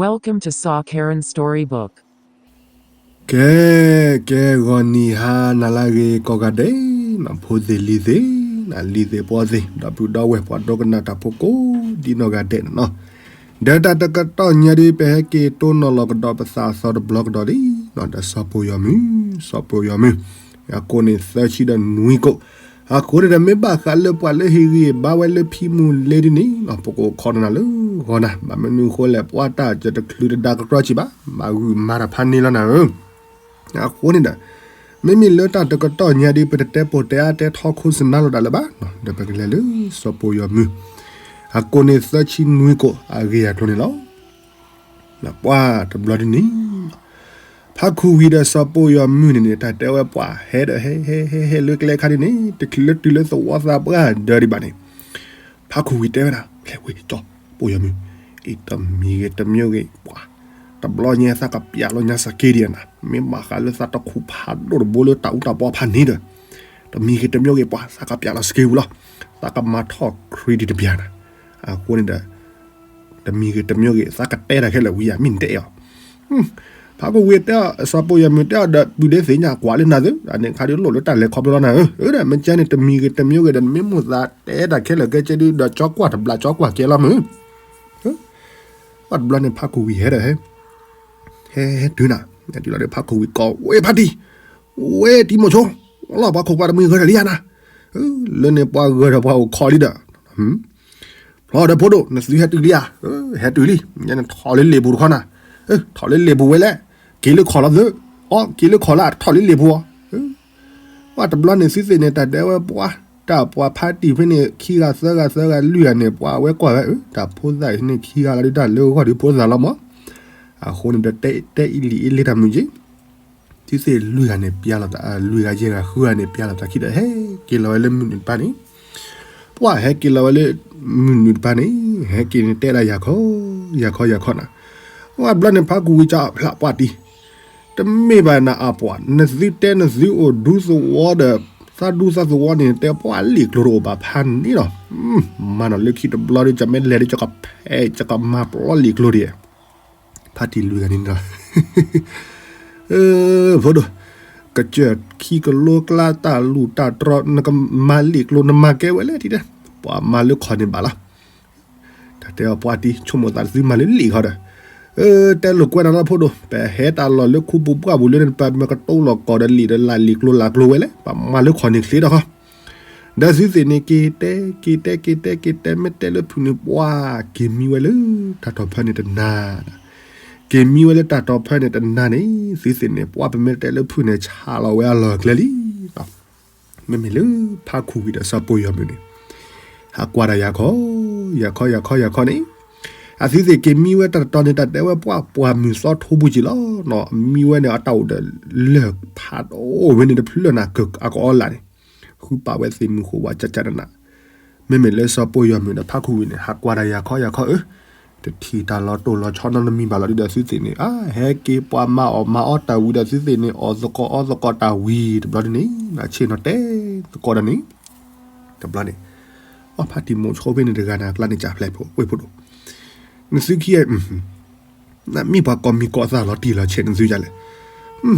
Welcome to Saw Karen Storybook. ကဲ ကဲ ဂီၤနံၤဟါနၤလၢအဂ့ၤကိးဂၤဒဲး, ဖိသ့ၣ်လံၤသ့ၣ်, လံၤသ့ၣ်ပှၤသ့ၣ်, ဒီပုၢ်ဒီဝဲၢ်ပှၤဒိကနၣ်တၢ်ဖိကိးဒ်နီၢ်ဂၤဒဲးန့ၣ်နီၤ, ဒီးတၢ်တကတီၢ်ညါဒ်ပဟဲက့ၤတိၢ်နီၣ်လီၤကဒီးပသးအသီတဘျီကဒီးလံ, ဒီးစီၤပိာ်ယီၤမုၢ်, စီၤပိာ်ယီၤမုၢ်, အကိးန့ၣ်သၢဆံဒီးနွံကိး, အဃိန့ၣ်ဒီးမ့ၢ်ဘၣ်ဃးလၢပှၤလၢဟ့ၣ်ဂံၢ်ဘါဝဲလၢဖံမုၢ်လ့ဒ်န့ၣ်နီၤ, ပကအိၣ်ခိးနၤလၢဂီၤနၤ, ဘၣ်မနုၤအဃိလဲၣ် ပှၤတၢ်ကတချုးတဒါကကြီဆံးဘၣ်, မၤဂုာ်မၤတၢ်ဖးန့ၢ်လီၤနၤဧၢ အဃိန့ၣ်ဒီး, မ့မ့ၢ်လၢတၢ်တကတီၢ်ညါဒ်ပတတဲပိာ်တဲအါတဲထီခိၣ်စနါလိာ်တၢ်လၢၤဘၣ်, ဒီးပကလဲၤလၢစီၤပိာ်ယီၤမုၢ်, အကိးန့ၣ်သၢဆံနွံကိးအဂ့ၢ်အကျိၤန့ၣ်လီၤ. ပှၤတဘျီဒ်န့ၣ်, ဖးခူဝံၤဒီးစီၤပိာ်ယီၤမုၢ်န့ၣ်န့ၣ် တၢ်တဲဝဲပှၤဟဲဒီးဟဲဟဲဟဲဟဲလၢကျဲခါဒ်န့ၣ် တချုးလၢတုၤလၢသဝီသးပှၢ်ဒၢးဒံးဘၣ်န့ၣ်, ဖးခူဝံၤတဲဝဲဒၣ် ကဲဝဲစီၤပိာ်ယီၤမုၢ်, အံၤတမံၤဂ့ၤတမံၤဂ့ၤပှၤ, တဘျီညါသးကပျးလီၤညါစက့ဒံးနၤ, မ့ၢ်ဘၣ်ဃးလၢသးတခူးဖးဒိၣ်တဘိလၢတၢ်အူတၢ်ပီဖးန့ၣ်ဒီး, တမံၤဂ့ၤတမံၤဂ့ၤပှၤ သးကပျးလီၤစက့ဝံၤလီၤ, သးကမၤထီၣ် credit တဘျီနၤ, အဃိန့ၣ်ဒီး တမံၤဂ့ၤတမံၤဂ့ၤ သးကတဲတၢ်ခဲလၢာ်ဝံၤယၤ မ့ၢ်နတဲအီၤ, ဖးခူဝံၤတဲအီၤ စီၤပိာ်ယီၤမုၢ်တဲအီၤဒီး ပုၢ်ဒ့သ့ၣ်ညါကွၢ်လၢနၤသု, အန့ၣ်ခါဒ်လိၣ်လၢတၢ်လဲၤခီဖျိလီၤနၤဧၢ, ဒီးမ့ၢ်ကဲန့ၣ် တမံၤဂ့ၤတမံၤဂ့ၤဒီး နမ့ၢ်မိၣ်သးတဲတၢ်ခဲလၢာ်ကဲကဲဒ်ဒီး ကၠီကွၢ်တဘျးကၠီကွၢ်ကဲလီၤမုၢ်, ပှၤတဘျီန့ၣ်ဖးခူဝံၤဟဲဒီး ဟဲ ဟဲတုၤနၤ, တုၤလီၤဒီးဖးခူဝံၤကိးဝဲဖါတံၢ်, ဝဲတံၤမိၤဆိ, လီၤပှၤခိးပှၤတမှံၤဂၢၢ်တၢ်လံယၤနၤ, လၢန့ၣ်ပှၤဂၢၢ်ဒီးပှၤအိၣ်ခိးလံဒီး ဖျီဒီးဖိဒိၣ် နသုဟဲတုၤလံဧါ, ဟဲတုၤလံ, နထီၣ်လၢလ့ၣ်ပူၤတခီနၤ, ထီၣ်လၢလ့ၣ်ပူၤဝဲလဲၣ်, က့ၤလၢခီၣ်လီၤသု, အီ က့ၤလၢခီၣ်လီၤအထီၣ်လၢလ့ၣ်ပူၤအီၤ, ပှၤတဘျီန့ၣ်သုသ့ၣ်န့ၣ် တၢ်ဒဲဝဲပှၤ, တၢ်ပှၤဖါတံၢ်ဖဲန့ၣ် ခံဂၤသၢဂၤသၢဂၤလွံၢ်ဂၤန့ၣ် ပှၤဝဲကွၢ်ဝဲ တၢ်ဖိသၣ်အံၤန့ၣ် ခံဂၤလီၤဒ်တၢ်လၢဂီၢ်ဒ်ဖိသၣ်လီၤမး, အဃိန့ၣ်ဒီးတဲအံၤလံအ့လ့တၢ်မုၢ်က့ သုသ့ၣ်လွံၢ်ဂၤန့ၣ် ပျါလီၤသး, လွံၢ်ဂၤယဲၢ်ဂၤဃုဂၤန့ၣ် ပျါလီၤသးခံဒီး ဟဲက့ၤလီၤဝဲလၢမုၢ်နုာ်တပၤန့ၣ်, ပှၤဟဲက့ၤလီၤဝဲလၢ မုၢ်နုာ်တပၤန့ၣ်, ဟဲက့ၤန့ၣ်တဲဒၣ်ယၤခီ, ယၤခီယၤခီနၤ, ပှၤဘျီန့ၣ်ဖးခူဝံၤကဖျးပှၤတံၢ်, တမ့ၢ်ဘၣ်နၤအပှၤ, နသုတဲနသုအိၣ်ဒူသဝီဒီး သးဒူသးသဝီန့ၣ် တဲပှၤလံာ်ကျိၤတအိၣ်ဘၣ်ဖးန့ၣ်လီၤ, မၤနီၣ်လၢခံတဘျီဒီး ကမ့ၢ်လဲၤဒီး ကဖဲး ကကမၤပျီလံာ်ကျိၤဒံး ဖါတံၢ်လွံၢ်ဂၤန့ၣ်လီၤ, ဖိဒိၣ်, ကစၢၢ်ခံကလိကျါတၢ်လူၢ်တၢ်တြီ နကမၤလံာ်ကျိၤ နမၤကဲဝဲလဲၣ်ထံၣ်တဲ, ပှၤမၤလၢခီၣ်န့ၣ်ဘၣ်လီၤ, တၢ်တဲအီၤပှၤတံၢ် ဆိကမိၣ်သးသုမၤလၢလံာ်ခီဒီး, တဲလိာ်ကွဲနၤလီၤဖိဒိၣ်, ပဟဲတၢ်လီၢ်လၢခူပူၤပှၢ်ပူၤလၢန့ၣ် ပမ့ၢ်ကတိၤလီၤကီၢ်ဒီးလံာ်ဒီးလၢလံာ်ကျိၤလံာ်ကျိၤဝဲလဲၣ်, ပှၤမၤလၢခီၣ်န့ၣ်ချ့ဒီးဃီ ဒီးသုသ့ၣ်န့ၣ် က့ၤတဲ က့ၤတဲ က့ၤတဲ က့ၤတဲ မ့ၢ်တဲလၢဖုၣ်န့ၣ် ပှၤက့ၤမံဝဲလၢတၢ်တီၤဖၢန့ၣ်တနၤ, က့ၤမံဝဲလၢတၢ်တီၤဖၢန့ၣ်တနၤန့ၣ် သုသ့ၣ်န့ၣ် ပှၤပမ့ၢ်တဲလၢဖုၣ်န့ၣ် ဆးလီၤဝဲအလီၢ်အကျဲလံ. မ့မ့ၢ်လၢဖါခူဝံၤဒီးစီၤပိၢ်ယီၤမုၢ်န့ၣ် ဟးကွၢ်တၢ်ယၤခီ, ယၤခီ ယၤခီ ယၤခီန့ၣ်, အသုသ့ၣ်က့ၤမံဝဲတၢ်တတီၤန့ၣ် တၢ်တဲဝဲပှၤ ပှၤမုၢ်သီထိပူၤကံလီၤနီၤ, မံဝဲန့ၣ် အတၢ်အိၣ်ဒီးလၢၢ်ဖးဒိၣ်ဝဲန့ၣ်တဖျၢၣ်နၤ ကအီလၢ်န့ၣ်, ဃုပာ်ဝဲသ့ၣ်မုၢ်ဃိဝါကကနနၤ, မ့မ့ၢ်လၢစီၤပိၢ်ယီၤမုၢ်ဒီးဖါခူဝံၤန့ၣ် ဟးကွၢ်တၢ်ယၤခီ ယၤခီဧၢ, တထံၣ်တၢ်လီၤတိၢ်လီၤဆီနီတမံၤဘၣ်လီၤဒ်ဒီးသုသ့ၣ်န့ၣ်, အါ ဟဲက့ၤပှၤမၤအီၣ်မၤအီတၢ်ဝံၤဒီးသုသ့ၣ်န့ၣ် အီၣ်သကိးအီသကိးတၢ်ဝံၤတဘျီဒ်န့ၣ်, ဆ့ၣ်နီၤတဲသကိးဒီးန့ၣ်, တဘျီန့ၣ်, အီၣ်ဖါတံၢ်မိၤဆိဖဲန့ၣ်တဂၤန့ၣ် အကျါန့ၣ်ကၢ်ဖျဲၣ်ဖိ ဝ့ၢ်ဖိဒိၣ်, နသုခံဂၤ နမ့ၢ်ပှၤကိးမံၤကိးသးလီၤတံၢ်လီၤဆဲးနသုယၤလဲၣ်,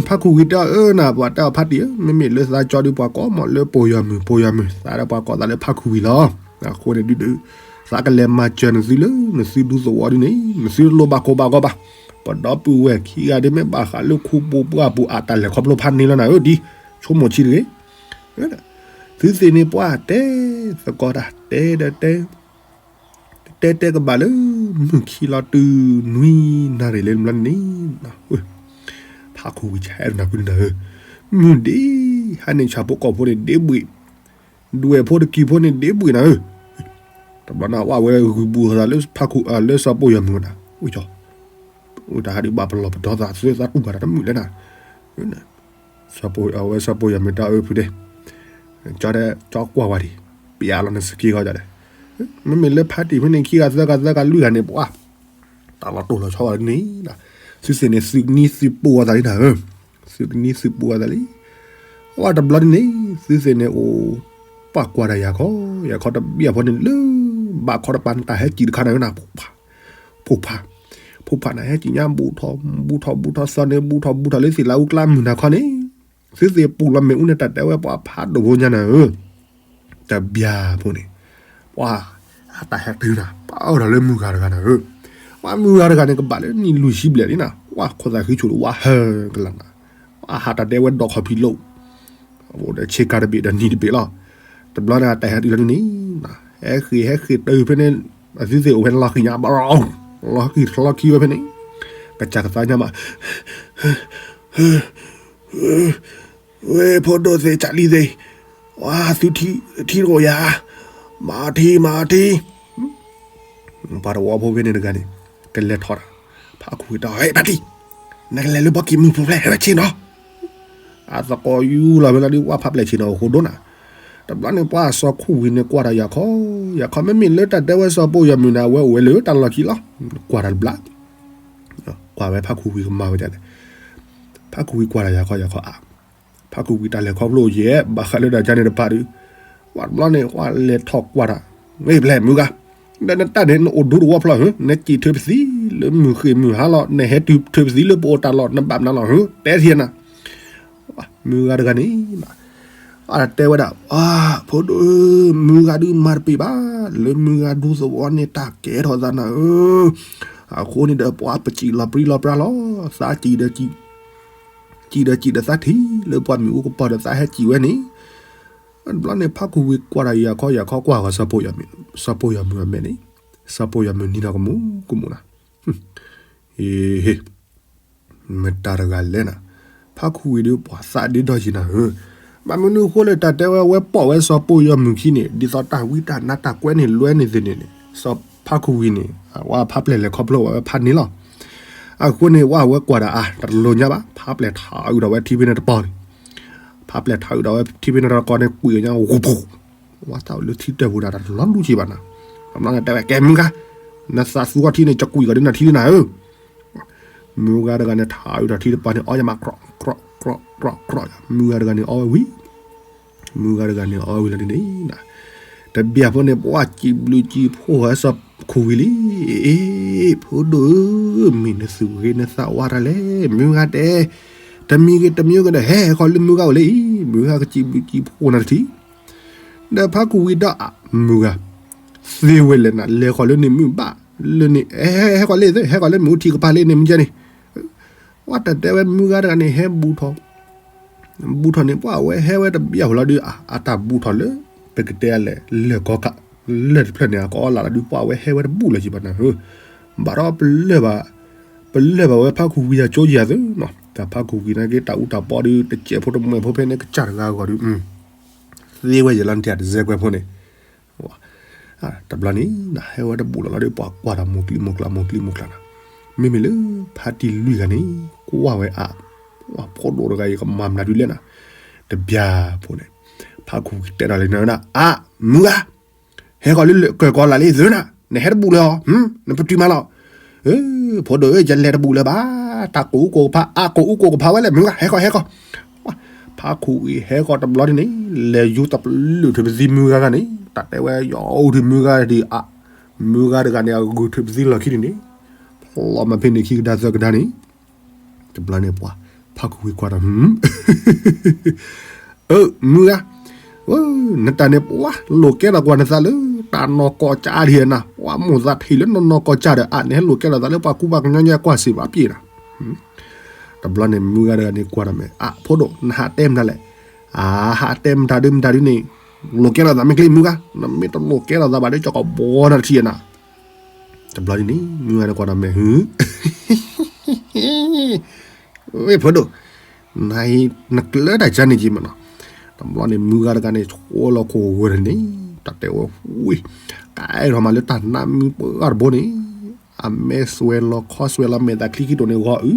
ဖါခူဝံၤတဲအီၤ အၢ နပှၤတဲအီၤဖါတံၢ်ဧၢ, မ့မ့ၢ်လၢသးကၠီဒုးပှၤကိးမးလၢပိၢ်ယီၤမုၢ် ပိၢ်ယီၤမုၢ် သးဒီးပှၤကိးသးလၢဖါခူဝံၤလီၤ. အဃိန့ၣ်ဒုးဒုး သးကလဲၤမၤစၢၤနသုလၢနသုဒူသဝီဒ်န့ၣ် နသုတလိၣ်ဘၣ်ကိးဘၣ်ဂီၢ်ဘၣ်, ပဒီပုၢ်ဝဲၢ်ခံဂၤဒ်မ့ၢ်ဘၣ်ဃးလၢခူပူၤပှၢ်ပူၤအတၢ်လဲၤခီဖျိဖးန့ၢ်လီၤနၤဧၢ ဒ်ဆိကမိၣ်ဆံးတဂ့ၤ သုသ့ၣ်န့ၣ်ပှၤတဲသကိးတၢ် တဲဒီးတဲ တဲတဲကဘၣ်လၢ မုၢ်ခံလီၤတုၤနွံနၣ်ရံၣ်လၢဘျီန့ၣ်, ဖါခူဝံၤဆဲးနၤဖုနၤဧၢ, မုၢ်ဒ့ ဟါန့ၣ်ဆၣ်ဖိကီၢ်ဖိန့ၣ်ဒ့ဘှံး, ဒွဲၣ်ဖိတကံၢ်ဖိန့ၣ်ဒ့ဘှံးနၤဧၢ, တဘျီန့ၣ် အဝဲဂုာ်ဘူးအသးလၢဖါခူ လၢစီၤပိၢ်ယီၤမုၢ်နၤ, ဝံၤကၠီ ဝံၤတၢ်ဟးဒုးဘၣ်ပလီၢ်ပဒီသး သုသးတူၢ်ဘၣ်တၢ်တမုာ်လၢနၤ, စီၤပိၢ် အဝဲစီၤပိၢ်ယီၤမုၢ်တၢ်အၢဖုဒဲး, ကၠီတဲ ကၠီကွၢ်ဝဲဒံး, ပျးလီၤနစက့ဂီၢ်ကၠီတဲ, မ့မ့ၢ်လၢဖါတံၢ်ဖဲန့ၣ် ခံဂၤသၢဂၤသၢဂၤလွံၢ်ဂၤန့ၣ် ပှၤ တၢ်လီၤတိၢ်လီၤဆီဝဲဒ်န့ၣ်, သုသ့ၣ်န့ၣ် သုကနံၤသုပူၤအသးလံနၤဧၢ, သုကနံၤသုပူၤအသးလံ, အဝဲတဘျီဒ်န့ၣ် သုသ့ၣ်န့ၣ်အိၣ် ပှၤကွၢ်တၢ်ယၤခီ, ယၤခီတဘံၣ်အဖီန့ၣ်လၢ ဘၣ်ခီတပၤန့ၣ် တၢ်ဟဲစံၣ်တခါနၤဧၢနၤ, ဖိဖါ ဖိဖါ ခိၣ်ဖးနၤဟဲကံၣ်ညါဘူးထီၣ် ဘူးထီၣ်ဘူးထီၣ်သီန့ၣ် ဘူးထီၣ်ဘူးထီၣ်လၢသ့ၣ်လၢအူကျါမုၢ်နၤခီန့ၣ် သုသ့ၣ်ပူၤလီၤမ့ၣ်အူန့ၣ် တၢ်တဲဝဲပှၤဖးဒိၣ်ဖိညါနၤဧၢ, တဘျီဖိန့ၣ် ပှၤ အတၢ်ဟဲတုၤနၤ ပှၤအၢၣ်ဒီးလၢမုၢ်ဂၤတဂၤနၤဧၢ, ပှၤမုၢ်ဂၤတဂၤန့ၣ် ကဘၣ်လၢနံၣ်လွံၢ်ဆံဘျဲၣ်လံနၤ ပှၤခိၣ်သးဃံဆိၣ်လၢဝါဟၢကလၤနၤ, ပှၤဟးတၢ်တဲဝဲဒိးခီၣ်ဖံးလိာ် အိၣ်ဒီးဆ့ကၤတဘ့ၣ်ဒီးနံၤတဘ့ၣ်လီၤ, တဘျီန့ၣ် အတၢ်ဟဲတုၤလီၤဒ်န့ၣ် ဟဲဃ့ၢ်ဟဲဃ့ၢ်တုၤဖဲန့ၣ် အသုသ့ၣ်အိၣ်ဖဲန့ၣ်လီၤဃံၤညါဘၣ် လီၤဃံၤလီၤခံဝဲဖဲန့ၣ် ကစၢ်ကသါညါမး ဝဲဖိဒိၣ်သ့ၣ် ကၢ်လံသ့ၣ်, ဝါ သုထံတအိၣ်ယၤ, မၤထံ မၤထံ, ပှၤတဝီဖိဖဲန့ၣ်တဂၤန့ၣ် ကလဲၤထီၣ်တၢ်, ဖးခူၣ်ဝံၤဒီး ဟဲ ဖါတံၢ်, နကလဲၤလၢဘီကံၢ်မုၢ်ပူၤဖျဲၣ် ဟဲဝဲဆ့ၣ်နီၤ, အသကိးယူလီၤဖဲလီၤဒုး ဝါ ဖးပျဲၢ်ဆ့ၣ်နီၤအိၣ်ဃိဒိၣ်နၤ, တဘျီန့ၣ် ပှၤစီၤခူၣ်ဝံၤန့ၣ် ကွၢ်တၢ်ယၤခီ, ယၤခီ မ့မ့ၢ်လၢတၢ်တဲဝဲစီၤပိၢ်ယီၤမုၢ်န့ၣ် အဝဲအိၣ်ဝဲလၢတၢ်လီၢ်ခံလီၤ, ကွၢ်တၢ်တဘျီ ကွၢ်ဝဲဖးခူၣ်ဝံၤကမၤဝဲဒ်လဲၣ်, ဖးခူၣ်ဝံၤကွၢ်တၢ်ယၤခီယၤခီအါ, ဖးခူၣ်ဝံၤတၢ်လဲၤခီဖျိယဲၢ် ဘၣ်ဃးလၢတၢ်ကါန့ၣ်တပၤဒုး, ဝဲတဘျီန့ၣ် ဝဲလဲၤထီၣ်ကွၢ်တၢ်, မ့ၢ်ဖျဲၣ်မုၢ်ဂၤ, ဒီးနတၢ်န့ၣ် နအိၣ်ဒူတဝီဖျီဧၢ, နစံၣ်ထုးပသံလၢမုၢ်ဃ့ၢ်မုၢ်ဟါလီၤ, နဟဲတုၤထုးပသံလၢပအိၣ်တၢ်လီၢ် နဘၣ်မနုၤလီၤဧၢ, တဲထံၣ်နၤ မုၢ်ဂၤတဂၤန့ၣ်, အတဲဝဲဒၣ်, ဖိဒိၣ်ဧၢ, မုၢ်ဂၤဒုးမၤတပ့ၤဘၣ်, လၢမုၢ်ဂၤဒူသဝီန့ၣ် တၢ်ကဲထီၣ်သးနၤဧၢ, အဃိန့ၣ်ဒီးပှၤပစံၣ်လီၤပြံလီၤပြါလီၤ, သးစံၣ်ဒီးစံၣ်, စံၣ်ဒီးစံၣ်ဒီးသးထံၣ်လၢပှၤမ့ၣ်အူကပီၤဒီးသးဟဲစံၣ်ဝဲန့ၣ်, တဘျီန့ၣ် ဖးခူၣ်ဝံၤကွၢ်တၢ်ယၤခီယၤခီကွၢ်ဃီၤ စီၤပိၢ်ယီၤမုၢ်အမဲာ်န့ၣ်, စီၤပိၢ်ယီၤမုၢ်နံၤနီၢ်ကမူၤကမူၤနၤ, ဟ့ မတၤတဂၤလဲၣ်နၤ, ဖးခူၣ်ဝံၤဒီး ပှၤသးဒ့ဒီယံၤနၤဧၢ, ဘၣ်မနုၤအဃိလၢတၢ်တဲဝဲ ဝဲပိာ်ဝဲစီၤပိၢ်ယီၤမုၢ်ခံန့ၣ် ဒ်သိးတၢ်ဝံတၢ်နါတၢ်ကွဲန့ၣ်လွဲန့ၣ်သ့ၣ်န့ၣ်န့ၣ် စီၤဖးခူၣ်ဝံၤန့ၣ် ဝဲဖးပျဲၢ်လဲၤခီဖျိဝဲဖးန့ၣ်လီၤ, အဃိန့ၣ် ဝဲဝဲကွၢ်တၢ်အါ တၢ်တလိၤညါဘၣ် ဖးပျဲၢ်ထးအုးဒီးဝဲထံဖဲန့ၣ်တပီၤန့ၣ်, ဖးပျဲၢ်ထးအုးဒီးဝဲထံဖဲန့ၣ်တပီၤန့ၣ် ကွံာ်ညါဝူၤပူၤ, ဝဲတၢ်အိၣ်လၢထံတၢၢ်ပူၤဒၣ်တၢ်တလီၤလူၤက့ၤဘၣ်နၤ, တဘျီန့ၣ်တဲဝဲ ကဲမုၢ်ဂၤ, နသးသူအီထံန့ၣ် ကကွံာ်ကီးဒ်နၤထံဒ်နၤဧၢ မုၢ်ဂၤတဂၤန့ၣ် ထးအုးဒီးထံတပၤန့ၣ် အီယမး ကြီၣ်ကြီၣ်ကြီၣ်, မုၢ်ဂၤတဂၤန့ၣ် အီဝဲဝံၤ, မုၢ်ဂၤတဂၤန့ၣ် အီဝဲဝံၤလီၤဒ်န့ၣ်, တဘျီဖိန့ၣ် ပှၤစံးဘျုးစံးဖှိၣ်ဝဲစီၤခူၣ်ဝံၤလံ, အ့ ဖိဒိၣ်ဧၢ, မ့ၢ်နသုးဂ့ၤနသးဝါတၢ်လဲၣ်, မုၢ်ဂၤတဲ, တမံၤဂ့ၤတမံၤဂ့ၤဒီး ဟဲဃီၤလၢမုၢ်ဂၤအိၣ်လံအံၤ, မုၢ်ဂၤကစံးဘျုးစံးဖှိၣ်နၤတထံၣ် ဒီးဖးခူၣ်ဝံၤဒီး မုၢ်ဂၤ, သ့ဝဲလဲၣ်နၤ လဲၤဃီၤလၢန့ၣ်မုၢ်ဘၣ်, လၢန့ၣ် ဟဲဃီၤလၢ ဟဲဃီၤလၢမုၢ်ထံကပၤလၢန့ၣ်မုၢ်ကဲန့ၣ်, ဝဲတၢ်တဲဝဲမုၢ်ဂၤတဂၤန့ၣ် ဟဲဘူးထီၣ်, ဘူးထီၣ်န့ၣ် ပှၤဝဲဟဲဝဲတဘျီဃီလီၤဒုး အတၢ်ဘူးထီၣ်လၢ ပကတဲလဲၣ် လၢၢ်ကီကး, လၢၢ်တဖျၢၣ်န့ၣ် အကအီလၢ်လီၤဒုး ပှၤဝဲဟဲဝဲတဘူးလၢၤက့ၤဘၣ်နၤဧၢ, ဘၣ်ဒီးပလၢၢ်ဘၣ်, ပလၢၢ်ဘၣ်ဝဲဖးခူၣ်ဝံၤအကၠိယၤသုနီၤ, တၢ်ဖးခူၣ်ဝံၤနာ်က့ တၢ်အူတၢ်ပီဒီး တစဲးဖိတမှဲးဖိဖဲန့ၣ် ကစၢ်တဂၤအဂီၢ်ဒီး သ့ဝဲယဲၢ်လီၤနထံၣ်တစဲးကွဲးဖိန့ၣ်, တဘျီန့ၣ် ဟဲဝဲတဘူးလီၤလီၤဒီး ပှၤကွၢ်တၢ်မိၢ်ကျံမိၢ်ကျါမိၢ်ကျံမိၢ်ကျါနၤ, မ့မ့ၢ်လၢဖါတံၢ်လွံၢ်ဂၤန့ၣ် ကွၢ်ဝဲအါ, ပှၤဖိဒိၣ်တဂၤအံၤကမၤမနုၤဒုးလဲၣ်နၤ, တဘျီဖိန့ၣ် ဖးခူၣ်ဝံၤတဲဒီးလံနၤဝဲဒၣ် အါ, မုၢ်ဂၤ ဟဲဃီၤလၢလၢၢ်ကၢၢ်ကီလးလံသုနၤ, နဟဲတဘူးလၢၤအီၤ, နပတုာ်မးလီၤ, ဖိဒိၣ်ဧၢ ယလဲၤတဘူးလၢၤဘၣ်, တၢ်ကိးအူကိးကဖး အါကိးအူကိးကဖးဝဲလဲၣ်မုၢ်ဂၤ ဟဲဃီၤဟဲဃီၤ, ဖးခူၣ်ဝံၤဟဲဃီၤတဘျီဒ်န့ၣ် လဲၤယူၤတပလုာ်ထုးပသံမုၢ်ဂၤဂၤန့ၣ် တၢ်တဲဝဲယအူထုးမုၢ်ဂၤဒ်အါ, မုၢ်ဂၤတဂၤန့ၣ် အဂုာ်ထုးပသံလီၢ်ခံဒ်န့ၣ်, ဖျီမၤဖဲန့ၣ်ခံကဒါသၢကဒါန့ၣ် တဘျီန့ၣ်ပှၤ ဖးခူၣ်ဝံၤကွၢ်ဒီး အၢ မုၢ်ဂၤ, နတၢ်န့ၣ်ပှၤလိာ်ကဲထီၣ်ကွၢ်နသးလၢ တၢ်နီၢ်ကီၢ်ကၠၢ်ဒံးနၤ, ပှၤမိၢ်သးထံၣ်လၢနီၢ်နီၢ်ကီၢ်ကၠၢ်ဒီး အါ နဟဲလိာ်ကဲထီၣ်သးလၢပှၤကူပှၤကညီညီ ယကွၢ်စ့ၢ်ဘၣ်ပျ့ၤနၤ, တဘျီန့ၣ် မုၢ်ဂၤတဂၤန့ၣ်ကွၢ်ဒီးမ့ၢ် အါ ဖိဒိၣ် နဟးတဲမတၤလဲၣ်, အါ ဟးတဲမတၤဒုးမတၤဒုးန့ၣ် လိာ်ကဲထီၣ်သးမ့ၢ်ချ့မုၢ်ဂၤ, နမ့ၢ်တလိာ်ကဲထီၣ်သးဘၣ်ဒီး ကၠီကဘီနၤတထံၣ်နၤ တဘျီဒ်န့ၣ် မုၢ်ဂၤန့ၣ်ကွၢ်ဒီးမ့ၢ် ဝ့ၢ်ဖိဒိၣ်, နၤအံၤ နကျၢတၢ်ကါန့ၣ်က့ၤမးနီၤ, တဘျီန့ၣ် မုၢ်ဂၤတဂၤန့ၣ် ဆိလီၤခိၣ်ဝဲန့ၣ် တၢ်တဲဝဲဝံၤ, ကဲထီၣ်မးလၢတၢ်နါမုၢ်ပှၢ်တဘိန့ၣ်, အမဲာ်စွဲလီၤခီစွဲလီၤမဲာ်သးချံခံတိၤန့ၣ်ဂီၤအု,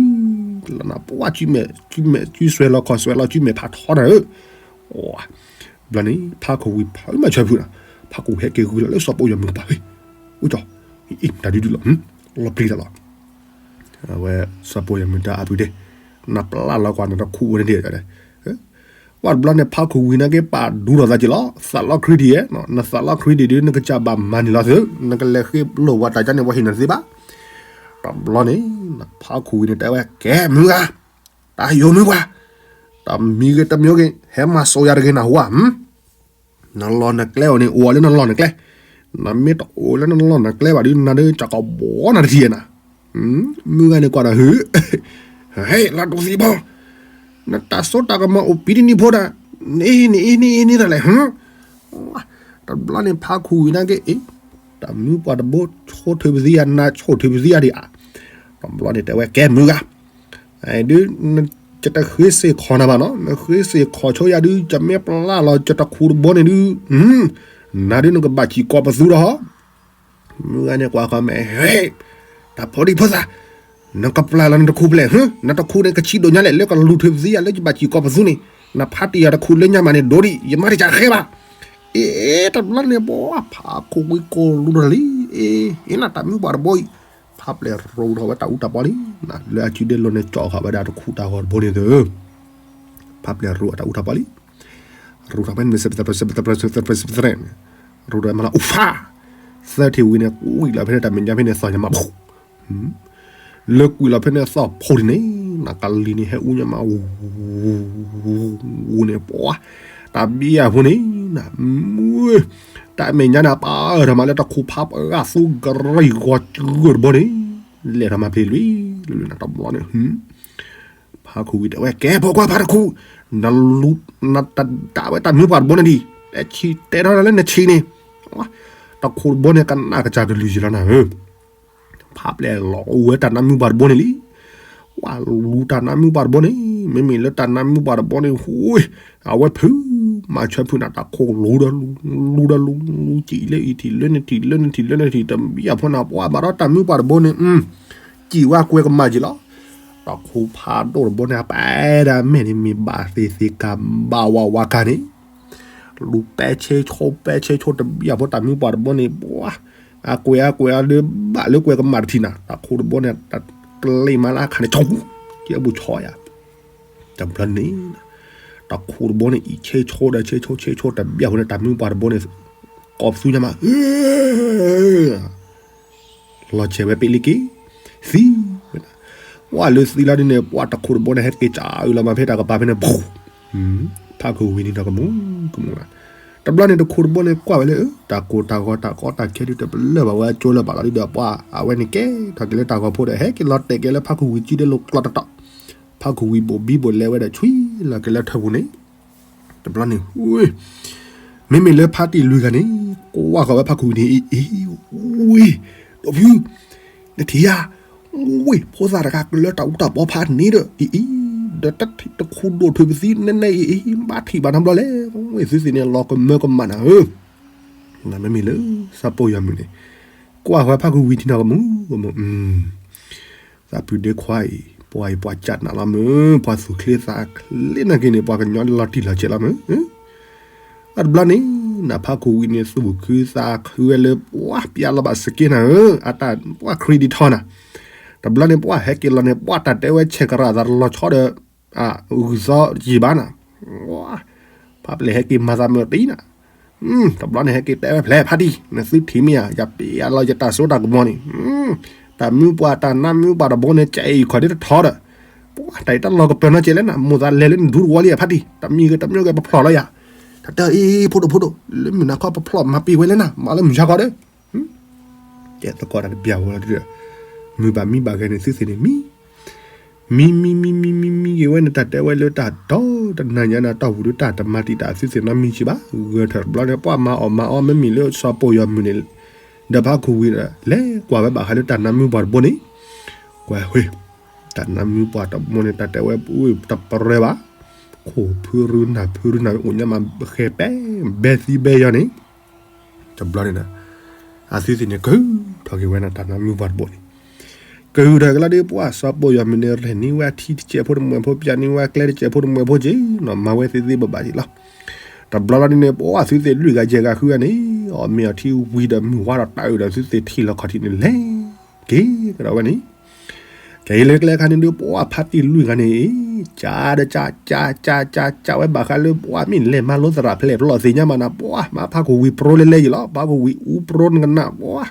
လၢနပှၢ် စုမဲာ် စုမဲာ် စုစွဲလီၤခီစွဲလီၤ စုမဲာ်ဖးထီနၤဧၢ, ဘျီန့ၣ် ဖးခိၣ်ဝံၤဖးမးဆၢဖုနၤ, ဖးခိၣ်ဟဲက့ၤဝံၤလီၤလၢစီၤပိၢ်ယီၤမုၢ်ကပၤဝဲ, အိၣ်ကၠီ, အံၤ တၢ်ဒုဒုလီၤ, လီၤပျံၤတၢ်လီၤ အဝဲစီၤပိၢ်ယီၤမုၢ်တၢ်အါပုၢ်ဒ့ၣ်, နပျၢ်လီၤကွၢ်နတခူၣ်ဝဲန့ၣ်ဒ့ၣ်, ဝဲတဘျီန့ၣ် ဖးခိၣ်ဝံၤနာ်က့ ပာ်ဒူထီၣ်သးက့ၤလီၤ, သးလီခရံာ်ဒံးဧါ, နသးလီခရံာ်ဒံးဒုး နကစၢ်ဘၣ်မၤန့ၢ်လီၤသု, နကလဲၤဃ့လိာ်ဝဲတၢ်ကါန့ၣ် ပှၤဟ့ၣ်နၤတသ့ဘၣ်, တဘျီန့ၣ် ဖါခိၣ်ဝံၤန့ၣ် တဲဝဲ ကဲမုၢ်ဂၤ, တၢ်ယိာ်မုၢ်ပှၢ်, တမံၤဂ့ၤတမံၤဂ့ၤ ဟဲမၤစိးယၤတဂ့ၤနၢ်ဟူဧါ. နလီၢ်နကျဲအိၣ်န့ၣ် အိၣ်လၢနလီၢ်နကျဲ, နမ့ၢ်တအိၣ်လၢနလီၢ်နကျဲဘၣ်ဒီး နၤဒီးကၠီကဘီနၤတထံၣ်နၤ. မုၢ်ဂၤန့ၣ်ကွၢ်ဒီး ဟ့ၣ်, ဟဲလီၤဒိသံဘီ, နတၢ်စိတၢ်ကမီၤအိၣ်ပံၤတနံၤဖိဒီး နအ့န့ၣ်အ့န့ၣ်အ့န့ၣ်တၢ်လဲၣ်. တဘျီန့ၣ်ဖါခိၣ်ဝံၤနာ်က့ အ့, တၢ်မုၢ်ပှၢ်တဘိ ဆိၣ်ထုးပသံယၤ နၤဆိၣ်ထုးပသံယၤဒံးဧါ. တဘျီန့ၣ်တဲဝဲ ကဲမုၢ်ဂၤ, ဒုး ယတဃ့စ့ၢ်ခီၣ်နၤဘၣ်နီၤ, နဃ့စ့ၢ်ခီၣ်ဆိယၤဒုး ယမ့ၢ်ပျၢ်လီၤယတခူးတဘိန့ၣ်ဒုး, နၤဒုးနကဘၣ်စံၣ်ကိးပသူဒီး မုၢ်ဂၤန့ၣ်ကွၢ်ဃီမဲာ်, ဟဲ, တၢ်ဖိဒံဖိသၣ်, နကပျၢ်လီၤနတခူးဖဲလဲၣ်, နတခူးန့ၣ်ကဆံးဒိၣ်ညါလဲၣ် လၢကလူၤထုးပသံယၤလၢယဘၣ်စံၣ်ကိးပသူန့ၣ်, နဖါတံၢ်ယၤတခူးလၢညါမးန့ၣ် ဒိဒံး ယမါတကးဃဲဘၣ်. အ့, တဘျီန့ၣ်ပှၤဖါခိၣ်ဝံၤကိးလူၤဒီးလံ, အ့, အ့နတၢ်မုၢ်ပှၢ်တဘိအံၤ, ဖါပျဲၢ်ရူးထီၣ်ဝဲတၢ်အူတၢ်ပီလံ, လၢအစုဒ့လိၤန့ၣ်ကၠီဃာ်ဝဲဒၣ်တခူးတၢ်ဂီၤတဘိန့ၣ်သၢ ဖါပျဲၢ်ရူးအတၢ်အူတၢ်ပီလံ, ရူးထီၣ်ဖဲန့ၣ် ရူးထီၣ်မးလီၤ အူဖး, သၢထံၣ်ဝံၤန့ၣ် ကွံာ်လီၤဖဲန့ၣ်တၢ်မဲာ်ညါဖဲန့ၣ်သီၣ်ညါမး, လၢကွံာ်လီၤဖဲန့ၣ်သီၣ်ဖိတံၢ်န့ၣ် နကလံၤန့ၣ်ဟဲအူညါမး ဝူန့ၣ်ပှၤ, တၢ်ဘံၣ်အဖိန့ၣ် မုၢ်, တၢ်မဲာ်ညါန့ၣ် ပာ်အၢၣ်ထီၣ်မးလၢတၢ်ခိၣ်ဖးပှၤသူကရံၣ်ဂီၤစၢၢ်တဘိန့ၣ်, လဲၤထီၣ်မးဖျ့လွံၢ်, လွံၢ်နတဘျီန့ၣ် ဖါခိၣ်ဝံၤတဲဝဲ ကဲဖိခွါဖါတခူး, နလူၤ, နတဒၣ်ဝဲတၢ်မုၢ်ပှၢ်တဘိန့ၣ်ဒံး, တဲဆံးတဲထီၣ်လၢနဆံးန့ၣ်, တခိၣ်တဘိန့ၣ်ကနၣ်ကစၢ်ကလုၢ်ယံၤလီၤနၤဧၢ, ဖါပျဲၢ်လီၤဝဲတၢ်နါမုၢ်ပှၢ်တဘိန့ၣ်လံ, ဝဲလူၤတၢ်နါမုၢ်ပှၢ်တဘိန့ၣ်, မ့မ့ၢ်လၢတၢ်နါမုၢ်ပှၢ်တဘိန့ၣ် အဝဲဖုး, မၤဆၢဖုးနၤတၢ်ခိၣ်လူၤဒီးလူၤ, လူၤဒီးလူၤ, လူၤစံးလၢအံၤထံၣ်လၢန့ၣ်ထံၣ်လၢန့ၣ်ထံၣ်လၢန့ၣ်ထံၣ် တဘံၣ်အဖိနၤ ပှၤဘၣ်ဒီးတၢ်မုၢ်ပှၢ်တဘိန့ၣ် စံးဝဲကွဲကမၣ်က့ၤလီၤ, တၢ်ခိၣ်ဖးဒိၣ်တဘိန့ၣ် အပာ်ဒၣ်မဲာ်န့ၣ် မ့ၢ်ဘၣ်သ့ၣ်သ့ၣ်ကၤဘၣ်ဝးဝးကၤန့ၣ်, လူၤပဲဆ့ဆိပဲဆ့ဆိတဘံၣ်အဖိတၢ်မုၢ်ပှၢ်တဘိန့ၣ် ပှၤ, အကွဲးအကွဲးအဒၢဘၣ်လၢကွဲကမၣ်တထံၣ်နၤ တၢ်ခိၣ်တဘိန့ၣ် တၢ်ကလ့ၢ်မၤလၢအခါန့ၣ် ဆိ, ကဲဘူၣ်ဆီယၤ, တဘျီန့ၣ် တၢ်ခိၣ်တဘိန့ၣ် အံၤဆ့ဆိဒီးဆ့ဆိဆ့ဆိတဘံၣ်အဖိန့ၣ် တၢ်မုၢ်ပှၢ်တဘိန့ၣ် ကိးပသူညါမး လီၤဆဲးဝဲပ့းလံက့ၤ, သံဝဲဒၣ်, ပှၤလၢသံလီၤဒ်န့ၣ် ပှၤတခိၣ်တဘိန့ၣ် ဟဲက့ၤစးအုးလီၤမးဖဲတၢ်ကပၤဖဲန့ၣ် ဖါခိၣ်ဝံၤန့ၣ်ဒီးကမူၤကမူၤလီၤ, တဘျီန့ၣ်တခိၣ်တဘိန့ၣ် ကွၢ်ဝဲလၢ တၢ်ကိၢ်တၢ်ဂီၤတၢ်ကီတၢ်ခဲဒုးတပလၢၢ်ဘၣ်ဝဲအကၠိလၢၤဘၣ်လီၤဒ်ဒီးပှၤ အဝဲန့ၣ်ကဲထီၣ်က့ၤလၢတၢ်ဂီၤဖိဒီး ဟဲက့ၤလီၤတဲာ်က့ၤလၢဖါခိၣ်ဝံၤစုဒ့လိၤကျီတတီၢ်, ဖါခိၣ်ဝံၤဘိၣ်ဘံဘိၣ်လဲဝဲဒီးဆွံလီၤက့ၤလၢထၢၣ်ပူၤန့ၣ်, တဘျီန့ၣ် မ့မ့ၢ်လၢဖါတံၢ်လွံၢ်ဂၤန့ၣ် ကွၢ်ဃီၤဝဲဖါခိၣ်ဝံၤန့ၣ် အ့ၣ်, ဝ့ၢ်, ဒီးဖု, နထံၣ်ယၤ, ဝ့ၢ် ဖိသၣ်တဂၤကလၢတၢ်အူတၢ်ပီဖးန့ၣ်ဒီး အ့ၣ်အ့ၣ်, ဒီးတၢ်တခိၣ်ဒိၣ်ထုးပသံနဲနဲအ့ၣ်အ့ၣ် ဘၣ်ထံၣ်ဘၣ်နၤဘျီလဲၣ်, ဝ့ၢ်သုသ့ၣ်န့ၣ် လီၤကမၢကမၣ်နၤဧၢ, နမ့မ့ၢ်လၢ စီၤပိာ်ယွၤမုၣ်န့ၣ် ကွၢ်ဃီၤဖါခိၣ်ဝံၤထံနီၤကမူၤကမူၤ သးဖုဒ့ခွါအံၤ ပှၤအံၤပှၤကၢ်နးလီၤမုၢ် ပှၤသူၣ်ချ့သးချ့နာ်က့န့ၣ် ပှၤကညီလီၤတံၢ်လီၤဆဲးလီၤမုၢ်, အတဘျီန့ၣ် နဖါခိၣ်ဝံၤန့ၣ် သူၣ်ခုသးခုဝဲလၢ ပှၤပျၢ်လီၤဘၣ်စက့နၤဧၢ အတၢ်ပှၤခရံာ်ဒံးထီၣ်နၤ, တဘျီန့ၣ် ပှၤဟဲက့ၤလီၤန့ၣ် ပှၤတၢ်တဲဝဲဆဲးကရၣ်သးတလီၤဆီဒီး ဂုၢ်သီယံာ်ဘၣ်နၤ, ဖါပျဲၢ်ဟဲက့ၤမၤသးမုၢ်တံၢ်နၤ တဘျီန့ၣ်ဟဲက့ၤတဲဝဲဖျဲးဖါတံၢ် နသုထံၣ်မ့ၢ်ဧါ ယပျၢ်လီၤယတၢ်စိတၢ်ကမီၤန့ၣ်, တၢ်မုၢ်ပှၢ်တၢ်နါမုၢ်ပှၢ်တဘိန့ၣ် ကဲအံၤခီၣ်ဒ့တထီဒီး, ပှၤတၢ်အံၤတၢ်လီၤကပၢၤနီတစဲးလဲၣ်နၤ မိၢ်သးလဲၤလၢနဒူတဝီလံဧါဖါတံၢ် တမံၤဂ့ၤတမံၤဂ့ၤပဖျိၣ်လီၤယၤ, တၢ်တၢ်အံၤဖိဒိၣ်ဖိဒိၣ် လၢမုၢ်နၤခီပဖျိၣ်မၤပံာ်ဝဲလဲၣ်နၤ မၤလၢမုၢ်ဆါခီဒီး တဲသကိးတၢ်တဘျီဝဲလီၤ, မုၢ်ဘၣ်မံဘၣ်ဂဲၤန့ၣ်သုသ့ၣ်န့ၣ်မံ, မံမံမံမံမံမံဂ့ၤဝဲန့ၣ် တၢ်တဲဝဲလၢတၢ်ဒီတနၤညါန့ၣ် တီၢ်ပူၤဒုးတၢ်တမၤတံာ်တာ်သုသ့ၣ်နီတမံၤက့ဘၣ်, ဂဲၤထၢၣ်တဘျီန့ၣ် ပှၤမၤအီၣ်မၤအီမ့မ့ၢ်လၢစီၤပိာ်ယွၤမုၢ်န့ၣ်, ဒီးဖါခိၣ်ဝံၤဒီး လဲၤကွၢ်ဝဲဘၣ်ဃးလၢတၢ်နါမုၢ်ပှၢ်တဘိန့ၣ်, ကွၢ်ဝဲ, တၢ်နါမုၢ်ပှၢ်တဘိန့ၣ် တၢ်တဲဝဲတပရၢဘၣ်, ခိၣ်ဖုရူနၢ်ဖုရူနၢ်အိၣ်ညါမးဃဲၤပဲ, ဘဲသံဘဲယီၤန့ၣ် တဘျီန့ၣ်ဒီး အသုသ့ၣ်န့ၣ် ကဟုၣ်ထီၣ်က့ၤဝဲဒၣ်တၢ်နါမုၢ်ပှၢ်တဘိန့ၣ်, ကဟုၣ်ထီၣ်က့ၤလီၤဒီး ပှၤစီၤပိာ်ယွၤမုၢ်န့ၣ် ရဲၣ်န့ၢ်ဝဲအထံတစဲးဖိတမှဲၤဖိ ပၠးန့ၢ်ဝဲအကျဲတစဲးဖိတမှဲၤဖိက့ၤနီၤ မၤဝဲသ့သ့ဘၣ်ဘၣ်က့ၤလီၤ, တဘျီလီၤဒ်န့ၣ် ပှၤသုသ့ၣ်လွံၢ်ဂၤယဲၢ်ဂၤဃုဂၤန့ၣ် အီၣ်မ့ၤအီထံဝံၤဒီးမုၢ်ဝါဒီးတၢ်အုးဒီးသုသ့ၣ်ထံၣ်လီၤခီၣ်ထံးန့ၣ်လဲၤက့ၤကဒီးဝဲန့ၣ် ကဲလၢကျဲအခါန့ၣ်ဒုး ပှၤဖါတံၢ်လွံၢ်ဂၤန့ၣ် ကၢ်ဒီးကၢ် ကၢ် ကၢ် ကၢ် ကၢ်ဝဲဘၣ်ဃးလၢ ပှၤမ့ၢ်လဲၤမၤလိသရၣ်ဖဲလဲၣ် ပလီၢ်သ့ၣ်ညါမးနၤ ပှၤမၤဖါခိၣ်ဝံၤပြိလဲလဲယံၤလီၤ ဖါခိၣ်ဝံၤအူပြိနကနၣ် ပှၤ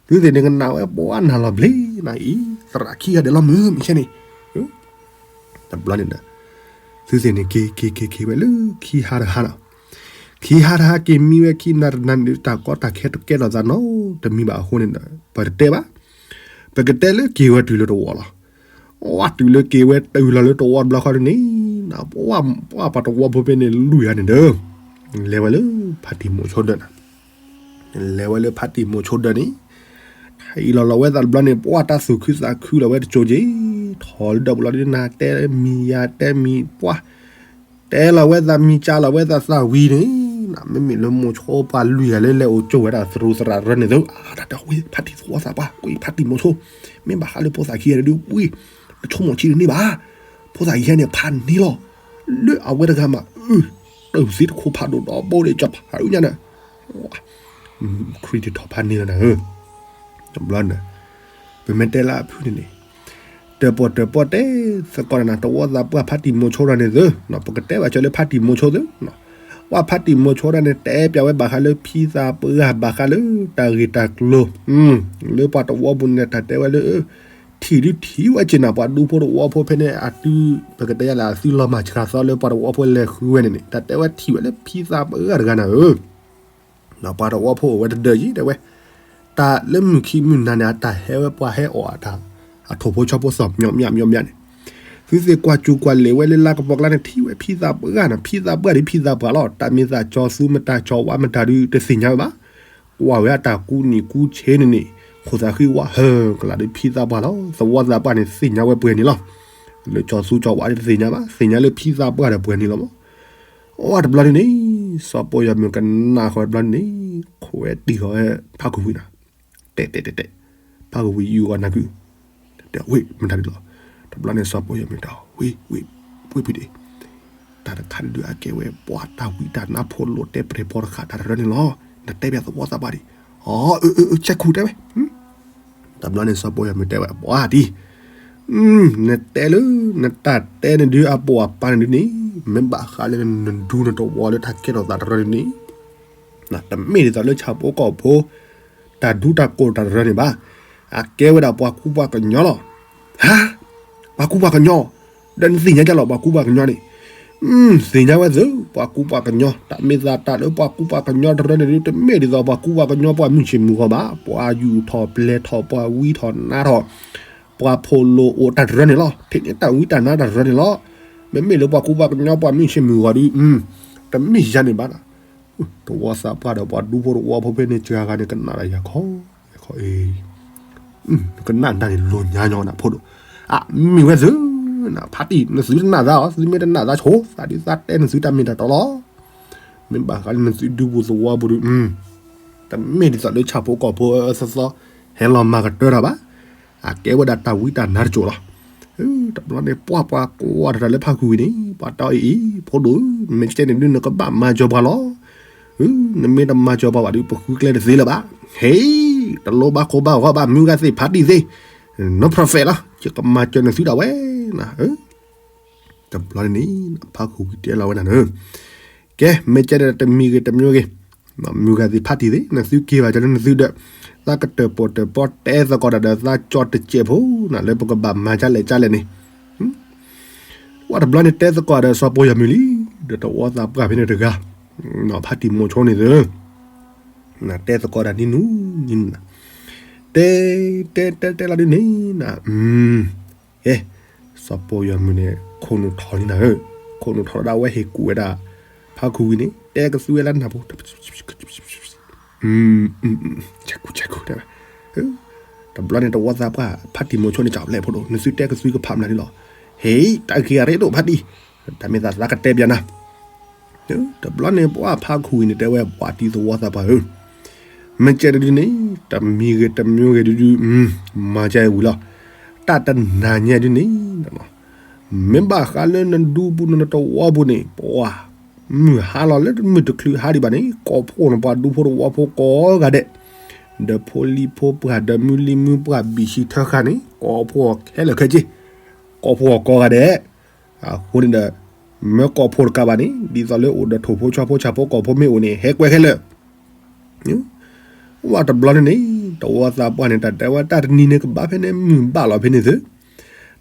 သုသ့ၣ်န့ၣ်ကနၣ်ဝဲ ပှၤနၢ်လီၤဘျ့နၤအံၤ သရၣ်ခံဂၤဒဲးလီၤမုၢ် မ့ၢ်ဆဲန့ၣ်, တဘျီန့ၣ်ဒီး သုသ့ၣ်န့ၣ်က့ၤက့ၤက့ၤက့ၤဝဲလၢခံဟါတဟါနီၤ, ခံဟါတဟါက့ၤမံဝဲခံနၤတနၤန့ၣ် တၢ်ကီတၢ်ခဲတကဲထီၣ်သးနီတမံၤဘၣ်အဃိန့ၣ်ဒီး ပတတဲဘၣ်, ပကတဲလၢက့ၤဝဲတုၤလၢတဝီလီၤ. ဝဲတုၤလၢက့ၤဝဲတုၤလီၤလၢတဝီတဘျီဃီန့ၣ်, ပှၢ်ပှၢ်ပှၤတဝီဖိဖဲန့ၣ်လွံၢ်ဂၤန့ၣ်ဒီး လဲၤဝဲလၢဖါတံၢ်မိၤဆိဒၢးနီၤ လဲၤဝဲလၢဖါတံၢ်မိၤဆိဒၢးန့ၣ်, ဟံးလီၤလီၤဝဲသးတဘျီန့ၣ် ပှၢ်တၢ်သူၣ်ခုသးခုလီၤဝဲတစိၤက့ၤ, ထီၣ်လၢဒီးပလီၤဒ်နၤတဲမံၤယၤတဲမံၤပှၢ်, တဲလီၤဝဲသးမံၤကၢ်လီၤဝဲသးသၣ်ဝံၤန့ၣ်, မ့မ့ၢ်လၢမိၤဆိပှၤလွံၢ်ဂၤလၢလဲၤအိၣ်ကၠိဝဲဒၣ်သရူးသရၣ်တရၢန့ၣ်သ့, အတၢ်တဲဝဲဖါတံၢ်သဝီသးပှၢ် ဝဲဖါတံၢ်မိၤဆိ, မ့ၢ်ဘၣ်ဃးလၢဖိသၣ်ခံဂၤဒုးဝံၤ, တဆိကမိၣ်ဆံးတန့ၢ်ဘၣ်, ဖိသၣ်ခံဂၤန့ၣ်ဖးန့ၢ်လီၤ လၢအဝဲတဂၤမး, တုၤသ့တခိၣ်ဖးဒိၣ်ဒီးဘိဒ်ကၠီၤဖးအုညါန့ၣ်, ခရံာ်တထီၣ်ဖးန့ၢ်လီၤနၤဧၢ, တဘျီန့ၣ်, ပမ့ၢ်တဲလၢအဖုၣ်န့ၣ်န့ၣ်, တၢၣ်ပီၣ်တၢၣ်ပီၣ်တဲသကိးနၤ တဝီသးပှၢ်ဖါတံၢ်မိၤဆိဒၢးန့ၣ်သ့, ပကတဲဘၣ်ကၢလၢဖါတံၢ်မိၤဆိသ့, ပှၢ်ဖါတံၢ်မိၤဆိဒၢးန့ၣ် တဲပျးဝဲဘၣ်ဃးလၢဖံသးပှၢ်ဘၣ်ဃးလၢတၢ်ဂ့ၢ်တၢ်ကျိၤ လၢပှၤတဝီပူၤန့ၣ် တၢ်တဲဝဲလၢ ထံၣ်ဒုးထံၣ်ဝဲက့ၤနၤ ပှၤဒူဖိတဝီဖိဖဲန့ၣ် အတု ပကတဲယၤလၢ အသုလီၤမၢ်ဆှးသီလၢပှၤတဝီဖိလဲၤဃုဝဲန့ၣ်န့ၣ် တၢ်တဲဝဲထံၣ်ဝဲလၢဖံသးပှၢ်တဂၤနၤဧၢ, ပှၤတဝီဖိအိၣ်ဝဲတဒၢးယံၤတဲဝဲ, တၢ်လၢမုၢ်ခံမုၢ်နၤန့ၣ် အတၢ်ဟဲဝဲပှၤဟဲအီၣ်အတၢ် အထိၣ်ဖိဆီဖိစီၤ မညီမညီမညီန့ၣ် သုသ့ၣ်ကွၢ်စူၤကွၢ်လဲၤဝဲလၢလါကပီၤကျါန့ၣ် ထံၣ်ဝဲဖံသးပှၢ်နၤ ဖံသးပှၢ်ဒ်ဖံသးပှၢ်လီၤ တၢ်မ့ၢ်သးကၠီၤသူမတၤ ကၠီၤဝါမတၤဒုးတသ့ၣ်ညါဝဲဘၣ်, ကွၢ်ဝဲအတၢ်ကူနံၣ်ကူဆ့န့ၣ်န့ၣ် ခိၣ်သးဃံဝါဟၢကလးဒုးဖံသးပှၢ်လီၤ သဝီသးပှၢ်န့ၣ်သ့ၣ်ညါဝဲပှဲၤန့ၣ်လီၤ, လၢကၠီၤသူကၠီၤဝါဒုးတသ့ၣ်ညါဘၣ် သ့ၣ်ညါလၢဖံသးပှၢ်ဒီးပှဲၤန့ၣ်လီၤမး, အိၣ်တဘျီန့ၣ်န့ၣ်, စီၤပီယီၤမုၢ်ကနၣ်ဃီတဘျီန့ၣ်န့ၣ်, ခိးဝဲတံၢ်ဃီဝဲဖးခူၣ်ဝံၤနၤ, တဲတဲတဲတဲ, ဖးခူၣ်ဝံၤယူၢ်ဂီၤနၤကုၢ်, တဲဝ့ၢ်မတၤဒုးလီၤ, တဘျီန့ၣ်စီၤပီယီၤမုၢ်တဲ ဝ့ၢ်ဝ့ၢ်, ဝ့ၢ်ဖုဒ့ၣ်, တၢ်တခါဒုးအကဲဝဲပှၤတၢ်ဝံတၢ်နါဖိလိၤတဲပှဲၤပီတခါတၢ်တရၢန့ၣ်လီၤ, နတဲပျးသဝီသးပှၢ်ဒံး, အၢ ဆဲးခူၣ်တဲဝဲ တဘျီန့ၣ်စီၤပီယီၤမုၢ်တဲဝဲပှၤဒ်, နတဲလၢ နတၢ်တဲန့ၣ်ဒုးအပိာ်အပၤန့ၣ်ဒုးန့ၣ်, မ့ၢ်ဘၣ်ဃးလၢနဒူနတဝီလၢတၢ်ကဲထီၣ်သးတရၢန့ၣ်န့ၣ်, တမ့ၢ်ဒ်သိးလၢဆၣ်ဖိကီၢ်ဖိ တၢ်ဒူတၢ်ကိၢ်တၢ်တရၢန့ၣ်ဘၣ်, အကဲဝဲဒၣ်ပှၤကူပှၤကညီလီၤ, ဟါ, ပှၤကူပှၤကညီ, ဒီးနသ့ၣ်ညါကလီၤပှၤကူပှၤကညီန့ၣ် သ့ၣ်ညါဝဲသ့ၣ် ပှၤကူပှၤကညီ တၢ်မ့ၢ်သးတၢ်လၢပှၤကူပှၤကညီတရၢန့ၣ်ဒုး တမ့ၢ်ဒ်သိးပှၤကူပှၤကညီပှၤမုၢ်ဆ့ၣ်မုၢ်ဂီၤဘၣ်, ပှၤယူၢ်ထီၣ်ပျဲၤထီၣ် ပှၤဝံထီၣ်နါထီၣ်, ပှၤဖိလိၤအိၣ်တၢ်တရၢန့ၣ်လီၤ, ထဲန့ၣ်တၢ်ဝံတၢ်နါတၢ်တရၢန့ၣ်လီၤ, မ့မ့ၢ်လၢပှၤကူပှၤကညီပှၤမုၢ်ဆ့ၣ်မုၢ်ဂီၤဒုး, တမ့ၢ်ယၤန့ၣ်ဘၣ်, တဝီသးပှၢ်ဒီးပှၤဒူဖိတဝီဖိဖဲန့ၣ် စှၤဂၤန့ၣ် ကနၣ်ဒၣ်ယၤခီ, ယၤခီအံၤ ကနၣ်ဒၣ်န့ၣ်လိၤညါညီနၤဖိဒိၣ်, အမ့ၢ်ဝဲသု, ဖါတံၢ် နသုတနၢ်သးအီၤ သုမ့ၢ်တနၢ်သးဆိ သးဒုးသးတဲနသုတၢ်မ့ၢ်တၢ်တီလီၤ, မ့ၢ်ဘၣ်ဃးလၢနသုဒူပူၤသဝီပူၤဒုး, တမ့ၢ်ဒ်သိးလၢဆၣ်ဖိကီၢ်ဖိသီသီ ဟဲလီၤမၤကတၢၢ်တၢ်ဘၣ်, အကဲဝဲဒၣ်တၢ်ဝံတၢ်နါတစိၤလီၤ, တဘျီန့ၣ် ပှၤပှၤကိးတၢ်လၢဖးခူဝံၤန့ၣ် ပှၤတီအံၤ ဖိဒိၣ်ဧၢ မ့ၢ်ကဲန့ၣ်ဒုး နကဘၣ်မၤစၢၤပှၤလီၤ နမ့ၢ်တမၤစၢၤပှၤဘၣ်ဒီး ပဃုကျဲတသ့လၢၤဘၣ်. ဟ့, တလိၣ်ဘၣ်ခိၣ်ဘၣ်ဂီၢ်ဘၣ် မုၢ်ဂၤသ့ၣ်ဖးတံၢ်သ့ၣ်, no profit လီၤ, ယကမၤစၢၤနသုဒၣ်ဝဲနၤ. တဘျီန့ၣ်န့ၣ် ဖးခူဝံၤတဲလီၤဝဲဒၣ်န့ၣ်, ကဲ မ့ၢ်ကဲဒီးတမံၤဂ့ၤတမံၤဂ့ၤ, မုၢ်ဂၤသ့ၣ်ဖးတံၢ်သ့ၣ် နသုက့ၤဘၣ်ကၢလၢနသုဒီး, သးကတၢၢ်ပီၣ်တၢၢ်ပီၣ်တဲသကိးတၢ်ဒီးသးကၠီတစဲးဖိနၤ လၢပကဘၣ်မၤဒ်လဲၣ်ဒ်လဲၣ်န့ၣ် ဝဲတဘျီန့ၣ် တဲသကိးဒီးစီၤပီယီၤမုၢ်လံ, ဒီးတဝီသးပှၢ်ဖဲန့ၣ်တဂၤ, ဖါတံၢ်မိၤဆိန့ၣ်သ့, တဲသကိးတၢ်နံၤနူနံၤနူ, တဲ, တဲတဲတဲလီၤဒုးန့ၣ်, ကဲ, စီၤပီယီၤမုၢ်န့ၣ် ခိၣ်နူာ်ထီၣ်လံနၤဧၢ, ခိၣ်နူာ်ထီၣ်ဒၣ်ဝဲဟ့ၣ်ကူၣ်ဝဲဒၣ်, ဖါခူဝံၤန့ၣ် တဲကသူဝဲလၢနၢ်ဖိ ဆဲးခူၣ်ဆဲးခူၣ်တဲဝဲ, တဘျီန့ၣ်တဝီသးပှၢ် ဖါတံၢ်မိၤဆိန့ၣ် ကၠီလဲၣ်ဖိဒိၣ် နသုတဲကသွံကဖးမနုၤဒ်လီၤ, ဟ့, တၢ်ဂ့ၢ်အရ့ဒိၣ်ဖါတံၢ်, တၢ်မ့ၢ်သးသးကတဲဘၣ်နၤ, တဘျီန့ၣ်ပှၤဖါခူဝံၤန့ၣ်တဲဝဲ ပှၤတံၢ်သဝီသးပှၢ်ဧၢ, မ့ၢ်ကဲဒုးန့ၣ်, တမံၤဂ့ၤတမံၤဂ့ၤဒုးဒုး, မၤကဲဝံၤလီၤ, တၢ်တနၤညါဒုးန့ၣ် မ့ၢ်ဘၣ်ဃးလၢနဒူပူၤနတဝီပူၤန့ၣ် ပှၤ မုၢ်ဟါလီၤလၢမုၢ်တချုးဟါဒံးဘၣ်န့ၣ် ကိးဖှိၣ်န့ၣ်ပှၤဒူဖိတဝီဖိကိးဂၤဒဲး, ဒီးဖိလံၤဖိပှၢ်ဒီးမုၢ်လံၤမုၢ်ပှၢ်ဘံၣ်ဆံးထၢဃာ်န့ၣ် ကိးဖှိၣ်ခဲလၢာ်ခဲဆ့, ကိးဖှိၣ်ကိးဂၤဒဲး, အဃိန့ၣ်ဒီး မ့ၢ်ကိးဖှိၣ်တကးဘၣ်န့ၣ် ဒ်သိးလၢအိၣ်ဒီးထိၣ်ဖိဆီဖိဆၣ်ဖိကီၢ်ဖိမ့ၢ်အိၣ်န့ၣ် ဟဲကွဲခဲလၢာ်, ဝဲတဘျီန့ၣ်န့ၣ် တဝီသးပှၢ်န့ၣ် တၢ်တဲဝဲတၢ်တနံၤန့ၣ် ကဘၣ်ဖဲန့ၣ်မုၢ်ဘၣ်လီၤဖဲန့ၣ်သု,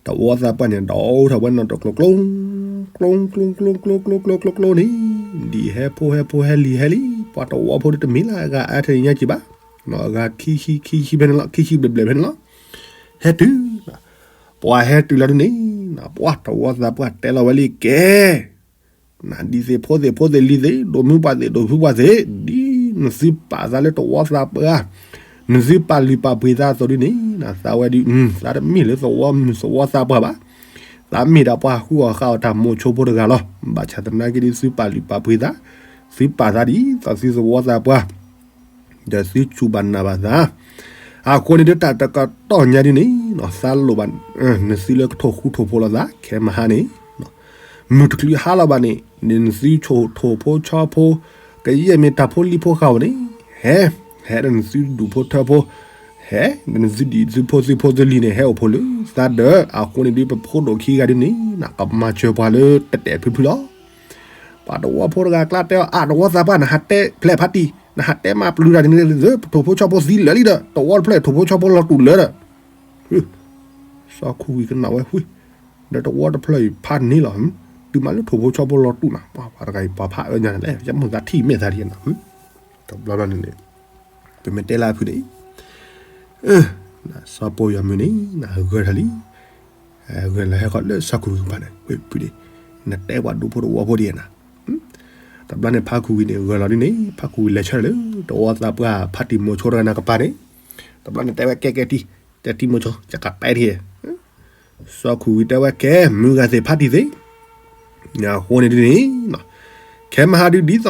တဝီသးပှၢ်န့ၣ် ဒီးအိၣ်ထီၣ်ဝဲနီၢ်တကျိၤကျိၤ, ကျိၤကျိၤကျိၤကျိၤကျိၤကျိၤကျိၤန့ၣ်, ဒ်ဟဲဖိဟဲဖိဟဲလံၤဟဲလံၤ, ပှၤတဝီဖိဒ်တမ့ၢ်လၢအဂၤအါထဲညါက့ၤဘၣ်, အဂၤခံဆံခံဆံဖဲန့ၣ်လီၤ, ခံဆံဘျဲၣ်ဘျဲၣ်ဖဲန့ၣ်လီၤ, ဟဲတုၤ, ပှၤဟဲတုၤလီၤဒ်န့ၣ်, ပှၤတဝီသးပှၢ်တဲလီၤဝဲလံကဲ နဒ်သ့ၣ်ဖိသ့ၣ်ဖိသ့ၣ်လံၤသ့ၣ် ဒိးမုၢ်ပှၢ်သ့ၣ်ဒိးဖုပှၢ်သ့ၣ် ဒ်နသုပာ်သးလၢတဝီသးပှၢ်, နသုပာ်လုၢ်ပာ်ပှ့ၤသးအသိးဒ်န့ၣ်, သးဝဲဒ်, သးတမ့ၢ်လၢသဝီမုၢ်သဝီသးပှၢ်ဘၣ်, သးမ့ၢ်ဒၣ်ပှၤဃုအီၣ်ဃုအီတၢ်မိၤဆိဖိတဂၤလီၤ, ဘၣ်ဆၣ်သနာ်က့ဒ်သုပာ်လုၢ်ပာ်ပှ့ၤသး, သုပာ်သးဒ်သိးသုသဝီသးပှၢ် ဒီးသုစူၢ်ဘၣ်နာ်ဘၣ်သး, အဃိန့ၣ်ဒ်တၢ်တကတီၢ်ညါဒ်န့ၣ်, သးလိၣ်ဘၣ်, နသုလၢကထိၣ်ဃူထိၣ်ဖိးလိာ်သး ခဲမဟါန့ၣ်, မုၢ်တချုးဟါလီၤဘၣ်န့ၣ်, နသုဆိၣ်ထိၣ်ဖိဆီဖိ, ကယဲၢ်မ့ၢ်တၢ်ဖိလံၤဖိဃာ်ဧိၤန့ၣ်, ဟဲ, ဟဲဒီးနသုဒူၣ်ဖိထၢဖိ, ဟဲ, နသုဒံၣ်သုဖိသုဖိသုလံၤန့ၣ် ဟဲအိၣ်ဖိလၢသးဒီး, အဃိန့ၣ်ဒ်ပဖိဒိၣ်ခံဂၤဒ်န့ၣ်, ကမၤစၢၤပှၤလၢတတဲာ်ဖုဖုလီၤ ပှၤတဝီဖိတဂၤကျါတဲအီၤ အါ တဝီသးပှၢ် နဟးတဲဖျဲၣ်ဖးတံၢ်, နဟးတဲမၤပျုၤတၢ်န့ၣ်, ထိၣ်ဖိဆီဖိသံလၢာ်လံဒီး တဝီတဖျၢၣ်ထိၣ်ဖိဆီဖိလီၤတူာ်လၢာ်ဒီး, စီၤခူဝံၤကနၣ်ဝဲဝံၤ, ဒီးတဝီတဖျၢၣ်အံၤဖးန့ၢ်လီၤ, တုၤမးလၢထိၣ်ဖိဆီဖိလီၤတူာ်နၤ, ပှၤတဂၤအံၤပှၤဖးအၢညါန့ၣ်လဲၣ်, ယမိၢ်သးထံၣ်မဲာ်သးဒ်နၤ, တဘျီဘျီန့ၣ်န့ၣ်, ပမ့ၢ်တဲလၢအဖုန့ၣ် စီၤပိာ်ယွၤမုၢ်န့ၣ် နဂၢၢ်ထီၣ်လံ, ဂၢၢ်လီၤဟဲဃီၤလၢစီၤခူဝံၤကပၤန့ၣ်, ဝဲဖုဒ့ၣ်, နတဲပှၤဒူဖိတဝီဖိဒ်နၤ, တဘျီန့ၣ်ဖးခူဝံၤန့ၣ် ဂၢၢ်လီၤဒ်န့ၣ် ဖးခူဝံၤလဲၤဆၢထၢၣ်လၢ တဝီသးပှၢ်ဖးတံၢ်မိၤဆိတဂၤန့ၣ်ကပၤန့ၣ်, တဘျီန့ၣ်တဲဝဲကဲကဲတံၢ်, တဲတံၢ်မိၤဆိ ယကပဲတံၢ် စီၤခူဝံၤတဲဝဲကဲ မုၢ်ဂၤသ့ၣ်ဖးတံၢ်သ့ၣ်, အဃိန့ၣ်ဒ်န့ၣ်, ခဲမဟါဒ်ဒ်သိး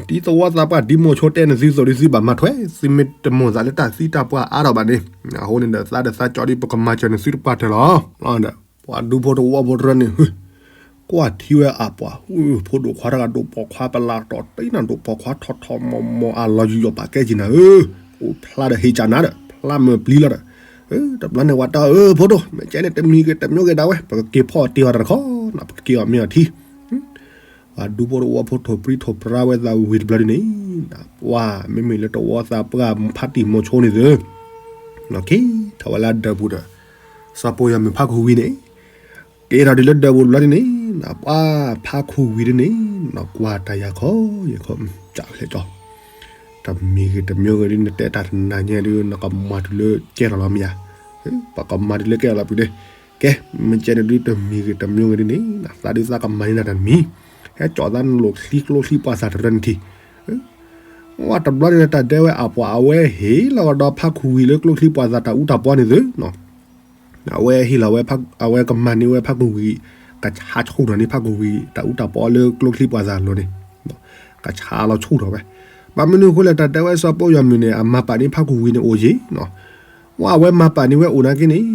ဒီး, ဒ်သဝီသးပှၢ်ဒ်မိၤဆိတဲနသုသိးဒ်သုဘၣ်မၤထွဲ, သုမ့ၢ်တမိၣ်သးလၢတၢ်သံတၢ်ပှၢ်အါထီၣ်ဘၣ်န့ၣ်, အဃိန့ၣ်ဒီးသးဒီးသးကၠီဒ်ပကမၤစၢၤနသုတပှၢ်တၢၢ်လီၤ. ပှၤဒူဖိတဝီဖိတရၢန့ၣ်, ကွၢ်ထံဝဲအပှၤ, ဖိဒိၣ်ခွါတဂၤဒိၣ်ပိာ်ခွါပလၢ်တီၤတ့ၢ်နၤ ဒိၣ်ပိာ်ခွါထီၣ်ထီၣ်မီၤမီၤအလီၤယံာ်ယီၤပာ်ကဲက့ၤနၤဧၢ, အိၣ်ဖျါဒီးဟ့ၣ်ကၢ်နၤဒီး ဖျါမၢပျံၤလီၤဒီး, တဘျီန့ၣ်ဝဲတၢ်အၢဖိဒိၣ် မ့ၢ်ကဲန့ၣ်တမံၤဂ့ၤတမံၤဂ့ၤဒၣ်ဝဲ ပကက့ၤဖီၣ်တ့ၢ်အီၤတၢ်တခီ, ပကက့ၤအီၣ်မ့ၤအီထံ ပှၤဒူဖိတဝီဖိထိၣ်ပြံထိၣ်ပြါဝဲသးဝံၤတဘျီဒ်န့ၣ်, ပှၤမ့မ့ၢ်လၢတဝီသးပှၢ်ဖးတံၢ်မိၤဆိန့ၣ်သု, က့ၤထီၣ်ဝဲလၢဒၢးပူၤဒီး, စီၤပိာ်ယွၤမုၢ်ဖးခူဝံၤန့ၣ်, က့ၤထီၣ်ဒ်လၢဒၢးပူၤတဘျီဒ်န့ၣ်, ပှၤဖးခူဝံၤဒ်န့ၣ်, ကွၢ်တၢ်ယၤခီယၤခီ, ကလဲၤကီ တမံၤဂ့ၤတမံၤဂ့ၤဒ်နတဲတၢ်တနၤညါဒ် နကမၤတုၤလၢကဲထီၣ်လီၤမ့ၢ်ဧါ, ပှၤကမၤတုၤလၢကဲထီၣ်လီၤပူၤန့ၣ်, ကဲ, မ့ၢ်ကဲန့ၣ်ဒ်တမံၤဂ့ၤတမံၤဂ့ၤဒ်န့ၣ်, သးဒ်သးကမၤန့ၢ်နၤတမံၤ, ဟဲကၠီၣ်သးနလိၣ်ချံကျိချံပှၤသးတရၢနထံၣ်, ဝဲတဘျီန့ၣ်တၢ်ဒဲဝဲအပှၤ အဝဲဟ့ၣ်လီၤကဒီးဖးခူဝံၤလၢကျိချံပှၤသးတၢ်အူတၢ်ပီန့ၣ်သု, အဝဲဟ့ၣ်လီၤဝဲ, အဝဲကမၤန့ၢ်ဝဲဖးခူဝံၤ, ကဆါဆူၣ်ထီၣ်န့ၢ်ဖးခူဝံၤ တၢ်အူတၢ်ပီလၢကျိချံပှၤသးလီၤန့ၣ်, ကဆါလီၤဆူၣ်ထီၣ်ဝဲ, ဘၣ်မနုၤအဃိလဲၣ် တၢ်တဲဝဲစီၤပိာ်ယွၤမုၢ်န့ၣ် အမၤပာ်န့ၢ်ဖးခူဝံၤန့ၣ်အိၣ်ယံၤ, ဝဲအဝဲမၤပာ်န့ၢ်ဝဲအိၣ်နာ်က့န့ၣ်,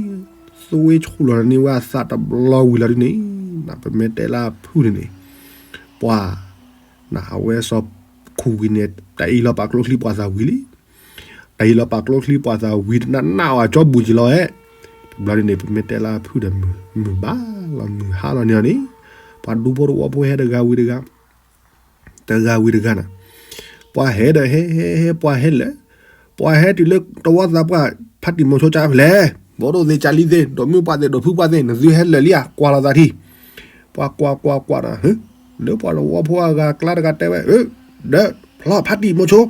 သွ့ဆူၣ်လီၤန့ၢ်ဝဲအသးတဘျီဝံၤလီၤဒ်န့ၣ်, ပမ့ၢ်တဲလၢအဖုၣ်န့ၣ်န့ၣ်, ပှၤ အဝဲစီၤခူဝံၤန့ၣ် တၢ်အ့ၣ်လီၤပာ်ကျိချံပှၤသးဝံၤလံ, တၢ်အ့ၣ်လီၤပာ်ကျိချံပှၤသးဝံၤတနးနးအီၤကၠီဘူၣ်က့ၤလီၤဧဲ, တဘျီဒ်န့ၣ် ပမ့ၢ်တဲလၢအဖုၣ်ဒီးမုၢ်ဘၣ်လီၤမုၢ်ဟါလီၤန့ၣ်န့ၣ်, ပှၤဒူဖိတဝီဖိဟဲတဂၤဝံၤတဂၤ, တဂၤဝံၤတဂၤန့ၣ်, ပှၤဟဲဒီးဟဲဟဲဟဲပှၤဟဲလၢာ်, ပှၤဟဲတုၤလၢတဝီသးပှၢ်ဖးတံၢ်မိၤဆိကၢ်ဖဲလဲၣ်, ဘီဒိၣ်သ့ၣ်ကၢ်လံသ့ၣ် ဒိးမုၢ်ပှၢ်သ့ၣ်ဒိးဖုပှၢ်သ့ၣ် နသုဟဲလၢာ်လံဧါ ကွၢ်လိာ်သးထံ, ပှၤကွၢ်ကွၢ်ကွၢ်န့ၣ်, လၢပှၤတဝီဖိအဂၤကျါတဂၤတဲဝဲ, ဒီးဖျီဖးတံၢ်မိၤဆိ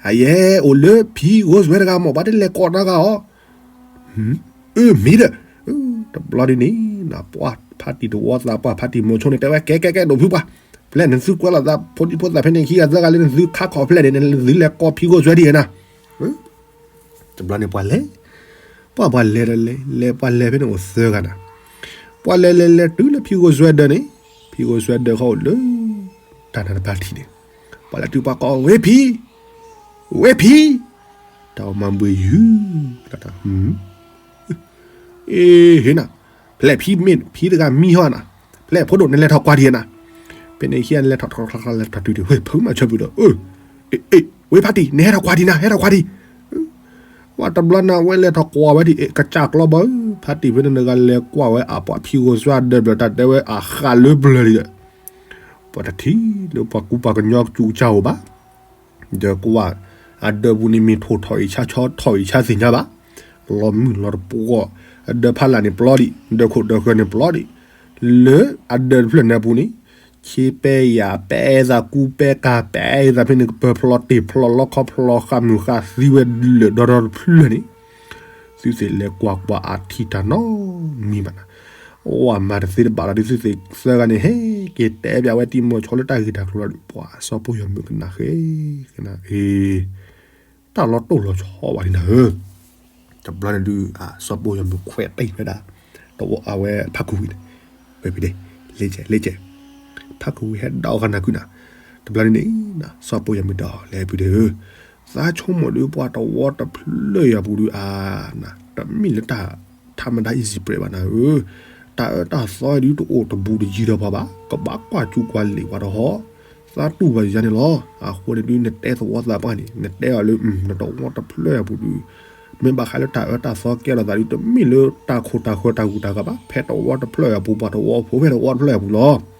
အယဲအိၣ်လၢဖံဂိၢ်စွဲတဂၤမ့ၢ် ဘၣ်တလဲၤကိးတဂၤအီၤ, အၢ မ့ၢ်ဒီး, တဘျီဒ်န့ၣ်, ပှၤဖးတံၢ်တဝီသးပှၢ်ဖးတံၢ်မိၤဆိန့ၣ် တဲဝဲကဲကဲကဲဒိးဖုပှၢ်, ဖဲလဲၣ်နသုကွဲလိာ်သးဖိဒံဖိသၣ်ဖဲန့ၣ်ခံဂၤသၢဂၤလၢနသုခါခီၣ်ဖဲလဲၣ်န့ၣ် နသုလဲၤကိးဖံဂိၢ်စွဲဒ်န့ၣ်နၤ တဘျီန့ၣ်ပှၤလဲၤ, ပှၤပှၤလဲၤဒီးလဲၤ လဲၤပှၤလဲၤဖဲန့ၣ်အိၣ်သၢဂၤနၤ, ပှၤလဲၤလဲၤလဲၤတုၤလၢဖံဂိၢ်စွဲဒၢးန့ၣ်, ဖံဂိၢ်စွဲဒၢးဃီအိၣ်လၢ တၢ်နါတဖၣ်ထံးန့ၣ်, ပှၤလဲၤတုၤပှၤကိးဝဲဖံ, ဝဲဖံ, တၢ်အီၣ်မၤဘှံးယုၢ်, အ့ ဟ့ၣ်နၤ, ဖဲလဲၣ်ဖံမ့ၢ်ဖံတဂၤမံဟီနၤ, ဖဲလဲၣ်ဖိဒိၣ်နလဲၤထီၣ်ကွၢ်ဒံးနၤ, ဖဲန့ၣ်ဟံၣ်နလဲၤထီၣ်တခီခီလဲၤထီၣ်တုၤဒံး ဝဲဖုမၤဆၢပူၤဒီး, အ့ ဝဲဖးတံၢ် နဟဲထီၣ်ကွၢ်ဒံးနၤ ဟဲထီၣ်ကွၢ်ဒံး ဝဲတဘျီန့ၣ် အဝဲလဲၤထီၣ်ကွၢ်ဝဲဒ်အံၤ ကစၢ်ကျီဘၣ်ဧၢ, ဖါတံၢ်ဖဲန့ၣ်တဂၤလဲၤကွၢ်ဝဲအပှၤဖံဂိၢ်စွဲဒၢးဘျၢၣ် တၢ်တဲဝဲအဃးလၢဘျၢၣ်လံဒီး, ပှၤတထံၣ်လၢပှၤကူပှၤကညီကၠူကစၢ်ဧိၤဘၣ်, ဒီးကွၢ်, အဒၢးပူၤန့ၣ်မ့ၢ်ထိၣ်ထီၣ်အံၤဆါဆီထီၣ်အံၤဆါသ့ၣ်ညါဘၣ်, လီၤမုၢ်လီၤတပှီၢ်, အဒၢးဖးလၢ်န့ၣ်ပျီဒံး, ဒၢးခိၣ်ဒၢးဃၢၤန့ၣ်ပျီဒံး, လၢအဒၢးတဖျၢၣ်န့ၣ်အပူၤန့ၣ်, ဆ့ပဲယၤပဲအဲသးကူပဲကၤပဲအဲသးဖဲန့ၣ် ကပၢၤဖျီတ့ၢ်ဖျီလီခီဖျီဃာ်မုၢ်ဃာ်သံဝဲလၢာ်ဒီဒီတဖျၢၣ်န့ၣ်, သုသ့ၣ်လဲၤကွၢ်ကွၢ်အထံၣ်တၢ်နီတမံၤဘၣ်နၤ, အဝဲမၤတသ့တဘၣ်လီၤဒီး သုသ့ၣ်သၢဂၤန့ၣ် ဟဲက့ၤတဲပၠးဝဲတံၤမီၤဆိလၢတၢ်ဂ့ၢ်တၢ်ကျိၤလီၤဒီး ပှၤစီၤပီၢ်ယီၤမုၣ်ကနၣ်ဃဲ, ကနၣ်အ့ တၢ်လီၤတိၢ်လီၤဆီဘၣ်လံနၤဧၢ, တဘျီန့ၣ်ဒုး စီၤပီၢ်ယီၤမုၣ်ခွဲးတံၢ်ဝဲဒၣ်, တဝီအဝဲဖးခူဝံၤန့ၣ်, ဝဲဖံးဒ့, လဲကဲလဲကဲ, ဖးခူဝံၤဟဲဒိးဃာ်နၤကွံာ်နၤ, တဘျီန့ၣ်န့ၣ်, စီၤပီၢ်ယီၤမုၣ်တဲအီၤ လဲဖံးဒ့ဧၢ, သးဆိကမိၣ်ဒုးပှၤတဝီတဖျၢၣ်အံၤအပူၤဒုးအါ, တမ့ၢ်လၢတၢ် ထးမတၤ easy bread ဘၣ်နၤဧၢ, တၢ်အၢတၢ်သီဒုးတအိၣ်တဘူးတယံၤဒီးပှၤဘၣ်, ကဘၣ်ကွၢ်ကူကွၢ်လံာ်ပှၤတဟီ, သးတူၢ်ဘၣ်ယၤန့ၣ်လီၤ, အဃိန့ၣ်ဒုး နတဲသဝီသးပှၢ်န့ၣ် နတဲအီၤလၢ နတဝီတဖျၢၣ်အံၤအပူၤဒုး, မ့ၢ်ဘၣ်ဃးလၢတၢ်အၢတၢ်သီကဲထီၣ်သးဒုး တမ့ၢ်လၢတၢ်ခိၣ်တၢ်ဃၢၤတၢ်ဂုၤတၢ်ဂၤဘၣ်, ဖဲတဝီတဖျၢၣ်အံၤအပူၤ ပှၤတဝီဖိဖဲတဝီတဖျၢၣ်အံၤအပူၤလီၤ.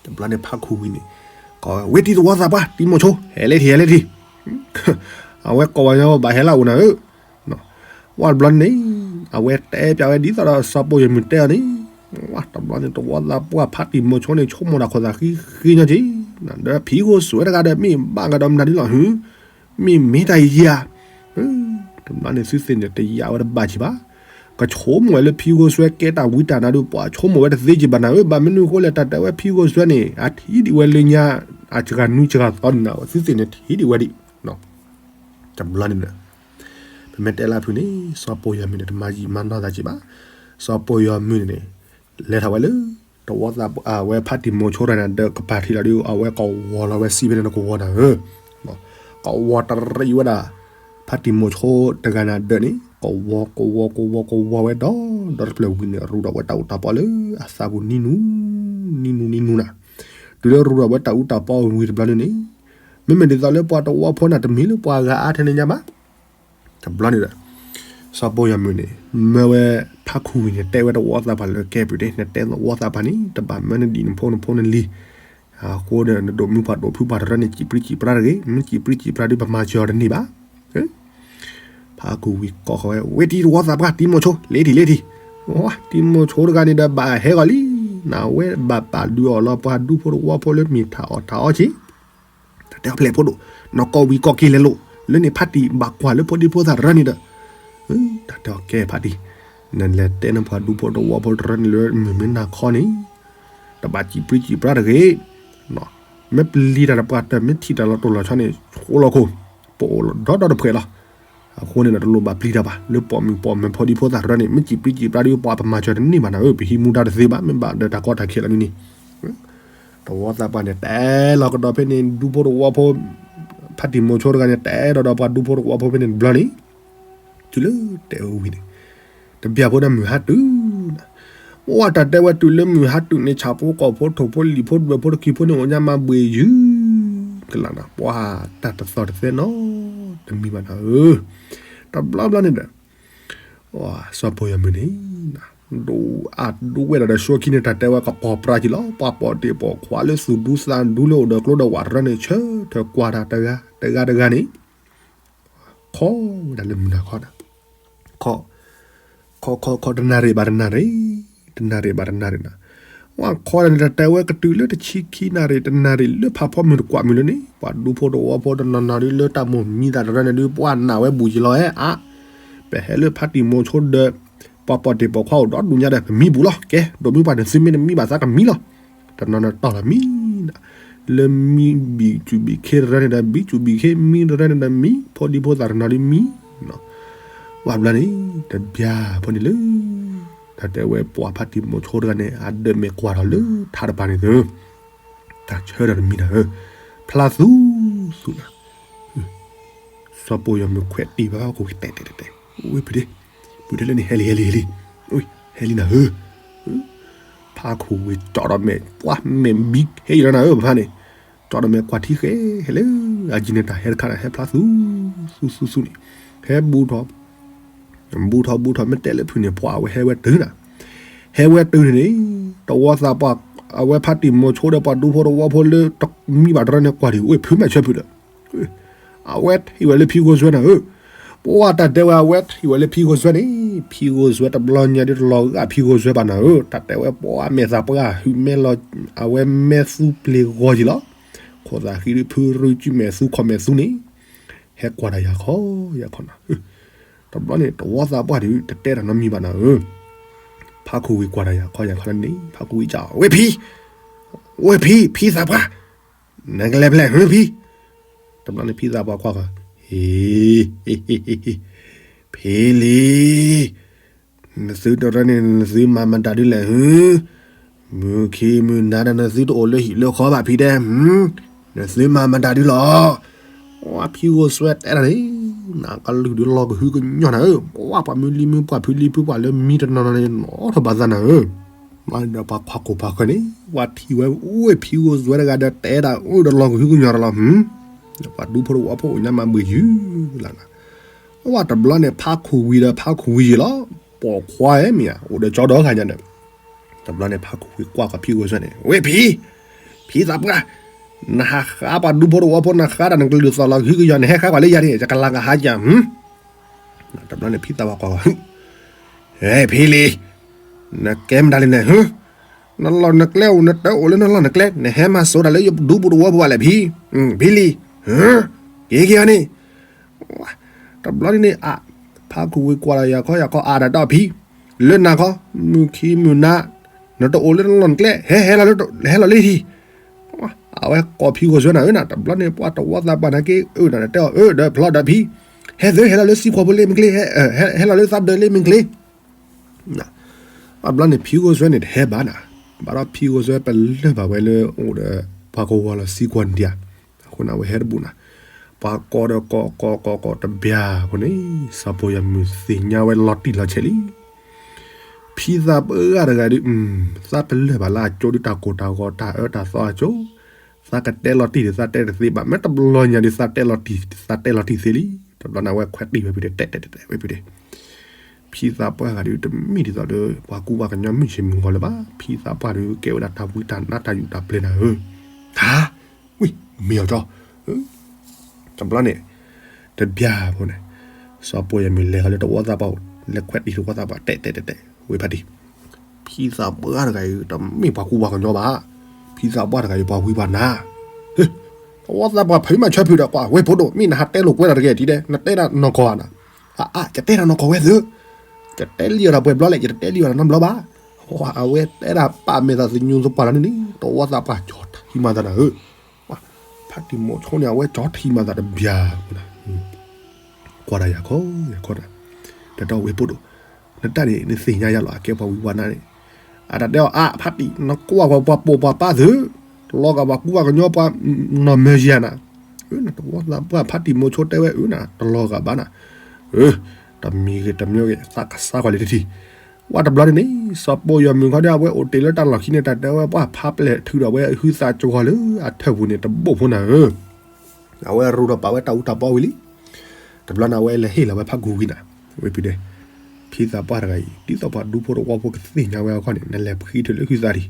တဘျီန့ၣ်ဖးခူဝံၤန့ၣ်, ကိးဝဲတံၤသဝီသးပှၢ် တံၤမီၤဆိ ဟဲလဲထံၣ် ဟဲလဲထံၣ်, အဝဲကိးဝဲညီဘၣ်ဟဲလၢအအိၣ်နၤဧၢ, ဝဲတဘျီန့ၣ်, အဝဲတဲပၠးဝဲဒ်သိးဒီးစီၤပီၢ်ယီၤမုၣ်တဲအီၤန့ၣ်, ဝဲတဘျီန့ၣ် တဝီသးပှၢ်ဖးတံၤမီၤဆိန့ၣ် ဆိကမိၣ်တၢ်ခိၣ်သးဃံဃံညီက့ၤ, ဒီးဖံးဂိၢ်စွဲတဂၤဒီးမ့ၢ်ဘၣ်ဂၤဒီးမနုၤဒ်လီၤဟု, မ့ၢ်မ့ၢ်တၢ်ယၤ တဘျီန့ၣ်သုသ့ၣ်န့ၣ်တယာ်ဝဲတဘၣ်ကံဘၣ်, ကဆိကမိၣ်ဝဲလၢဖံးဂိၢ်စွဲကဲတၢ်ဝံတၢ်နါဒုး ပှၤဆိကမိၣ်ဝဲတသ့ကံဘၣ်နၤဧၢ, ဘၣ်မနုၤအဃိလဲၣ် တၢ်တဲဝဲဖံးဂိၢ်စွဲန့ၣ် အထံၣ်ဒံးဝဲလၢညါ, အစှၤနွံစှၤသီန့ၣ်နၤ သုသ့ၣ်န့ၣ်ထံၣ်ဒံးဝဲဒံး, တဘျီန့ၣ် ပမ့ၢ်တဲလၢဖုန့ၣ် စီၤပီၢ်ယီၤမုၣ်န့ၣ် တမၤယံာ်မၤနီၢ်သးကံဘၣ်, စီၤပီၢ်ယီၤမုၣ်န့ၣ်န့ၣ်, လဲၤထီၣ်ဝဲလၢ တဝီသးပှၢ်ဝဲဖးတံၤမီၤဆိတဂၤန့ၣ်ဒီးကပၤထံးလီၤဒုး အဝဲကဝီၤလီၤဝဲစံးဖဲန့ၣ်နကဝီၤနၤဧၢ, ကဝီၤတရံးဝဲဒၣ်, ဖးတံၤမီၤဆိတဂၤန့ၣ်ဒီးန့ၣ် ကဝီၤကဝီၤကဝီၤကဝီၤဝဲဒီး, ဒီတဖျၢၣ်ဝံၤန့ၣ် ရူးဒီးဝဲတၢ်အူတၢ်ပီလၢအသးပူၤနံၤနူၤ, နံၤနူၤနံၤနူၤနၤ, တုၤလၢရူးဒီးဝဲတၢ်အူတၢ်ပီဝံၤတဘျီန့ၣ်န့ၣ်, မ့မ့ၢ်ဒ်သိးလၢပှၤတဝီဖိန့ၣ် တမ့ၢ်လၢပှၤဂၤအါထဲန့ၣ်ညါဘၣ် တဘျီန့ၣ်ဒီး, စီၤပီၢ်ယီၤမုၣ်န့ၣ် မၢဝဲဖးခူဝံၤန့ၣ် တဲဝဲတဝီသးပှၢ်လၢကဲပူၤဒ့ နတဲသဝီသးပှၢ်န့ၣ် တဘၣ်မၢနဒံးနဖိနဖိနလံၤ, အဃိဒီးနဒိးမုၢ်ပှၤဒိးဖုပှၤတရၢန့ၣ် စံးပြံစံးပြါတဂ့ၤ, မ့ၢ်စံးပြံစံးပြါဒုး ပမၤစၢၤအီၤတန့ၢ်ဘၣ်. ဖးခူဝံၤကိးဃီဝဲ ဝဲတံၤသဝီသးပှၢ် တံၤမီၤဆိ လဲၤထံၣ်လဲၤထံၣ်, တံၤမီၤဆိတဂၤန့ၣ်ဒီးဘၣ်ဟဲဂီၤလံ, နဝဲဘၣ်ပာ်ဒုးအီၣ်လီၤပှၤဒူဖိတဝီဖိလၢမ့ၢ်ထးအီၣ်ထးအီက့ၤ တၢ်တဲအီၤဖျဲၣ်ဖိဒိၣ်, နီၢ်ကီၢ်ဝံၤကီၢ်က့ၤလဲၤလိာ်, လၢန့ၣ်ဖးတံၢ်ဘၣ်ကွၢ်လၢဖိဒံဖိသၣ်တရၢန့ၣ်ဒီး, တၢ်တဲအီၤကဲဖးတံၢ်, နလဲၤတဲနပှၤဒူဖိတဝီဖိတရၢန့ၣ်လၢမုၢ်မ့ၢ်နၤခီန့ၣ်, တဘၣ်စံးပြံစံးပြါတဂ့ၤ, မ့ၢ်ပျံၤတၢ်တပှၢ်တၢၢ် မ့ၢ်ထံၣ်တၢ်လီၤတိၢ်လီၤဆီန့ၣ် ဃိလီၤခိၣ်, ပအိၣ်ဒီဒီတဖှဲးလီၤ. အဃိန့ၣ်ဒီးတလိၣ်ဘၣ်ပျံၤတၢ်ဘၣ်, လၢပိာ်မုၣ်ပိာ်မၢၤဖိဒံဖိသၣ်တရၢန့ၣ် မ့ၢ်စံးပြံစံးပြါဒုး ပှၤပမၤစၢၤတန့ၢ်ဘၣ်နၤဧၢ, ပဟံးမူဒါတသ့ဘၣ်, မ့ၢ်ဘၣ်ဒီးတၢ်ကီတၢ်ခဲလီၤန့ၣ်န့ၣ် တဝီသးပှၢ်န့ၣ် တဲလီၤကဒီးဖဲန့ၣ် ဒူဖိတဝီဖိ, ဖးတံၢ်မီၤဆိတဂၤန့ၣ် တဲဒီးဒီးပှၤဒူဖိတဝီဖိဖဲန့ၣ်တဘျီန့ၣ်, တုၤလၢတဲအဝံၤန့ၣ်, တဘျီဖိဒီးမုၢ်ဟါတုၤ, အိၣ်တၢ်တဲဝဲတုၤလၢမုၢ်ဟါတုၤန့ၣ် ဆၣ်ဖိကီၢ်ဖိထိၣ်ဖိလံာ်ဖိဒွဲၣ်ဖိတကံၤဖိန့ၣ် အိၣ်ညါမၤဘှံးယုၤကလးနၤ, ပှၤတၢ်တသီၣ်တသဲနီတမံၤဘၣ်နၤဧၢ, တဘျီဘျီန့ၣ်ဒီး စီၤပီၢ်ယီၤမုၢ်န့ၣ်, ဒိၣ်အါဒိၣ်ဝဲဒၣ်ဒီး ဆှၢခံန့ၣ် တၢ်တဲဝဲကပီၤပြါက့ၤလီၤ, ပှၤပိာ်တ့ၢ်ပိာ်ခွါလၢသူၣ်ဒူသးဒူလၢအိၣ်ဒီးကျိဒီးဝးတရၢန့ၣ် ဆၢထၢၣ်ကွၢ်တၢ်တဂၤတဂၤတဂၤန့ၣ်, ခီဝဲဒၣ်လၢမုၢ်နၤခီနၤ, ခီ, ခီခီခီတနၣ်ရံၣ်ဘၣ်တနၣ်ရံၣ်, တနၣ်ရံၣ်ဘၣ်တနၣ်ရံၣ်နၤ, ဝဲခီန့ၣ် တၢ်တဲဝဲကတုၤလၢတဆံခံနၣ်ရံၣ် တနၣ်ရံၣ်လၢဖးဖီမုၢ်တကွၢ်မုၢ်လၢန့ၣ် ပှၤဒူဖိတဝီဖိတနီၤနီၤဒုးလၢတၢ်မိၢ်မံသးတရၢန့ၣ်ဒုး ပှၤနာ်ဝဲဘူးက့ၤလီၤဧါ, ပဟဲလၢဖးတံၢ်မီၤဆိဒီး ပှၤပိာ်တ့ၢ်ပိာ်ခွါအိၣ်ဒီဒူၣ်ညါဒီး ပမံဘူးလီၤ, ကဲ ဒိးမံပှၤတသုမ့ၢ်တမံဘၣ်သးကမံလီၤ, တနီၤနီၤတီၢ်လီၤမံနၤ, လၢမံဘံၣ်စူၣ်ဘံၣ်ခ့တရၢန့ၣ်ဒီး ဘံၣ်စူၣ်ဘံၣ်ခ့မံတရၢန့ၣ်ဒီးမံ, ဖိဒံဖိသၣ်တနီၤဒုးမံ ဝဲဘျီန့ၣ် တဘျီဖိန့ၣ်လၢ တၢ်တဲဝဲပှၤဖးတံၢ်မီၤဆိတဂၤန့ၣ် အဒၢးမဲာ်ကွၢ်ထီၣ်လၢထးတပၤန့ၣ်သၢ, တၢ်ဆၢထၢၣ်တမံၤနၤဧၢ, ဖျါသူသူနၤ, စီၤပီၢ်ယီၤမုၢ်ခွဲးတံၢ်ဘၣ် ကဝံၤတဲတဲတဲတဲ, ဝဲဖုဒ့, ဖုဒ့လၢန့ၣ် ဟဲလံ ဟဲလံ ဟဲလံ, ဟဲလံနၤဧၢ, ဖးခူဝံၤကၠီဒီးမဲာ် ပှၤမဲာ်ဘံဟဲအံၤလီၤနၤဧၢ ပဖါန့ၣ်, ကၠီဒီးမဲာ်ကွၢ်ထံဃဲ ဟဲလၢ အယံၤန့ၣ်တၢ်ဟဲတခါန့ၣ် ဟဲဖျါသူ သူသူသူန့ၣ်, ဟဲဘူးထီၣ် ဘူးထီၣ်ဘူးထီၣ် မ့ၢ်တဲလၢဖုန့ၣ် ပှၤအဝဲဟဲဝဲတုၤနၤ, ဟဲဝဲတုၤန့ၣ်န့ၣ် တဝီသးပှၢ် အဝဲဖးတံၢ်မီၤဆိဒီးပှၤဒူဖိတဝီဖိလၢတမံဘၣ်တရၢန့ၣ် ကွၢ်ဒံး ဝဲဖုမဲာ်ဆၢဖုဒီး, အဝဲထံၣ်ဝဲလၢဖံဂိၢ်စွဲနၤဧၢ, ပှၢ်တၢ်တဲဝဲအဝဲထံၣ်ဝဲလၢဖံဂိၢ်စွဲန့ၣ်, ဖံဂိၢ်စွဲတဘျီညါဒုးတလီၤဂာ်ဖံဂိၢ်စွဲဘၣ်နၤဧၢ, တၢ်တဲဝဲပှၢ်မဲာ်သၣ်ပှၢ် ဟုမဲာ်လီၤ, အဝဲမဲာ်သူပျ့ၤဂီၤယံၤလီၤ, ခိၣ်သးဃံဒုးဖုရူစုမဲာ်သူခီၣ်မဲာ်သူန့ၣ်, ဟဲကွၢ်တၢ်ယၤခီယၤခီနၤ တဘျီန့ၣ် တဝီသးပှၢ်ဒုး တတဲတၢ်နီတမံၤဘၣ်နၤဧၢ, ဖးခူဝံၤကွၢ်တၢ်ယၤခီယၤခီန့ၣ် ဖးခူဝံၤစံး, ဝဲၢ်ဖံ, ဝဲၢ်ဖံ, ဖံသးပှၢ်, နကလဲၤဖဲလဲၣ်ဟၢဖံ, တဘျီန့ၣ်ဖံသးပှၢ်ကွၢ်ဃီ, ဟ့, ဖံလံၤ, နသုတရၢန့ၣ် နသုမၤမတၤဒုလဲၣ်ဟၢ, မုၢ်ခံမုၢ်နၤဒီးနသုတအိၣ်လၢဟံၣ်လၢဃီဘၣ်ဖံတဲ, နသုမၤမတၤဒုလီၤ ဝဲဖံဂိၢ်စွဲတဲတၢ်န့ၣ်, နကလုၢ်ဒုးလီၤကဟုကညီၢ်နၤဧၢ, ပှၢ်ပှၤမုၢ်လံမုၢ်ပှၢ်ဖုလံဖုပှၢ်လၢမံတနီၤနီၤန့ၣ် နီၣ်ထီၣ်ဘၣ်သးနၤဧၢ, မ့ၢ်ဒီးပှၤခွါခိၣ်ပှၤဃၢၤန့ၣ် ပှၤထံၣ်ဝဲအိၣ်ဝဲဖံဂိၢ်စွဲတဂၤဒီးတဲဒၣ်အိၣ်ဒီးလီၤကဟုကညီၢ်တလီၤ, ပှၤဒူဖိတဝီဖိအိၣ်ညါမးဘှံးယုၢ်လၢ်နၤ, ဝဲတဘျီန့ၣ် ဖးခူဝံၤဒီးဖးခူဝံၤယံၤလီၤ, ပိာ်ခွါဧၢမ့ၢ်ဧါ အိၣ်ဒီးကၠီဒီဂၤညါဒီး တဘျီန့ၣ် ဖးခူဝံၤကွၢ်ဃီဖံဂိၢ်စွဲန့ၣ်, ဝဲၢ်ဖံ, ဖံသးပှၢ်, နဟးဃါပှၤဒူဖိတဝီဖိ နဃါဒီးနကလုၢ်သီၣ်လီၤကဟုကညီၢ် နဟဲဃါကွၢ်လၢယၤန့ၣ် ယကလၤကဟါယၤ, တဘျီန့ၣ် ဖံသးပှၢ်ကွၢ်ဃီ, ဟဲဖံလံၤ, နကဲမတၤလံန့ၣ်ဟၢ, နလီၢ်နကျဲအိၣ် နတၢ်အိၣ်လၢနလီၢ်နကျဲ နဟဲမၤစိးတၢ်လၢယဒူဖိတဝီဖိဘၣ်လဲၣ်ဖံ, ဖံလံၤ, က့ၤက့ၤအီၤန့ၣ် တဘျီန့ၣ်န့ၣ် အါ, ဖးခူဝံၤကွၢ်ဒီးယၤခီယၤခီအါဒၣ်တၢ်ဖံ, လၢနၤခီ, မုၢ်ခံမုၢ်နၤ, နတအိၣ်လၢနလီၢ်နကျဲ ဟဲ, ဟဲလီၤလၢထံ, အဝဲကိးဖံဂိၢ်စွဲနၤဧၢနၤ, တဘျီန့ၣ် ပှၤတဝီသးပှၢ်နၤက့ၤအၢနၤ နတဲအီၤအၢဒီးဖျီဒီးဖံ, ဟဲသၢ ဟဲလီၤလၢစံခွီဖိလၢမ့ၢ်ကျ့, ဟဲလီၤလၢသးဒၢးလၢမ့ၢ်ကျ့ ဘၣ်ဘျီန့ၣ် ဖံဂိၢ်စွဲန့ၣ်တဟဲဘၣ်နၤ, ဘၣ်ဒီးဖံဂိၢ်စွဲပလၢၢ်ဘၣ်ဝဲလၢအိၣ်ဒီး ပှၤကဝီၤလီၤစံကွီၤနဒံးဧါ, အဃိန့ၣ် အဝဲဟဲတဘူးနၤ, ပှၤကိးဒီးကိးကိးကိးကိးတဘျီဖိန့ၣ် စီၤပိာ်ယွၤမုၢ်သ့ၣ်ညါဝဲလီၤတံၢ်လီၤဆဲးလံ, ဖံသးပှၢ်တဂၤဒုး သးပလၢၢ်ဘၣ်လၢအကၠိဒုးတၢ်ကိၢ်တၢ်ဂီၤတၢ်အၢတၢ်သီအကၠိ, သးကတဲလီၤတံၢ်ဒီးသးတဲတသ့ဘၣ်, မ့ၢ်တဘျီညါဒုးသးတဲလီၤတံၢ် သးတဲလီၤတံၢ်သ့လံ, တဘျီန့ၣ် အဝဲခွဲးတံၢ်ဝဲဖုဒဲး တဲတဲတဲဝဲဖုဒဲး ဖံသးပှၢ်ဂၤဒုး တမ့ၢ်ဒ်သိးဒီး ပှၤကူပှၤကညီမုၢ်ဆ့ၣ်မုၢ်ဂီၤလၢၤဘၣ်, ဖံသးပှၢ်ဒုး ကဲဝဲဒၣ်တၢ်ဝံတၢ်နါတၢ်ယူးတၢ်ပျဲၤနၤဧၢ, ဟါ, ဝံၢ်, မ့ၢ်အီၤကၠီ, တဘျီန့ၣ်, တဘျီဖိန့ၣ်, စီၤပိာ်ယွၤမုၢ်လဲၤဃီၤလၢတဝီသးပှၢ်, လဲၤခွဲးတံၢ်တဝီသးပှၢ် တဲတဲတဲတဲ, ဝဲဖါတံၢ်, ဖံသးပှၢ်တဂၤအံၤ တမ့ၢ်ပှၤကူပှၤကညီဘၣ်, ဖံသးပှၢ်တဂၤအံၤ ပှၤဝံပှၤနါ တဝီသးပှၢ်ဖံးမးဆၢဖုးဒီးကွၢ် ဝဲဖိဒိၣ် မ့ၢ်နဟးတဲလိာ်ကွဲဒီးတကဲဒ်လဲၣ်, နတဲဒၣ်နီၢ်ကီၢ်ဧါနၤ, အါအါ ယတဲတၢ်နီၢ်ကီၢ်ဝဲသု, ယတဲလံအီၤဒီးပှဲၤဘျီလဲၣ်, ယတတဲလံအီၤဒီးနီတဘျီဘၣ်, အဝဲတဲဒၣ်ပာ်မဲာ်သးသညူးသပှၢ်လီၤန့ၣ်န့ၣ် တဝီသးပှၢ်ကၠီထံမၤသးနၤဧၢ, ဖါတံၢ်မိၤဆိန့ၣ် အဝဲကၠီထံမၤသးတဘျီ, ကွၢ်တၢ်ယၤခီယၤခီနၤ, တၢ်တဲအီၤဝဲဖိဒိၣ်, နတၢ်န့ၣ် နသ့ၣ်ညါယၤလီၤ အကဲပှၤဝံပှၤနါန့ၣ်, အတၢ်တဲအီၤအါ ဖါတံၢ်နကွၢ်ပှၤပှၤပိာ်ပှၤပၢ်သု, တလီၤဂာ်ပှၤကူပှၤကညီပှၤနီၢ်မၢယၤနၤ, တဝီသးပှၢ်ဖါတံၢ်မိၤဆိတဲဝဲအၢနၤ တလီၤဂာ်ဘၣ်နၤ, တမံၤဂ့ၤတမံၤဂ့ၤ သးကစါကွၢ်လၢတထံၣ်, ဝဲတဘျီန့ၣ်န့ၣ် စီၤပိာ်ယွၤမုၢ်ခီဒီး အဝဲအိၣ်တ့ၢ်လၢတၢ်လီၢ်ခံန့ၣ် တၢ်တဲဝဲပှၢ်ဖးပျဲၢ်ထုးဒီးဝဲဟုသးကဝီၤလၢအထၢၣ်ပူၤန့ၣ် တဘိၣ်ဖိနၤဧၢ, အဝဲရူးဒီးပာ်ဝဲတၢ်အူတၢ်ပီဝံၤလံ, တဘျီန့ၣ် အဝဲလဲၤဟ့ၣ်လီၤဝဲဖးခူဝံၤနၤ, ဝဲဖုဒဲး, ဖံသးပှၢ်တဂၤအံၤ ဒ်သိးပှၤဒူဖိတဝီဖိကသ့ၣ်ညါဝဲအခီန့ၣ် နလဲၤဖှံထုးလၢဟုသးဒံး,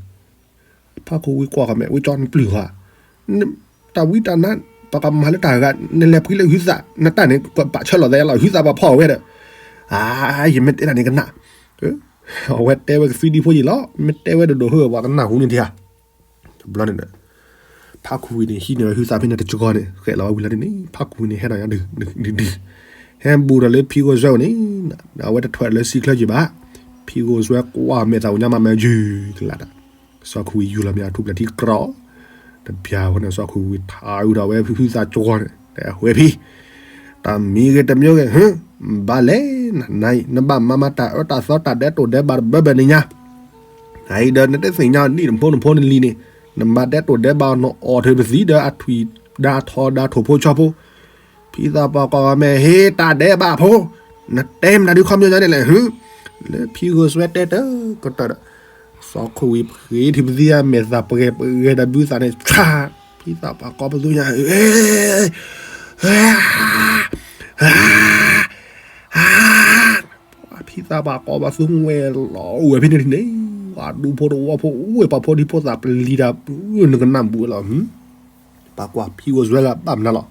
ဖးခူဝံၤကွၢ်ဃီမဲာ် ဝဲကၠီနပျုၢ်ဃီ တၢ်ဝံတၢ်နါ ပကမၤလၢတၢ်ဂၤ နလဲၤဖှံလၢဟုသး နတၢ်န့ၣ် ပာ်ဆၢလီၤသးလီၤ ဟုသးပှၤဖီၣ်ဝဲဒီး, အါ ယမ့ၢ်တဲဒၣ်န့ၣ်ကနၣ်, အဝဲတဲဝဲကသံဒံဖိယံၤလီၤ မ့ၢ်တဲဝဲဒိၣ်ဒိၣ်ဟၢဝဲပှၤကနၢ်ဟူန့ၣ်ဒံးဧါ, တဘျီန့ၣ်ဒီး ဖးခူဝံၤန့ၣ် ဟံးန့ၢ်ဝဲဟုသးဖဲန့ၣ်တကီန့ၣ် ဃဲးလီၤဝဲဝံၤလီၤန့ၣ် ဖးခူဝံၤန့ၣ် ဟဲဒီးညါဒုးဒုးဒုး, ဟဲဘူးဒီးလၢဖံဂိၢ်စွဲအိၣ်န့ၣ်, အဝဲတထွဲးလၢစံချၢက့ၤဘၣ်, ဖံဂိၢ်စွဲကွၢ်မဲာ်သးအိၣ်ညါမးမၢယုၢ်ကလးတၢ် စီၤခူဝံၤယူၤလီၤမ့ၢ်အထူပျဲၢ်ထံကြီ, တပျၢ်ဝဲန့ၣ် စီၤခူဝံၤထါအုးဒီးဝဲဟုသးကၠီန့ၣ် တဲဝဲဖံ, တၢ်မံၤဂ့ၤတမံၤဂ့ၤ ဟၢ, ဘၣ်လဲၣ်, နၤအံၤ နဘၣ်မၤမၤတၢ်အၢတၢ်သီတၢ်ဒဲးတိၣ်ဒဲးဘးတဘၢဘၢန့ၣ်ညါ, နၤအံၤဒီး နတသ့ၣ်ညါနံၣ်တဖိနဖိနလံၤန့ၣ်, နမၤဒဲးတိၣ်ဒဲးဘးနီၢ်အီၣ်ထုးပသံဒီးအထွံၣ်ဒီးအထီဒီးထိၣ်ဖိဆီဖိ ဖံသးပှၢ်ကွၢ်ဂီၤမဲာ် ဟ့ၣ်တၢ်ဒဲးဘးဖိ, နတဲမနုၤဒုးခီပညီညါန့ၣ်လဲၣ်, ဟၢ, လၢဖံဂိၢ်စွဲတဲတၢ်ကတၢၢ်ဒီး, စီၤခူဝံၤဖှံထံပသံအမဲာ်သးပှဲၤပှဲၤဒီးဘုသးန့ၣ်, ဖံသးပှၢ်ကိးပသူညါ, ဖံသးပှၢ်ကိးပသူဝဲလီၤအိၣ်ဝဲဖဲန့ၣ်န့ၣ်, ပှၤဒူဖိတဝီဖိအိၣ်ဝဲပှၤဖိဒံဖိသၣ်ပျံၤတၢ်, နကနၣ်ဘူးဝဲလီၤ, ပှၤကွၢ်ဖံဂိၢ်စွဲလၢဘၣ်မနုၤလီၤ,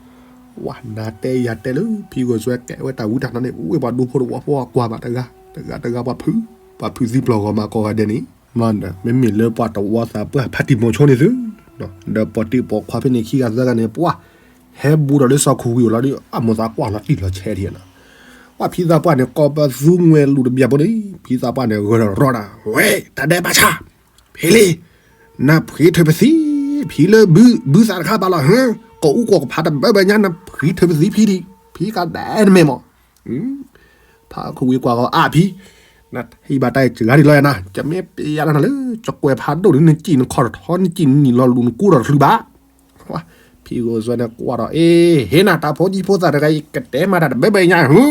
ဝဲနၤတဲယၤတဲလၢ ဖံဂီၤစွဲကဲဝဲတၢ်ဝံတၢ်နါန့ၣ် အိၣ်ဝဲပှၤဒူဖိတဝီဖိအကွၢ်မးတဂၤ, တဂၤတဂၤပှၤဖု, ပှၤဖုသံပျီၢ်ဂီၤမးကိးဂၤဒဲးန့ၣ်, မ့မ့ၢ်လၢပှၤတဝီသးပှၢ်ဖါတံၢ်မိၤဆိန့ၣ်သု, ဒီးပှၤတံၢ်ပိာ်ခွါဖဲန့ၣ်ခံဂၤသၢဂၤန့ၣ် ပှၤဟဲဘူးဒီးလၢစီၤခိၣ်ဝံၤအိၣ်လီၤဒီး အမိၢ်သးကွၢ်လီၤတံၢ်လီၤဆဲးဒံးနီၤ, ပှၤဖံသးပှၢ်န့ၣ် ကိးပသူငွဲၢ်လူၤတဘျီဖိန့ၣ် ဖံသးပှၢ်န့ၣ် ဂၢၢ်ဒီးရီဒီး ဝဲ တၢ်ဒဲးဘးဆၣ် ဖံလံ, နဖှံထၢၣ်ပသံ, ဖံလၢဘုသးတခါဘၣ်လီၤဟၢ, ကိးအူကိးကဖးတဘၢဘၢညါ နဖှံထၢၣ်ပသံဖံဒံး, ဖံကဒဲးနမဲာ်မး, ဖါခိၣ်ဝံၤကွၢ်ဂီၤအါဖံ, နဟံးဘၣ်တၢ်အံၤစှၤဒံးလီၤယၤနၤ, ကမ့ၢ်ပျးလီၤနၤလၢ ကကွဲးဖးဒိၣ်ဒုး နစံၣ်နခီၣ်ထီၣ် နစံၣ်နနံၣ်လီၤလူၤ နကူဒီးတချုးဘၣ် ဖံဂိၢ်စွဲန့ၣ်ကွၢ်ဒီး အ့ ဟ့ၣ်နၤ တၢ်ဖိဒံဖိသၣ်တဂၤအံၤ ကတဲမၤတၢ်တဘၢဘၢညါဟူ,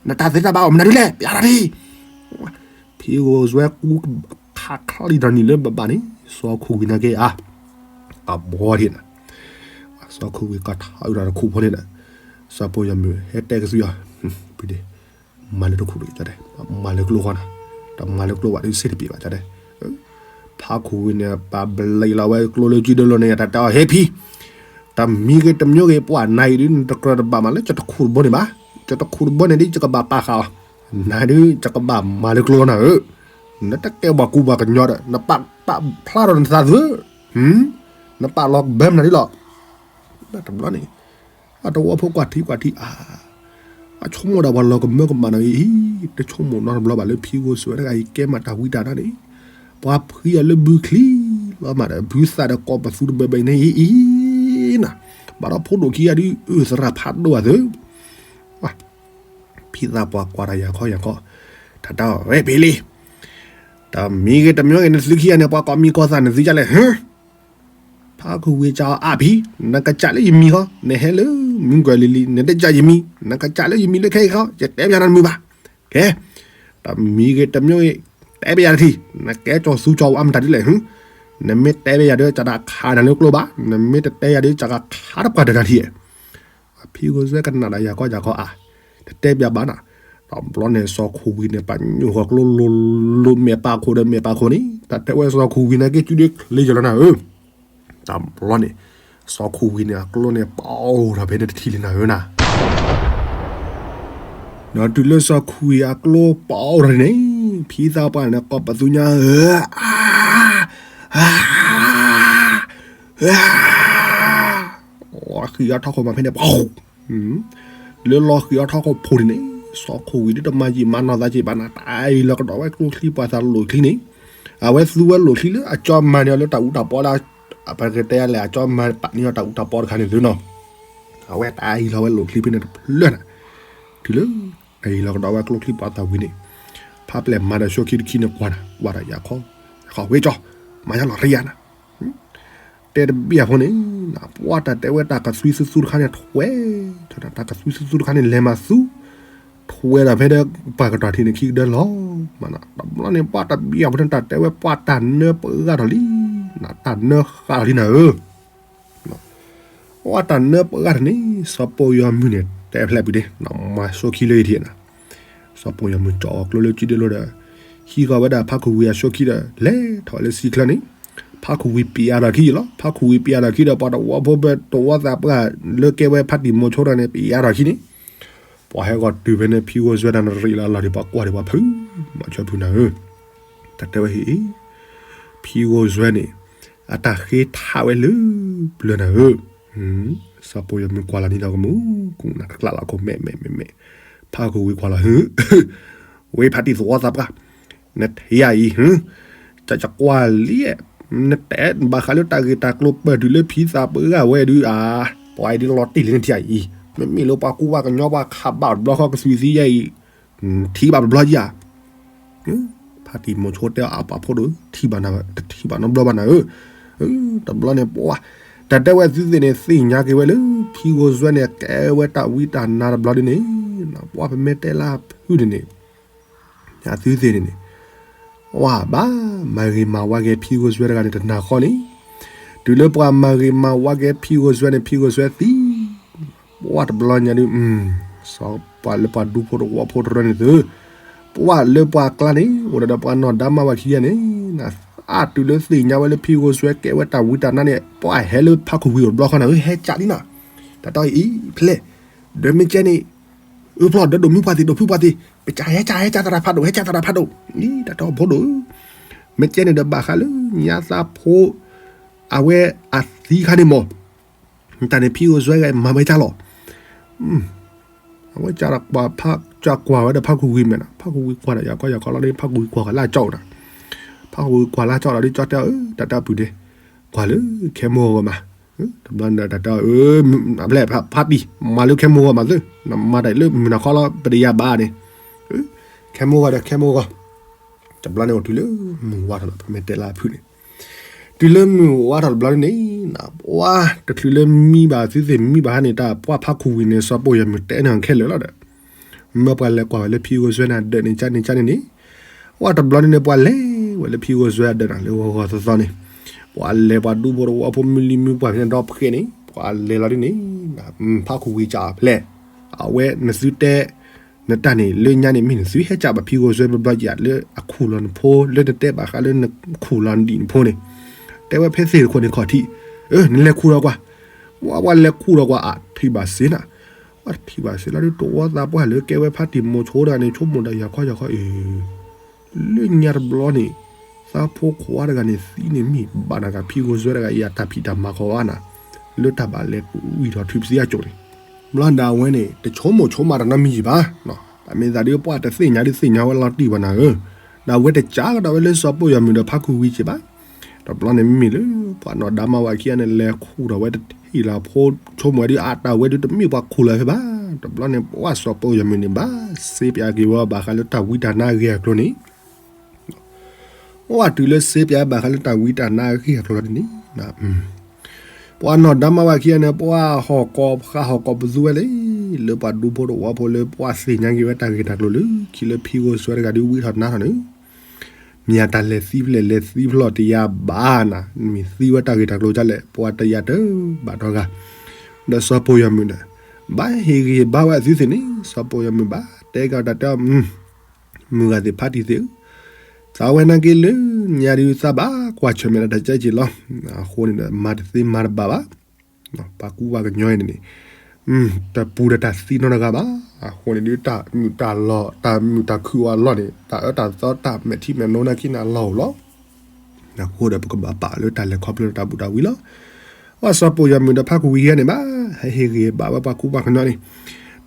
နတၢ်သ့တၢ်ဘၣ်အိၣ်မနုၤဒ်လဲၣ် ပျးတၢ်ဒ်, ဖံဂိၢ်စွဲကူခးချီလံဒီးနံၣ်လၢဘၣ်ဘၣ်န့ၣ် စီၤခိၣ်ဝံၤနာ်က့ဧါ, အဘီထံးနၤ, စီၤခိၣ်ဝံၤကထီၣ်အုးဒီးတခိၣ်ဖိန့ၣ်ဒီး, စီၤပိာ်ယီၤမုၣ်ဟဲတဲကသွံအီၤ, ဖံဒ့ မၤလၢတခိၣ်တက့ၢ်, မၤလၢကျိဃီနၤ, တမၤလၢကျိဘၣ်ဒ်စ့တပ့ၤဘၣ်ကတဲ, ဖါခိၣ်ဝံၤန့ၣ် ပာ်ဘျဲးလီၤဝဲကျိလၢကံဒိၣ်လိၤန့ၣ် တၢ်တဲအီၤ ဟ့ၣ်ဖံ, တမံၤဂ့ၤတမံၤဂ့ၤ ပှၤနၤအံၤဒ် နတကြၢးတဘၣ်မးလၢ ကတခိၣ်တဘိန့ၣ်ဘၣ်, ကတခိၣ်တဘိန့ၣ်ဒ် ယကဘၣ်ပာ်ဃာ်အီၤ, နၤဒ် ယကဘၣ်မၤလၢကျိနၤဧၢ, နတကဲပှၤကူပှၤကညီဒီး နပာ်ပာ်ဖျါထီၣ်နသးသု, နပာ်လီၤကဘၢမနုၤဒ်လီၤ, တဘျီန့ၣ် အတဝီဖိကွၢ်ထံကွၢ်ထံအါ, အဆိကမိၣ်ဒၣ်ပှၤလီၤကမၢကမၣ်နီၤအံၤ, တဆိကမိၣ်နီတဘျီဘၣ်လၢဖံဂိၢ်စွဲတဂၤအံၤ ကဲမးတၢ်ဝံတၢ်နါန့ၣ်, ပှၤဖှံအီၤလၢဘုချံလီၤမးဒီး ဘုသၣ်ဒီးကိးပသူတဘၢဘၢအံၤန့ၣ်အံၤနၤ, ဘၣ်ဒီးဖိဒိၣ်ခံဂၤဒ်အုၣ်သရၣ်ဖးဒိၣ်အသိး ဖံသးပှၢ်ကွၢ်တၢ်ယၤခီယၤခီ, တၢ်တဲအီၤ ဝဲဖံလံ, တမံၤဂ့ၤတမံၤဂ့ၤ နသုခံဂၤန့ၣ် ပှၤကိးမံၤကိးသၣ်နသုကလဲၣ်ဟၢ, ဖါခိၣ်ဝံၤစံးအီၤ အါဖံ, နကစးလၢယမံၤဃီ, နဟဲလၢမုၢ်ကွဲၤလံၤလံၤ နတစးယမံၤ, နကစးလၢယမံၤလၢခဲအံၤဃီ ယတဲပျးနၤတမုာ်ဘၣ်, ကဲ, တမံၤဂ့ၤတမံၤဂ့ၤ တဲပျးယၤတထံၣ်, နကဲကၠီၤသူကၠီၤဝါမတၤဒ်လဲၣ်ဟၢ, နမ့ၢ်တဲပျးယၤဒီး စးတခးနၤလၢကျိဘၣ်, နမ့ၢ်တတဲယၤဒီး စးကခးတပှၢ်တနၤထံၣ် ဖံဂိၢ်စွဲကနၣ်ဒၣ်ယၤခီယၤခီအါ, တတဲပျးဘၣ်နၤ, တဘျီန့ၣ် စီၤခိၣ်ဝံၤန့ၣ် ပညိၣ်ဃီၤကျိလိၤလိၤ မဲာ်ပာ်ခိၣ်ဒီးမဲာ်ပာ်ခိၣ်န့ၣ် တၢ်တဲဝဲစီၤခိၣ်ဝံၤနာ်က့ စုဒ့ချ့ယလီၤနၤဧၢ, တဘျီန့ၣ် စီၤခိၣ်ဝံၤန့ၣ် အကျိန့ၣ်ပအိၣ်ထီၣ်ဖဲန့ၣ်တထံၣ်လံနၤဧၢနၤ ဒီးတုၤလၢစီၤခိၣ်ဝံၤအကျိပအိၣ်ထီၣ်န့ၣ် ဖံသးပှၢ်န့ၣ် ကိးပသူညါဧၢ, အါ, အါ, အါ, ဃံးအီၣ်ထီၣ်ခိၣ်မးဖဲန့ၣ် ပှၤ လၢလီၤဃံးအီၣ်ထီၣ်ခိၣ်ဖိန့ၣ်န့ၣ် စီၤခိၣ်ဝံၤဒ်တမၤယံာ်မၤနီၢ်သးက့ၤဘၣ်နၤ တၢ်အံၤလီၤကဒီးဝဲကျိချံပှၤသးလိာ်ချံန့ၣ်, အဝဲသူဝဲလိာ်ချံလၢအကၠီမၤန့ၢ်အီၤလၢတၢ်အူတၢ်ပီလၢ ပကတဲယၤလဲၣ် အကၠီမၤပာ်န့ၢ်အီၤတၢ်အူတၢ်ပီတခါန့ၣ်သုနီၤ, အဝဲတၢ်အံၤလီၤဝဲလိာ်ချံဖဲန့ၣ်တဖျၢၣ်နၤ, တုၤလၢ တၢ်အံၤလီၤကဒီးဝဲကျိချံပှၤသးဝံၤန့ၣ်, ဖါပျဲၢ်မၤဒီးဆိခံတခံန့ၣ်ကွၢ်နၤ ကွၢ်ဒီးယၤခီ, ယၤခီဝဲကၠီ, မၤယါလီၤရံယါနၤ တဲတဘၣ်အဖိန့ၣ်, ပှၤတၢ်တဲဝဲတၢ်ကသွံသူသူတခါန့ၣ်ထွဲ, တၢ်ကသွံသူသူတခါန့ၣ်လဲၤမၤသူ, ထွဲဒီးဖဲဒီး ပှၤကတီၢ်ထံးန့ၣ်ခံကဒၢလီၤ, မးနၤ တဘျီန့ၣ် ပှၤတဘၣ်အဖိန့ၣ် တၢ်တဲဝဲပှၤတၢ်နၢပှဲၤဂၤထီၣ်လံ, နတၢ်နၢဃာ်လီၤလံနၤဧၢ, ပှၤတၢ်နၢပှဲၤဂၤထီၣ်န့ၣ် စီၤပိာ်ယီၤမုၢ်န့ၣ် တဲဖျဲးပူၤဒ့ မၤဆိခံလၢအံၤထံးနၤ စီၤပိာ်ယီၤမုၢ်ကၠီအီၤကျိလၢကံဒ့လိၤဒီး, ဟံးဃီၤဝဲဒၣ်ဖါခိၣ်ဝံၤအဆိခံဒီး လဲၤထီၣ်ဝဲလၢစံချၢန့ၣ်, ဖါခိၣ်ဝံၤပျးထီၣ်ခံယံာ်လီၤ. ဖါခိၣ်ဝံၤပျးထီၣ်ခံဒီး ပှၤတဝီဖိဖဲတဝီသးပှၢ်လၢကဲဝဲဖါတံၢ်မိၤဆိတဂၤန့ၣ် ပျးထီၣ်ခံန့ၣ်, ပှၤဟဲဂီၤတုၤဖဲန့ၣ် ဖံဂိၢ်စွဲတၢ်န့ၣ်ရံးလီၤလီၤဒီး ပှၤကွၢ်ဒီးပှၤဖုး, မၤဆၢဖုးနၤဧၢ, တၢ်တဲဝဲဟ့ၣ် ဖံဂိၢ်စွဲန့ၣ် အတၢ်ဃ့ထးဝဲလၢပျၢၤနၤဧၢ, စီၤပိာ်ယီၤမုၢ်ကွၢ်လီၤန့ၣ်ဒီးကမူၣ် ကူၣ်နၤတကျးလီၤခိၣ်မဲာ်မဲာ်မဲာ်မဲာ်, ဖါခိၣ်ဝံၤကွၢ်လီၤ ဝဲဖါတံၢ်သဝီသးပှၢ်, နထံၣ်ယၤအံၤ, တၢ်ကွၢ်လံ, နတဲဘၣ်ဃးလၢတၢ်ဂ့ၢ်တၢ်ကျိၤပၢၢ်တုၤလၢဖံသးပှၢ်ဝဲဒုးဧါ, ပှၤအံၤဒ်လီၤတံၢ်လံနထံၣ်ယၤအံၤ, မ့မ့ၢ်လၢပှၤကူပှၤကညီပှၤခးဘၣ်တဘျီဃီကသွံၣ်သံယၤအံၤ, ထံၣ်ဘၣ်တဘျီဧါ ဖါတံၢ်မိၤဆိတဲအပာ်ဖိဒိၣ် ထံၣ်ဘၣ်နၤ တထံၣ်ဘၣ်နီတဘျီဘၣ်နၤဧၢ, တဘျီန့ၣ်ပှၤ, တၢ်တဲဝဲသုသ့ၣ်န့ၣ် သ့ၣ်ညါက့ၤဝဲလၢ ဖံဂိၢ်စွဲန့ၣ် ကဲဝဲတၢ်ဝံတၢ်နါတဘျီဒ်န့ၣ်, ပှၤပမ့ၢ်တဲလၢဖုန့ၣ်န့ၣ်, သုသ့ၣ်န့ၣ်န့ၣ် ပှၤဘၣ်မၤဂ့ၤမၤဝါက့ၤဖံဂိၢ်စွဲတဂၤန့ၣ်တနၤဃီလံ, တုၤလၢပှၤမၤဂ့ၤမၤဝါက့ၤဖံဂိၢ်စွဲန့ၣ် ဖံဂိၢ်စွဲသံ, ပှၤတဘျီညါဒုး, ပှၤလၢပှၤဒူဖိတဝီဖိတရၢန့ၣ်သု, ပှၤလၢပှၤကျါန့ၣ် အိၣ်ဒီးပှၤနီၢ်ဒါမါဝၤခံဂၤန့ၣ်, အတုၤလၢသ့ၣ်ညါဝဲလၢဖံဂိၢ်စွဲကဲဝဲတၢ်ဝံတၢ်နါန့ၣ် ပှၤဟဲလၢဖါခိၣ်ဝံၤအိၣ်တဘျီဃီနၤဧၢ, ဟဲကးလံနၤ, တၢ်တဲအံၤဖျဲၣ် ဒီးမ့ၢ်ကဲန့ၣ် အၢဖျီၣ်ဒီးဒိးမုၢ်ပှၢ်သ့ၣ် ဒိးဖုပှၢ်သ့ၣ် ပကဟဲကၢ် ဟဲကၢ်သရၣ်ဖးဒိၣ် ဟဲကၢ်သရၣ်ဖးဒိၣ် အံၤတၢ်တီဖိဒိၣ်ဧၢ, မ့ၢ်ကဲန့ၣ်ဒီးဘၣ်ဃးလၢညါသးဖိ အဝဲအသံခါန့ၣ်မး, တၢ်န့ၣ်ဖံဂိၢ်စွဲဂၤမၤဝဲကၢ်လီၤ. အဝဲကၢ်ကွၢ်ဝဲဒီးဖးခူဝံမဲာ်နီၤ, ဖးခူဝံကွၢ်ဒီးယၤကီယၤကီလီၤဒီး ဖးခူဝံကွၢ်လၢကၠီၣ်နီၤ, ဖးခူဝံကွၢ်လၢကၠီၣ်လီၤဒီး ကၠီၣ်တဲအီၤ တၢ်တၢ်ပုၢ်ဒ့ ကွၢ်လၢခဲမိၢ်ဂီၤမး, တဘျီန့ၣ်ဒီးတၢ်တဲအီၤ ဖဲဖးပံၤ မၤလၢခဲမိၢ်ဂီၤမးသု, နမၤတၢ်လၢမုၢ်နၤခီလီၤ ပတယၤဘၣ်န့ၣ်, ခဲမိၢ်ဂီၤဒီးခဲမိၢ်ဂီၤ, တဘျီန့ၣ်အိၣ်တုၤလၢမုၢ်ဝါထီၣ်လီၤ ပမ့ၢ်တဲလၢအဖုၣ်န့ၣ် တုၤလၢမုၢ်ဝါထီၣ်တဘျီန့ၣ်န့ၣ်, ပှၤတချုးလၢမံဘၣ်သုသ့ၣ်မံဘၣ်ဟါန့ၣ် တၢ်ပှၢ်ဖးခူဝံန့ၣ် စီၤပိာ်ယီၤမုၢ်တဲန့ၢ်အီၤခဲလၢာ်လီၤဒီး, မ့ၢ်ပှၤလဲၤကွၢ်ဝဲလၢဖံဂိၢ်စွဲန့ၣ်အဒၢးန့ၣ်ကၢ်န့ၣ်ကၢ်န့ၣ်န့ၣ်, ပှၤတဘျီန့ၣ်န့ၣ် ပှၤလဲၤဝဲလၢဖံဂိၢ်စွဲအဒၢးန့ၣ် လၢဂီၤဂီၤသီသီန့ၣ်, ပှၤလဲၤပှၤဒူဖိတဝီဖိမုၢ်လံမုၢ်ပှၢ်ဖဲန့ၣ်ဒီဖှဲန့ၣ် ပှၤလဲၤလီၤဒ်န့ၣ်, ဖးခူဝံကၢ်အဖျဲၣ်, အဝဲနသုတဲ နတၢ်န့ၣ် လၢညါန့ၣ်မ့ၢ်နသုဟဲကၢ်ဘၣ်ဖံဂိၢ်စွဲဘျီဘျီယၤလၢအခူၣ်လီၤနဖိ လၢနတဲဘၣ်ဃးလၢနခူၣ်လီၤနဒံၣ်နဖိန့ၣ်, တဲဝဲဖဲသ့ၣ်တခိၣ်န့ၣ်ခီၣ်ထံး, အၢ နလဲၤခူၣ်လီၤကွၢ်, ပှၤပှၤလဲၤခူၣ်လီၤကွၢ် အထံၣ်ဘၣ်စ့နၤ, ပှၤတထံၣ်ဘၣ်စ့လီၤဒ်တဝီသးပှၢ်လၢကဲဝဲဖါတံၢ်မိၤဆိတဂၤန့ၣ် ဆိကမိၣ်ဒီးယၤခီယၤခီအံၤ လၢညါတဘျီန့ၣ် သးဖိခွါတဂၤန့ၣ်သံန့ၣ်မ့ၢ်ဘၣ်နၤဂၤဖံဂိၢ်စွဲတဂၤအံၤအတၢ်ဖံးတၢ်မၤကီးဘၣ်နၤ, လၢတၢ်ဘၣ်လဲၤဝံၣ်ထီၣ်ထွံၣ်ပသံအကၠိၣ်န့ၣ်, ဘျီဒၣ်ဝဲန့ၣ် တဆိကမိၣ်ဆိကမးတနီတမံၤယံၤဘၣ်, တၢ်မ့ၢ်သးဒ်ပှၤတသ့ၣ်ညါဒ်သ့ၣ်ညါဝဲလီၤတံၢ်ဘၣ်နၤဧၢ, ဒၣ်ဝဲတကးကဒီးဝဲလၢစီၤပိာ်ယီၤမုၢ်ဒီးဖါခူဝံက့ၤဘၣ်, တဘျီန့ၣ်မ့မ့ၢ်လၢ ပှၤနီၢ်ဒါမါဝၤခံဂၤန့ၣ် လဲၤခူၣ်ထီၣ်ဝဲတထံၣ်လၢဖိ ဆိကမိၣ်ဝဲဒ်အတၢ်ဝဲဒ်တမ့ၢ်ပှၤခူၣ်လၢၤဖဲဘၣ်, တဘျီန့ၣ် ပှၤစီၤပိာ်ယီၤမုၢ်န့ၣ် ဘၣ်စ့ပၠးက့ၤဝဲဘၣ်ဃးလၢတၢ်ဝံတၢ်နါအဂ့ၢ်အကျိၤန့ၣ်, အိၣ်တုၤလၢစ့ပၠးဘၣ်ဃးလၢတၢ်ဝံတၢ်နါအဂ့ၢ်အကျိၤလီၤဒ်န့ၣ်, ပှၤနီၢ်ဒါမါဝၤခံဂၤန့ၣ် ပှၤဟီၣ်ကီၢ်ဃးဟီၣ်ကီၢ်ပသူဝဲလံ, လၢပှၤဒူဖိတဝီဖိလၢပှၤသ့ၣ်ညါက့ၤဝဲတၢ်ဂ့ၢ်တၢ်ကျိၤလၢခံလၢဖံဂိၢ်စွဲတဂၤဒ်ဝံထီၣ်နါထီၣ်န့ၣ် မ့ၢ်အတၢ်လဲၤသံဖျဲၣ်လဲၤသံဖျီၣ်တယၤဘၣ်နၤ, မ့ၢ်သံဝဲတၢ်ဂ့ၢ်တၢ်ကျိၤဒ်လဲၣ် ပှၤတယၤတဘၣ်ဒီးဂၤ, ဒီးစီၤပိာ်ယီၤမုၢ်န့ၣ် ဘၣ်ဟ့ၣ်ဂံၢ်ဟ့ၣ်ဘါဝဲအသုသ့ၣ်န့ၣ်, စီၤပိာ်ယီၤမုၢ်ဘၣ်တဲကဒီးတၢ်တဲအီၤ, မုၢ်ဂၤသ့ၣ်ဖါတံၢ်သ့ၣ်ဧၢ, သးဝဲနာ်က့လၢညါဒ်သးဘၣ်ကွၢ်ဆၢၣ်မဲာ်ဒီးတၢ်ကဲက့ၤလီၤ, အဃိန့ၣ်ဒီး မၤတသ့မၤတဘၣ်ဘၣ် ပှၤကူပှၤကညီအံၤန့ၣ်န့ၣ်, တပူၤဒီးတၢ်သံနီတဂၤဘၣ်, အဃိန့ၣ်ဒ်တၢ်မုာ်တၢ်လီၤ တၢ်မုာ်တၢ်ခုၣ်အီၤအလီၢ်န့ၣ် တၢ်အၢတၢ်သီတၢ်မဲာ်ထံမဲာ်နိနာ်က့န့ၣ်အလီၢ်အိၣ်လီၤ, အဃိဒီးပကဘၣ်ပာ်လၢတၢ်လဲၤခီဖျိလၢတၢ်ဘူၣ်တၢ်ဝံလီၤ, ပှၤစီၤပိာ်ယီၤမုၢ်ဒီးဖါခူဝံဟဲန့ၣ်ဘၣ်, ဟဲဟ့ၣ်ဂံၢ်ဘါဝဲပှၤကူပှၤကညီန့ၣ်,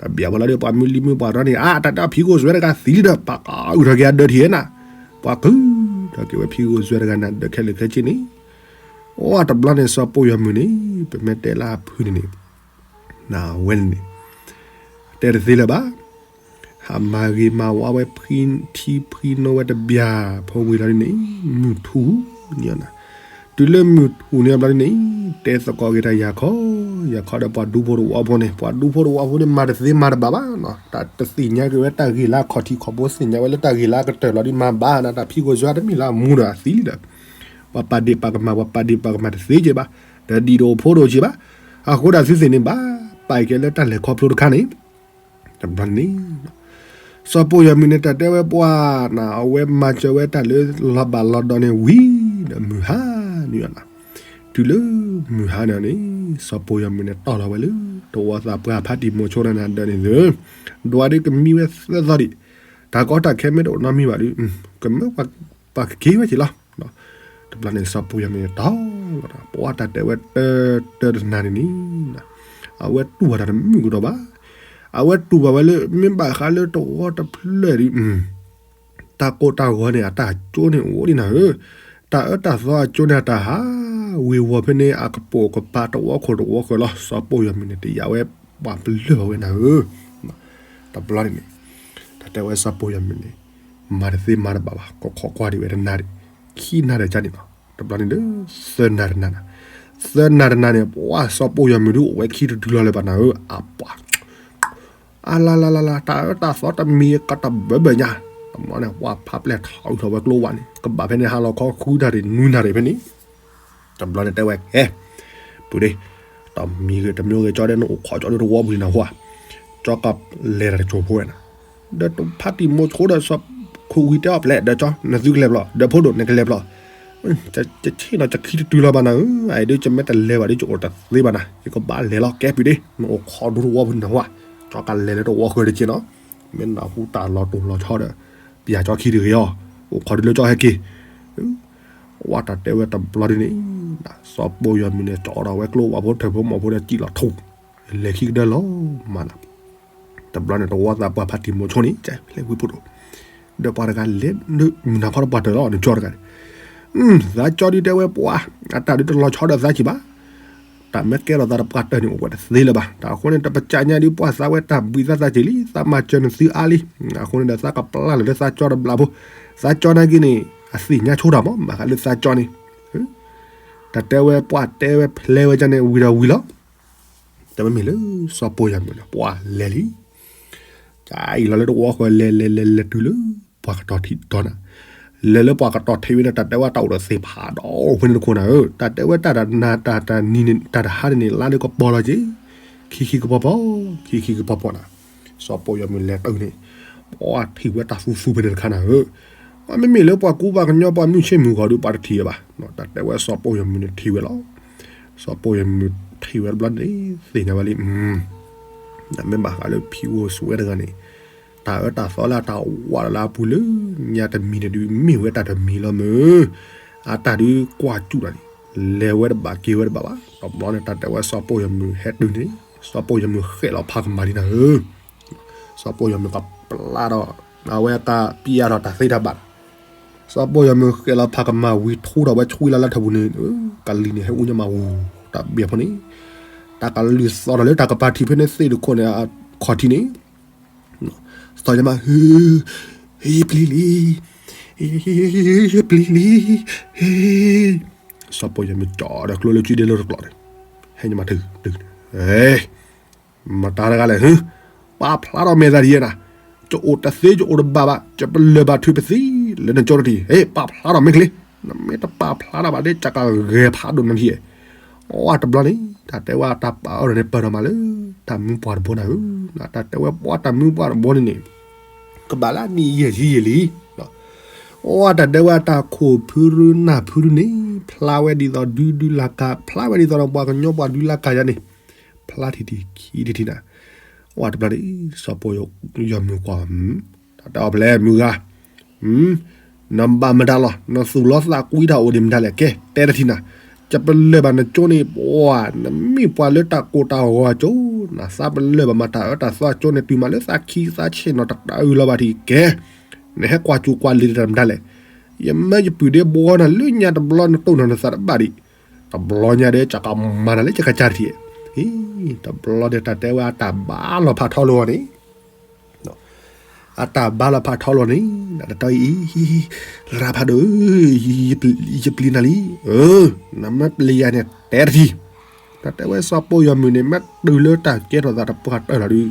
တၢ်ဘၣ်ဝဲလီၤဒီးပှၤမုၢ်လံမုၢ်ပှၢ်ရီန့ၣ် အါ တၢ်တဲဖံဂိၢ်စွဲတဂၤသံလံဒီး ပှၤကအုၣ်ထီၣ်က့ၤအဒၢးထံၣ်ဝဲနၤ, ပှၤကုၢ်ထီၣ်က့ၤဝဲဖံဂိၢ်စွဲတဂၤန့ၣ် ဒၢးခဲလၢာ်ခဲဆ့န့ၣ် အိၣ်တဘျီန့ၣ် စီၤပိာ်ယီၤမုၢ်န့ၣ် ပမ့ၢ်တဲလၢအဖုၣ်န့ၣ်န့ၣ်, နဝဲန့ၣ်န့ၣ် တဲတသ့လၢၤဘၣ်, ဟးမၤဂ့ၤမၤဝါဝဲ ဖှံထံဖှံနိဝဲတဘျီ ဖိဝံၤလီၤဒ်န့ၣ် မုၢ်ထူၣ်န့ၢ်အီၤနၤ, တုၤလၢမုၢ်ထူၣ်န့ၢ်အီၤဘျီဒ်န့ၣ် တဲသကိးက့ၤတၢ်ယၤခီ, ယၤခီဒီးပှၤဒူဖိတဝီဖိန့ၣ်, ပှၤဒူဖိတဝီဖိန့ၣ် မၤတသ့မၤတဘၣ်ဘၣ်, တၢ်တသ့ၣ်ညါက့ၤဝဲတၢ်ဂ့ၢ်လၢအခီၣ်ထံးခီၣ်ဘိ သ့ၣ်ညါဝဲလၢတၢ်ဂ့ၢ်လၢအကတၢၢ်လီၤဒ်မၤဘၣ်နၤ, တၢ်ဖံဂိၢ်စွဲတမ့ၢ်လၢအမူဒီးအသံလံဒီး ပှၤပာ်ဒ့ၣ်ပာ်ကမၣ် ပှၤပာ်ဒ့ၣ်ပာ်ကမၣ်တသ့က့ၤဘၣ်, ဒီးဒံၣ်တအိၣ်ဖိတအိၣ်က့ၤဘၣ်, အဃိဒီးသုသ့ၣ်န့ၣ်ဘၣ်ပာ်က့ၤလၢတၢ်လဲၤခီဖျိတခါန့ၣ်, တဘျီန့ၣ် စီၤပိာ်ယီၤမုၢ်န့ၣ် တၢ်တဲဝဲပှၤနၤ အဝဲမၤစၢၤဝဲတၢ်လၢလီၤဘၣ်လီၤဒီးန့ၣ်ဝံၤဒီးမုၢ်ဟါန့ၢ်အီၤနၤ, တုၤလၢမုၢ်ဟါန့ၣ်န့ၣ် စီၤပိာ်ယီၤမုၢ်န့ၣ်တီၢ်လီၤဝဲလၢ တဝီသးပှၢ်ဖါတံၢ်မိၤဆိတဂၤန့ၣ်ဒၢးန့ၣ်သု, ဒွးဒ်ကမံဝဲသၢသီဒံး, တၢ်ကီတၢ်ခဲမ့ၢ်တအိၣ်နီတမံၤဘၣ်ဒီး ကမၢပှၤကက့ၤဝဲက့ၤလီၤ, တဘျီန့ၣ်စီၤပိာ်ယီၤမုၢ်န့ၣ်တီၢ်လီၤဒီး ပှၤတၢ်တဲဝဲတၢတၢတနၤန့ၣ်န့ၣ် အဝဲတူၢ်ဘၣ်တၢ်တမုာ်ကဒီးဘၣ်, အဝဲတူၢ်ဘၣ်ဝဲလၢ မ့ၢ်ဘၣ်ဃးလၢတဝီတဖျၢၣ်ဒီး တၢ်ကိၢ်တၢ်ဂီၤန့ၣ် အတၢ်ကၠိန့ၣ်အိၣ်ဒံးနၤဧၢ, တၢ်အၢတၢ်သီအကၠိန့ၣ် အတၢ်ဟးဝ့ၤဝီၤဖဲန့ၣ် အကပိာ်ကပၤတဝီခိၣ်တဝီဃၢၤလီၤ. စီၤပိာ်ယီၤမုၢ်န့ၣ် တယာ်ဝဲပှၤပလၢၢ်ဘၣ်ဝဲနၤဧၢ, တဘျီန့ၣ်န့ၣ် တၢ်တဲဝဲစီၤပိာ်ယီၤမုၢ်န့ၣ် မၤတသ့မၤတဘၣ်ဘၣ်, ကခိးကွၢ်ဒံးဝဲတနၤဒံး ခံနၤဒီးကန့ၣ်လီၤ. တဘျီန့ၣ်ဒီး သၢနၤတနၤနၤ, သၢနၤတနၤန့ၣ် ပှၤစီၤပိာ်ယီၤမုၢ်ဒုးအိၣ်ဝဲခံတတုၤလီၤလၢၤဘၣ်နၤဧၢ, အပှၤ အလါလါလါလါ တၢ်အၢတၢ်သီတမံၤကတၢၢ်ဘၢဘၢညါ, တဘျီန့ၣ် ပှၤဖးပျဲၢ်ထီၣ်အုၣ်ထီၣ်ဝဲကျိဝဲန့ၣ် ကဘၣ်ဖဲန့ၣ် ဟါလီၤခီဃုနၣ်ရံၣ်နွံနၣ်ရံၣ်ဖဲန့ၣ်, တဘျီန့ၣ်တဲဝဲ ကဲ ပုၢ်ဒ့ တမံၤဂ့ၤတမံၤဂ့ၤ ကၠီဒဲး နအိၣ်ခိးကၠီဒုးတဝီပူၤန့ၣ်နဟါ, ကၠီကလဲၤတၢ်တစိၢ်ဖိဝဲနၤ, ဒီးတဖါတံၢ်မိၤဆိဒီးစီၤခူဝံၤတဲအီၤ ပျဲၢ်ဒီးကၠီ နသုကလဲၤဘျီ ဒီးဖိဒိၣ်နကလဲၤဘျီ, ယဆ့ၣ်နီၤ ယခံတတုၤလီၤဘၣ်နၤဧၢ, အအံၤဒုး ယမ့ၢ်တလဲၤဘၣ်ဒုး ယအိၣ်တသ့ဘၣ်နၤ, ယကဘၣ်လဲၤလီၤ ကဲပုၢ်ဒ့ နအိၣ်ခိးဒုးတဝီပူၤန့ၣ်နဟါ ကၠီကလဲၤလၢတဝီဃၢၤတက့ၢ်နီၤ, မ့ၢ်နၢ်ဟူတၢ်လီၤတိၢ်လီၤဆီဒီး ပယၤကၠီခံတဂ့ၤအီၤ, အိၣ်ခိးဒုးလၢကၠီဟဲက့ၤ, ဝဲတၢ်တဲဝဲတဘျီဒ်န့ၣ်, စီၤပီၢ်ယွၤမုၢ်န့ၣ် ကၠီဒီးဝဲကျိဝၣ်ဖိထၢၣ်ဖိမီၢ်ဖိဒီးစံၣ်လီၤထူၣ်, လဲၤခံကဒၢလီၤမးနီၤ တဘျီန့ၣ် တဝီသးပှၢ်ဖးတံၢ်မိၤဆိန့ၣ် လဲၤဝံဖိတအိၣ်, ဒီးပှၤတဂၤလဲၤ မုၢ်နၤခီတပှၢ်တၢၢ်လီၤ နကၠီတဂၤန့ၣ်, သးကၠီဒုးတဲဝဲပှၤ, အတၢ်ဒုးတလီၤဆီဒီးသးကံၢ်ဘၣ်, တၢ်မ့ၢ်ကဲထီၣ်သးတပှၢ်တၢၢ်န့ၣ် အိၣ်ဝဲတသ့လၢၤဘၣ်, တၢ်အဃိန့ၣ် တပစၢ်ညါဒုးပှၤသးဝဲတၢ်ဘှံးသးသးက့ၤလံ, သးမၤစၢၤနသုအါလံ, အဃိန့ၣ်ဒီးသးကပျၢ်လၢသးကၠီတဘျီဖိ, သးကၠီနာ်က့န့ၣ် အသ့ၣ်ညါဆိတၢ်မး မၤဃးလၢသးကၠီန့ၣ် တၢ်တဲဝဲပှၤတဲဝဲဖျဲဝဲကန့ၣ် ဝံၤဒီးဝံၤလီၤ, တမ့မ့ၢ်လၢစီၤပီၢ်ယွၤမုၢ်န့ၣ် ပှၤလဲၤလံ, ကအံၤလီၤလၢတဝီဃၢၤ လဲၤလဲၤလဲၤလဲၤတုၤလၢ ပှၤကတီၤထံးတီၤနၤ, လဲၤလၢပှၤကတီၤထံးဝဲန့ၣ် တၢ်တဲဝဲတၢ်အိၣ်ဒီးသ့ၣ်ဖးဒီး ဖဲန့ၣ်တခိၣ်နၤဧၢ, တၢ်တဲဝဲတၢ်တနၤ တၢ်တနံၤန့ၣ် တၢ်တဟါန့ၣ်န့ၣ် လါဒုးကပီၤလီၤက့ၤ, ခံခံကပီၤပီၤ, ခံခံကပီၤပီၤနၤ, စီၤပီၢ်ယွၤမုၢ်လဲၤတုၤန့ၣ် ပှၤထံၣ်ဝဲတၢ်သူသူဖဲန့ၣ်တခါနၤဧၢ, မ့မ့ၢ်လၢပှၤကူပှၤကညီပှၤမုၢ်ဆ့ၣ်မုၢ်ဂီၤဒုး ပှၤတထံၣ်ဝဲဘၣ်, တၢ်တဲဝဲစီၤပီၢ်ယွၤမုၢ်န့ၣ်ထံၣ်ဝဲလီၤ, စီၤပီၢ်ယွၤမုၢ်ထံၣ်ဝဲတဘျီန့ၣ် သ့ၣ်ညါဝဲလံ, မ့ၢ်ဘၣ်ဃးလၢဖံအိၣ်စူဝဲတဂၤန့ၣ် တၢ်အၢတၢ်သီလၢအတၢ်ဝးလၢအပူၤလၢညါတမံၤန့ၣ်ဒုး မ့ၢ်ဝဲတၢ်တမံၤလီၤမၢ်, အတၢ်ဒုးကွၢ်စူၣ်တၢ်န့ၣ် လဲၤဝဲတဘၣ်က့ၤဝဲတဘၣ်ဘၣ်, တဘျီန့ၣ် တၢ်တဲဝဲစီၤပီၢ်ယွၤမုၢ်ဟဲတုၤန့ၣ် စီၤပီၢ်ယွၤမုၢ်ဃဲးလီၤဖးကမၤလံနၤဧၢ, စီၤပီၢ်ယွၤမုၢ်ကပျၢ်ဒီး အဝဲကပျၢ်ဒီးတၢ်သ့တၢ်ဘၣ်, စီၤပီၢ်ယွၤမုၢ်ဃဲးလီၤဖးကမၤဝံၤထူထီၣ်ဝဲဆှံလီၤလၢထၢၣ်ပူၤန့ၣ်, ကလံၤန့ၣ်ဟဲအူညါမးဝူၤ, တၢ်ဘဲၣ်ဖိန့ၣ် တၢ်ကလုၢ်သီၣ်ထီၣ်လၢတၢ်ကပၤထံးဖဲန့ၣ်သ့ၣ်တခိၣ်န့ၣ် အခီၣ်ထံးန့ၣ် သီၣ်ညါမး, ဟ့ ယပျံၤလံ, ယပျံၤလံ, ဟ့, စီၤပီၢ်ယွၤမုၢ်ကၠီဒီးကျိလၢစုဒ့လၢတကျိးန့ၣ်, ဟဲညါမးတုၤတုၤ, မတၤတဂၤလဲၣ်, ပာ်ဖျါထီၣ်မဲာ်သးဒ်ယဲနၤ, ယအိၣ်တသ့ယအိၣ်တဘၣ်ဘၣ်, ယပလၢၢ်ဘၣ်ထုးပသံလၢနကၠီတထံၣ်, ဟ့ ပာ်ဖျါထီၣ်မ့ၢ်ချ့, နမ့ၢ်တပာ်ဖျါထီၣ်ဘၣ်ဒီး ယကဂဲၤဖးဒိၣ်နထံၣ်, အတဘျီန့ၣ် တၢ်တဲဝဲတၢ်ပာ်အၢဒီးန့ၣ် ပၢၢ်ထီၣ်မးလၢ တၢ်မူပှၢ်တဘိနၤဧၢ, တၢ်တဲဝဲပှၤတၢ်မူပှၢ်တဘိန့ၣ်န့ၣ် ကဘၣ်လၢအနံၣ်ယဲၢ်ဆံယဲၢ်လံ, အတၢ်တဲဝဲတၢ်ခိၣ်ဖုရူနၢ်ဖုရူန့ၣ် ဖျါဝဲဒ်သိးဒုဒုလၢ်ကၤ ဖျါဝဲဒ်သိးဒီးပှၤကညီပှၤဒုလၢ်ကၤယါန့ၣ်, ဖျါထံၣ်ထံၣ်ခံထံၣ်ထံၣ်နၤ, အတဘျီန့ၣ် စီၤပီၢ်ယွၤမုၢ်ကွၢ်, တၢ်တဲအီၤဖဲလဲၣ်မုၢ်ဂၤ နဘၣ်မတၤလီၤ, နသူၣ်လီသးကွံတၢ်အိၣ်ဒံးမတၤလဲၣ်, ကဲတဲတထံၣ်နၤ, ယပလၢၢ်ဘၣ်နကၠိန့ၣ် ပှၤ နမ့ၢ်ပှၤလၢတၢ်ကိၢ်တၢ်ဂီၤအကၠိ, နသးပလၢၢ်ဘၣ်မၤတၢ်အၢတၢ်သီအကၠိန့ၣ် တုၤမးလၢသးခံသးဆ့ၣ်နီၤတတၢ်အုးလီၤဘၣ်ထံၣ်ကဲ, နဟဲကွၢ်စူၣ်ကွၢ်လံၤတၢ်မတၤလဲၣ်, ယမၢယပုၢ်ဒ့ဘှီနၤလၢညါတဘျီနတိၢ်နီၣ်နသးတဘၣ်ဒံး, တဘျီညါဒီး ကကမၤနၤလၢယကစၢ်တထံၣ်, တဘျီဒီးတၢ်တဲဝဲအတၢ်ဘါလီၤဖးထီလီၤန့ၣ် အတၢ်ဘါလီၤဖးထီလီၤန့ၣ် နတတီအံၤ သရၣ်ဖးဒိၣ်ဧၢ, ယပျံၤနၤလံ, နမ့ၢ်ပျံၤယၤန့ၣ် တဲတထံၣ်, တၢ်တဲဝဲစီၤပီၢ်ယွၤမုၢ်န့ၣ် မ့ၢ်တုၤလၢတၢ်ကဲထီၣ်သးတပှၢ်တၢၢ်လီၤဒုး,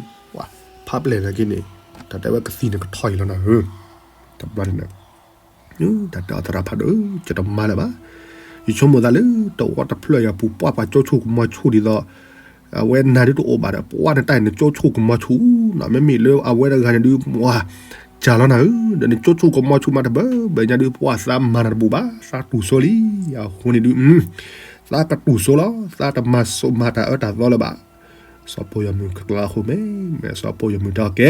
ဖးပျဲၢ်နာ်က့န့ၣ် တၢ်တဲဝဲကသံၣ်န့ၣ်ကထီၣ်အံၤလီၤနၤဧၢ, တဘျီန့ၣ် တၢ်တဲအီၤသရၣ်ဖးဒိၣ်ဧၢ, ယတမၤလၢၤဘၣ်, ယဆိကမိၣ်သးလၢ တဝီတဖျၢၣ်ယၤပူၤ ပှၤပှၤကၠိဆိၣ်ကမီၤဆိၣ်ဒ်သိး အဝဲနၤဒုးတအိၣ်ဘၣ်ဒီး ပှၤနတၢ်အံၤ နကၠိဆိၣ်ကမီၤဆိၣ်နီၤ, မ့မ့ၢ်လၢအဝဲတဂၤန့ၣ်ဒုး ပှၤစၢ်လီၤနၤဧၢ, ဒီးနကၠိဆိၣ်ကမီၤဆိၣ်မးတဘၢဘၢညါဒုး ပှၤသးမၤနၤတဘူၣ်ဘၣ်, သးတူၢ်စိလံ, အဃိန့ၣ်ဒုး သးကတူၢ်စိလီၤ, သးတမၤစိးမၤတၢ်အၢတၢ်သီလၢၤဘၣ်. စီၤပီၢ်ယွၤမုၢ်ကကျါအဃိ မ့ၢ်မ့ၢ်စီၤပီၢ်ယွၤမုၢ်တဲအီၤကဲ,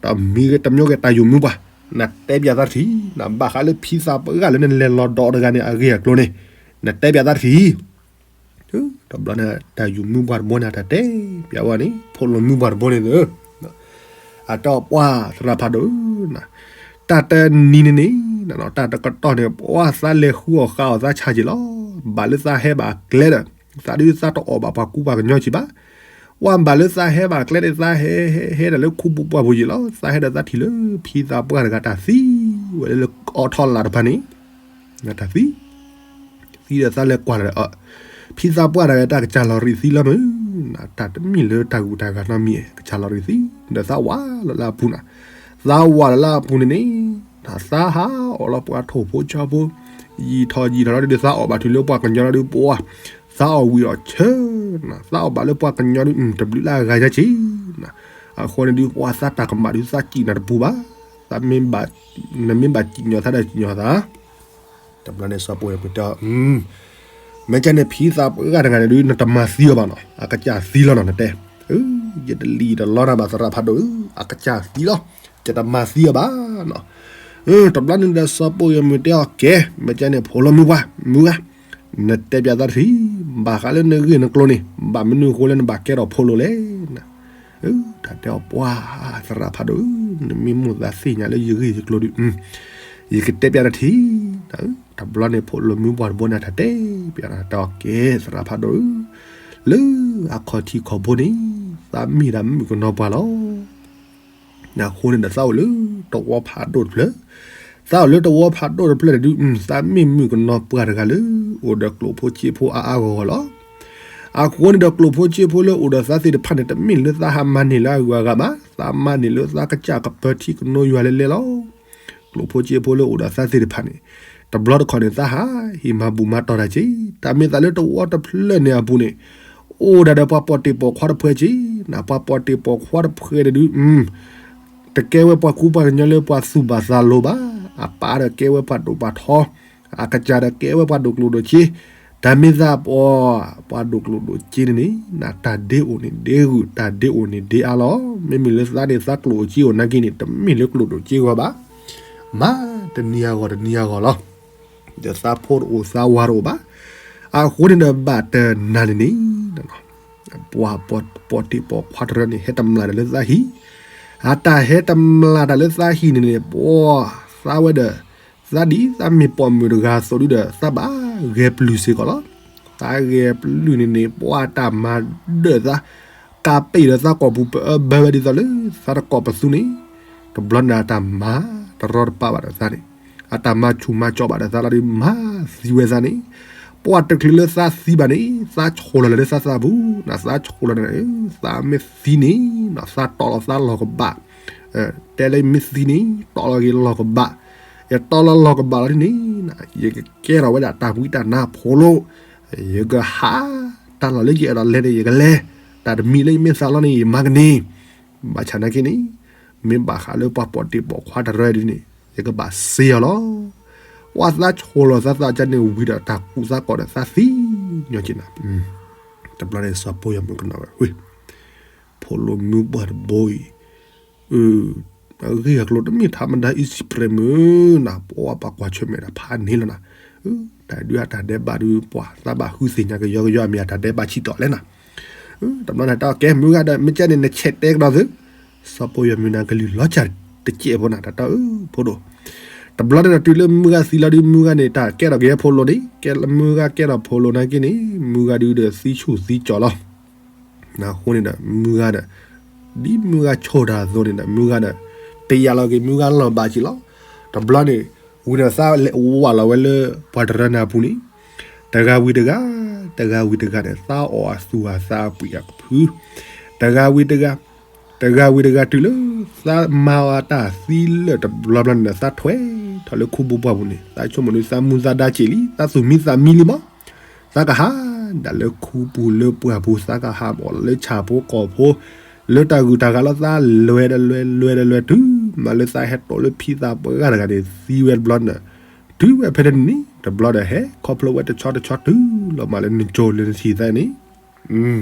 တမံၤဂ့ၤတမံၤဂ့ၤ တၢ်ယုၢ်မူပှၤ, နတဲပၠးသးတထံၣ်, နဘၣ်ဃးလၢဖံသးပှၢ်ဂၤလၢနလဲၤလီၤဒီးတဂၤန့ၣ် အဂ့ၢ်အကျိၤန့ၣ်, နတဲပၠးသးတထံၣ် တဘျီန့ၣ် တၢ်ယုၢ်မူပှၤတဘိန့ၣ် တၢ်တဲပၠးဝဲန့ၣ် ဖိးလိာ်မူပှၤတဘိန့ၣ်သၢ အတီၢ်ပှၢ်သရၣ်ဖးဒိၣ်ဧၢ, တၢ်တနံၤန့ၣ်န့ၣ် တၢ်တကတီၢ်န့ၣ် ပှၤသးလဲၤဃုအီၣ်ဃုအီၣ်သးဆါက့ၤလီၤ. ဘၣ်လၢသးဟဲဘၣ်ကျဲဒီး သးဒုးသးတအီၣ်ဘၣ်ပှၤကူပှၤကညီက့ၤဘၣ်. ပှၤဘၣ်လၢသးဟဲဘၣ်ကျဲဒီး သးဟဲဟဲဟဲဒၣ်လၢခူပူၤပှၢ်ပူၤက့ၤလီၤ. သးဟဲဒီးသးထံၣ်လၢ ဖံသးပှၢ်တဂၤတၢ်သံဝဲလၢ လၢအီထီၣ်လာ်တဖၣ်န့ၣ် တၢ်သံ သံဒီးသးလဲၤကွၢ်လီၤဒီး ဖံသးပှၢ်တဂၤတၢ်ကစၢ်လီၤရံၣ်သံလီၤမုၢ်, တၢ်တမ့ၢ်လၢတၢ်ဂုၤတၢ်ဂၤနီတမံၤ ကစၢ်လီၤရံၣ်သံ ဒီးသးဝးလီၤလၢအပူၤန့ၣ်, သးဝးလီၤလၢအပူၤန့ၣ်န့ၣ် သးဟးအီၣ်လီၤပှၤထိၣ်ဖိကၠီဖိ ယံာ်ထီၣ်ယံာ်ထီၣ်လီၤဒီး သးအီၣ်ဘၣ်တုၤလၢပှၤကညီလီၤဒုးပှၤ သးအီၣ်ဝံၤအီၣ်ဆၢန့ၣ် သးအီၣ်ဘၣ်လၢပှၤကညီဒုး တဘျုးလၢအဂၤယါက့ၤန့ၣ်, အဃိန့ၣ်ဒုး ပှၤသးတၢ်ကမၣ်ဒုး သးစံၣ်နၤတပူၤဘၣ်, သးမ့ၢ်ဘၣ် နမ့ၢ်ဘၣ်စံၣ်ညီၣ်သးဒီးစံၣ်ညီၣ်သး တဘျီန့ၣ် စီၤပီၢ်ယွၤမုၢ်တဲအီၤ, မ့ၢ်ကဲန့ၣ် ဖံသးပှၢ်တဂၤန့ၣ်ဒုး နတမၤသံအီၤဘၣ်နီၤ, အကစၢ်သံလီၤနီၤ နတဲ, အ ယတလံၣ်တလီနၤဘၣ်သရၣ်ဖးဒိၣ်ဧၢ, အကစၢ်သံလီၤ, ယတမၤသံအီၤဘၣ်နီၤ. တဘျီန့ၣ်ဒီးစီၤပိာ်ယမုၣ်တဲအီၤ ကဲ, မ့ၢ်ကဲန့ၣ် ဖိလီၤမုၢ်ပှၢ်, မုၢ်ဂၤ, နတဲပျးသးတထံၣ်, ဘၣ်ဃးလၢနဂ့ၢ်နကျိၤန့ၣ် ဘၣ်မနုၤအဃိလၢနဘၣ်ကဲထီၣ်ဖိလိၤလဲၣ်. တၢ်တဲအီၤ ပှၤသရၣ်ဖးဒိၣ်ဧၢ, နမ့ၢ်မိၣ်သးသ့ၣ်ညါလၢယဂ့ၢ်ယကျိၤဒီး ယကတဲပျးတထံၣ်. တဘျီန့ၣ် ဖိလီၤမုၢ်ပှၢ်တဘိန့ၣ် တၢ်တဲပျးတၢ်တဲအီၤ ကဲသရၣ်ဖးဒိၣ်ဧၢ, လၢအခီၣ်ထံးခီၣ်ဘိန့ၣ် သးမ့ၢ်ဒၣ်မုၣ်ကနီၤပှၢ်လီၤ. အဃိန့ၣ်ဒီး သးအိၣ်လၢတဝီဖးဒိၣ်တဖျၢၣ်, သးအိၣ်လၢတဝီဖးဒိၣ်တဖျၢၣ်န့ၣ်ဒုး သးမ့ၢ်မုၣ်ကနီၤပှၢ်တဂၤလၢ အိၣ်ဒီးကျိာ်ဖိစ့ဖိအါအါဂီၢ်ဂီၢ်လီၤ. အဃိန့ၣ်ဒီး ကျိာ်ဖိစ့ဖိလၢအိၣ်ဒီးသးသ့ၣ်တဖၣ်န့ၣ် တမ့ၢ်လၢသးဟးမၤန့ၢ်လၢအဂုၤအဂၤဘၣ်, သးမၤန့ၢ်လၢသးကစၢ်ကပၢၤထံကနိယွၤလဲၤလဲၤလီၤ. ကျိာ်ဖိစ့ဖိလၢအိၣ်ဒီးသးသ့ၣ်တဖၣ်န့ၣ် တဘျီတခီၣ်န့ၣ် သးဟးဟ့ၣ်မၤဘူၣ်မၤတီၢ်တၢ်က့ၤ, တၢ်မ့ၢ်သးလၢတဝီတဖျၢၣ်န့ၣ်အပူၤန့ၣ် အိၣ်ဒၣ်ဒီးပှၤပိာ်တ့ၢ်ပိာ်ခွါတဖုက့ၤ, နပှၤပိာ်တ့ၢ်ပိာ်ခွါတဖုန့ၣ်ဒုး တကဲဝဲပှၤကူပှၤကညီလၢပှၤသူၣ်ဘၣ်သးလိၤဘၣ်, အပၢ်ဒီးကဲဝဲပှၤဒိၣ်ပှၤထီ, အကစၢ်ဒီးကဲဝဲပှၤဒိၣ်ကျိၣ်ဒိၣ်စ့, တၢ်မ့ၢ်သးပှၤ ပှၤဒိၣ်ကျိၣ်ဒိၣ်စ့န့ၣ်န့ၣ် နတၢ်ဒ့အိၣ်န့ၣ်ဒ့ဂုာ် တၢ်ဒ့အိၣ်န့ၣ်ဒ့အါလီၤ. မ့မ့ၢ်လၢသးန့ၣ် သးကျိၣ်အိၣ်စ့အိၣ်နာ်က့န့ၣ် တမ့ၢ်လၢကျိၣ်ဒိၣ်စ့ဂီၢ်ဘၣ်, မၤတနံၤအဂီၢ်တနံၤအဂီၢ်လီၤ. ဒီးသးဖိတအိၣ်သးဝၤတအိၣ်ဘၣ်. အဃိန့ၣ်ဒီးဘၣ်တနၤန့ၣ်န့ၣ် ပှၤပိာ်တ့ၢ်ပိာ်ခွါတရၢန့ၣ် ဟဲတမျၢ်တၢ်လၢသးဟံၣ်, အတၢ်ဟဲတမျၢ်တၢ်လၢသးဟံၣ်န့ၣ်န့ၣ် ပှၤသးဝဲဒီး သးဒ်သးမ့ၢ်ပိာ်မုၣ်တဂၤအသိးဒုဒီး သးဘၣ်ဂဲၤပျုၢ်စ့ၢ်ကီးလီၤ. သးဂဲၤပျုၢ်န့ၣ်န့ၣ် ပှၤတၢ်မၤဒၢၣ်သး ကးပ့ၢ်ဒီးသးကိာ်ပူၤပအၢဘၢဝဲဒ်သိးလၢ သးတကိးပသူန့ၣ် တဘျီန့ၣ်အတၢ်မၤတရီတပါဘၣ်ဒီးသးန့ၣ်, အတၢ်မၤဆူၣ်မၤကၠီဘၣ်ဒီးသးလီၤဒုး မၤသံဝဲသးန့ၣ်, ပှၤတချုးလၢသးသံဘၣ်န့ၣ် သးဆိၣ်လီၤလၢသးသးပူၤ, နသးဆိၣ်လီၤန့ၣ် သးမ့ၢ်သံန့ၣ် သးတီၢ်လီၤသးလီၢ်ကဘၣ်, တဲလၢမ့ၢ်သံန့ၣ် တီၢ်လီၤက့ၤလီၢ်ကဘၣ်, ယတီၢ်လီၤလီၢ်ကဘၣ်လီၤဒ်န့ၣ် ယကကဲထီၣ်ဝဲဒၣ်တၢ်ဝံတၢ်နါဖိလိၤ, ယကဟးတၢ်လီၢ်လၢယအဲၣ်ဒိးလဲၤန့ၣ် ယကလဲၤ, တၢ်တမံၤလၢယမ့ၢ်သးလီန့ၣ် ယမၤကန့ၢ်, ဘၣ်ဆၣ်နာ်က့န့ၣ် မ့ၢ်ဘၣ်ဃးလၢပှၤပိာ်တ့ၢ်ပိာ်ခွါတရၢဒ်န့ၣ် ယကဘၣ်စ့အီၤလီၤ. ပှၤသးဆိၣ်လီၤသးသးကန့ၣ်ဝံၤဒီးတၢ်ကူၣ်သးကီၢ်ဒီးသးသံညီက့နၤ, တဘျီန့ၣ်စီၤပိာ်ယမုၣ်ကနီၤဝဲ ဖိလီၤမုၢ်ပှၢ်တဘိအံၤ, အဂ့ၢ်အကျိၤတမ့ၢ်ထးမတၤ အံၤစံးပြဲးမုၢ်နၤ ပှၤပှၤကွၢ်ဆၢၣ်မဲာ်တၢ်ဖးန့ၣ်လီၤနၤ, တၢ်ဒုးအတၢ်ဒဲးဘးဒုး ပှၤသးဘၣ်ဃုသ့ၣ်ညါကယီကယီအမံၤအတၢ်ဒဲးဘးဆံးတီၢ်လဲၣ်နၤ, တဘျီန့ၣ်တၢ်ကဲမုၢ်ဂၤဒီး မ့ၢ်ကဲန့ၣ် နဆဲးတဲကဒီးသု, စီၤပိာ်ယမုၢ်နၤကလုၢ်လီၤစၢ်တကဲးဖိနၤ တၢ်တၢ်အၢ ဖိဒိၣ်, တဘျီန့ၣ်ဒီးတုၤလၢမုၢ်ဂၤသံလီၤဒုး မုၢ်ဂၤန့ၣ် တၢ်ကဲထီၣ်က့ၤဟဲဖိလိၤန့ၣ် ကဲလၢမုၢ်ဂၤကဲထီၣ်ဖိလိၤနာ်က့န့ၣ် မုၢ်ဂၤဒုးဒီးသံဆူၣ်သံကၠီလီၤ. အဃိန့ၣ်ဒီး မုၢ်ဂၤဒီး ဒ်မုၢ်ဂၤဆိၣ်တၢ်အသိးန့ၣ်ဒီး မုၢ်ဂၤဒီး တယာ်လီၤက့ၤမုၢ်ဂၤလီၢ်ဘၣ်က့ၤလီၤ. တဘျီန့ၣ် ဝံၤဒီးသးလဲၤဝးလီၤဝဲလၢ ပှၤတရၢန့ၣ်အပူၤန့ၣ် တဂၤဝံၤတဂၤ တဂၤဝံၤတဂၤန့ၣ် သးအီၣ်အသူၣ်အသးအပှံၢ်အကဖု တဂၤဝံၤတဂၤ တဂၤဝံၤတဂၤတုၤလၢ သးမၤအီၤအတၢ်သံလၢာ်တဘျီဘျီန့ၣ်ဒီး သးထွဲထီၣ်လၢခူပူၤပှၢ်ပူၤန့ၣ် သးဆိကမိၣ်ဒုးသးမူသးဒါစ့ၢ်လံ သးသူၣ်မံသးမံလံမး သးကဟးဒၣ်လၢခူပူၤလၢပှၢ်ပူၤ သးကဟးအီၣ်လၢဆၣ်ဖိကီၢ်ဖိ လၢတၢ်ဂုၤတၢ်ဂၤလီၤ သးလဲၤဒီးလဲၤ လဲၤဒီးလဲၤ တုၤမးလၢသးဟဲတိာ်လၢဖံသးပှၢ်ဂၤတဂၤန့ၣ် သံဝဲတဘျီန့ၣ် တုၤဝဲဖဲတနံၤန့ၣ် တဘျီဒီးဟဲ ခီဖျိဝဲတဆီတဆီတုၤလီၤမးလၢနကၠိလၢနထံၣ်သးန့ၣ်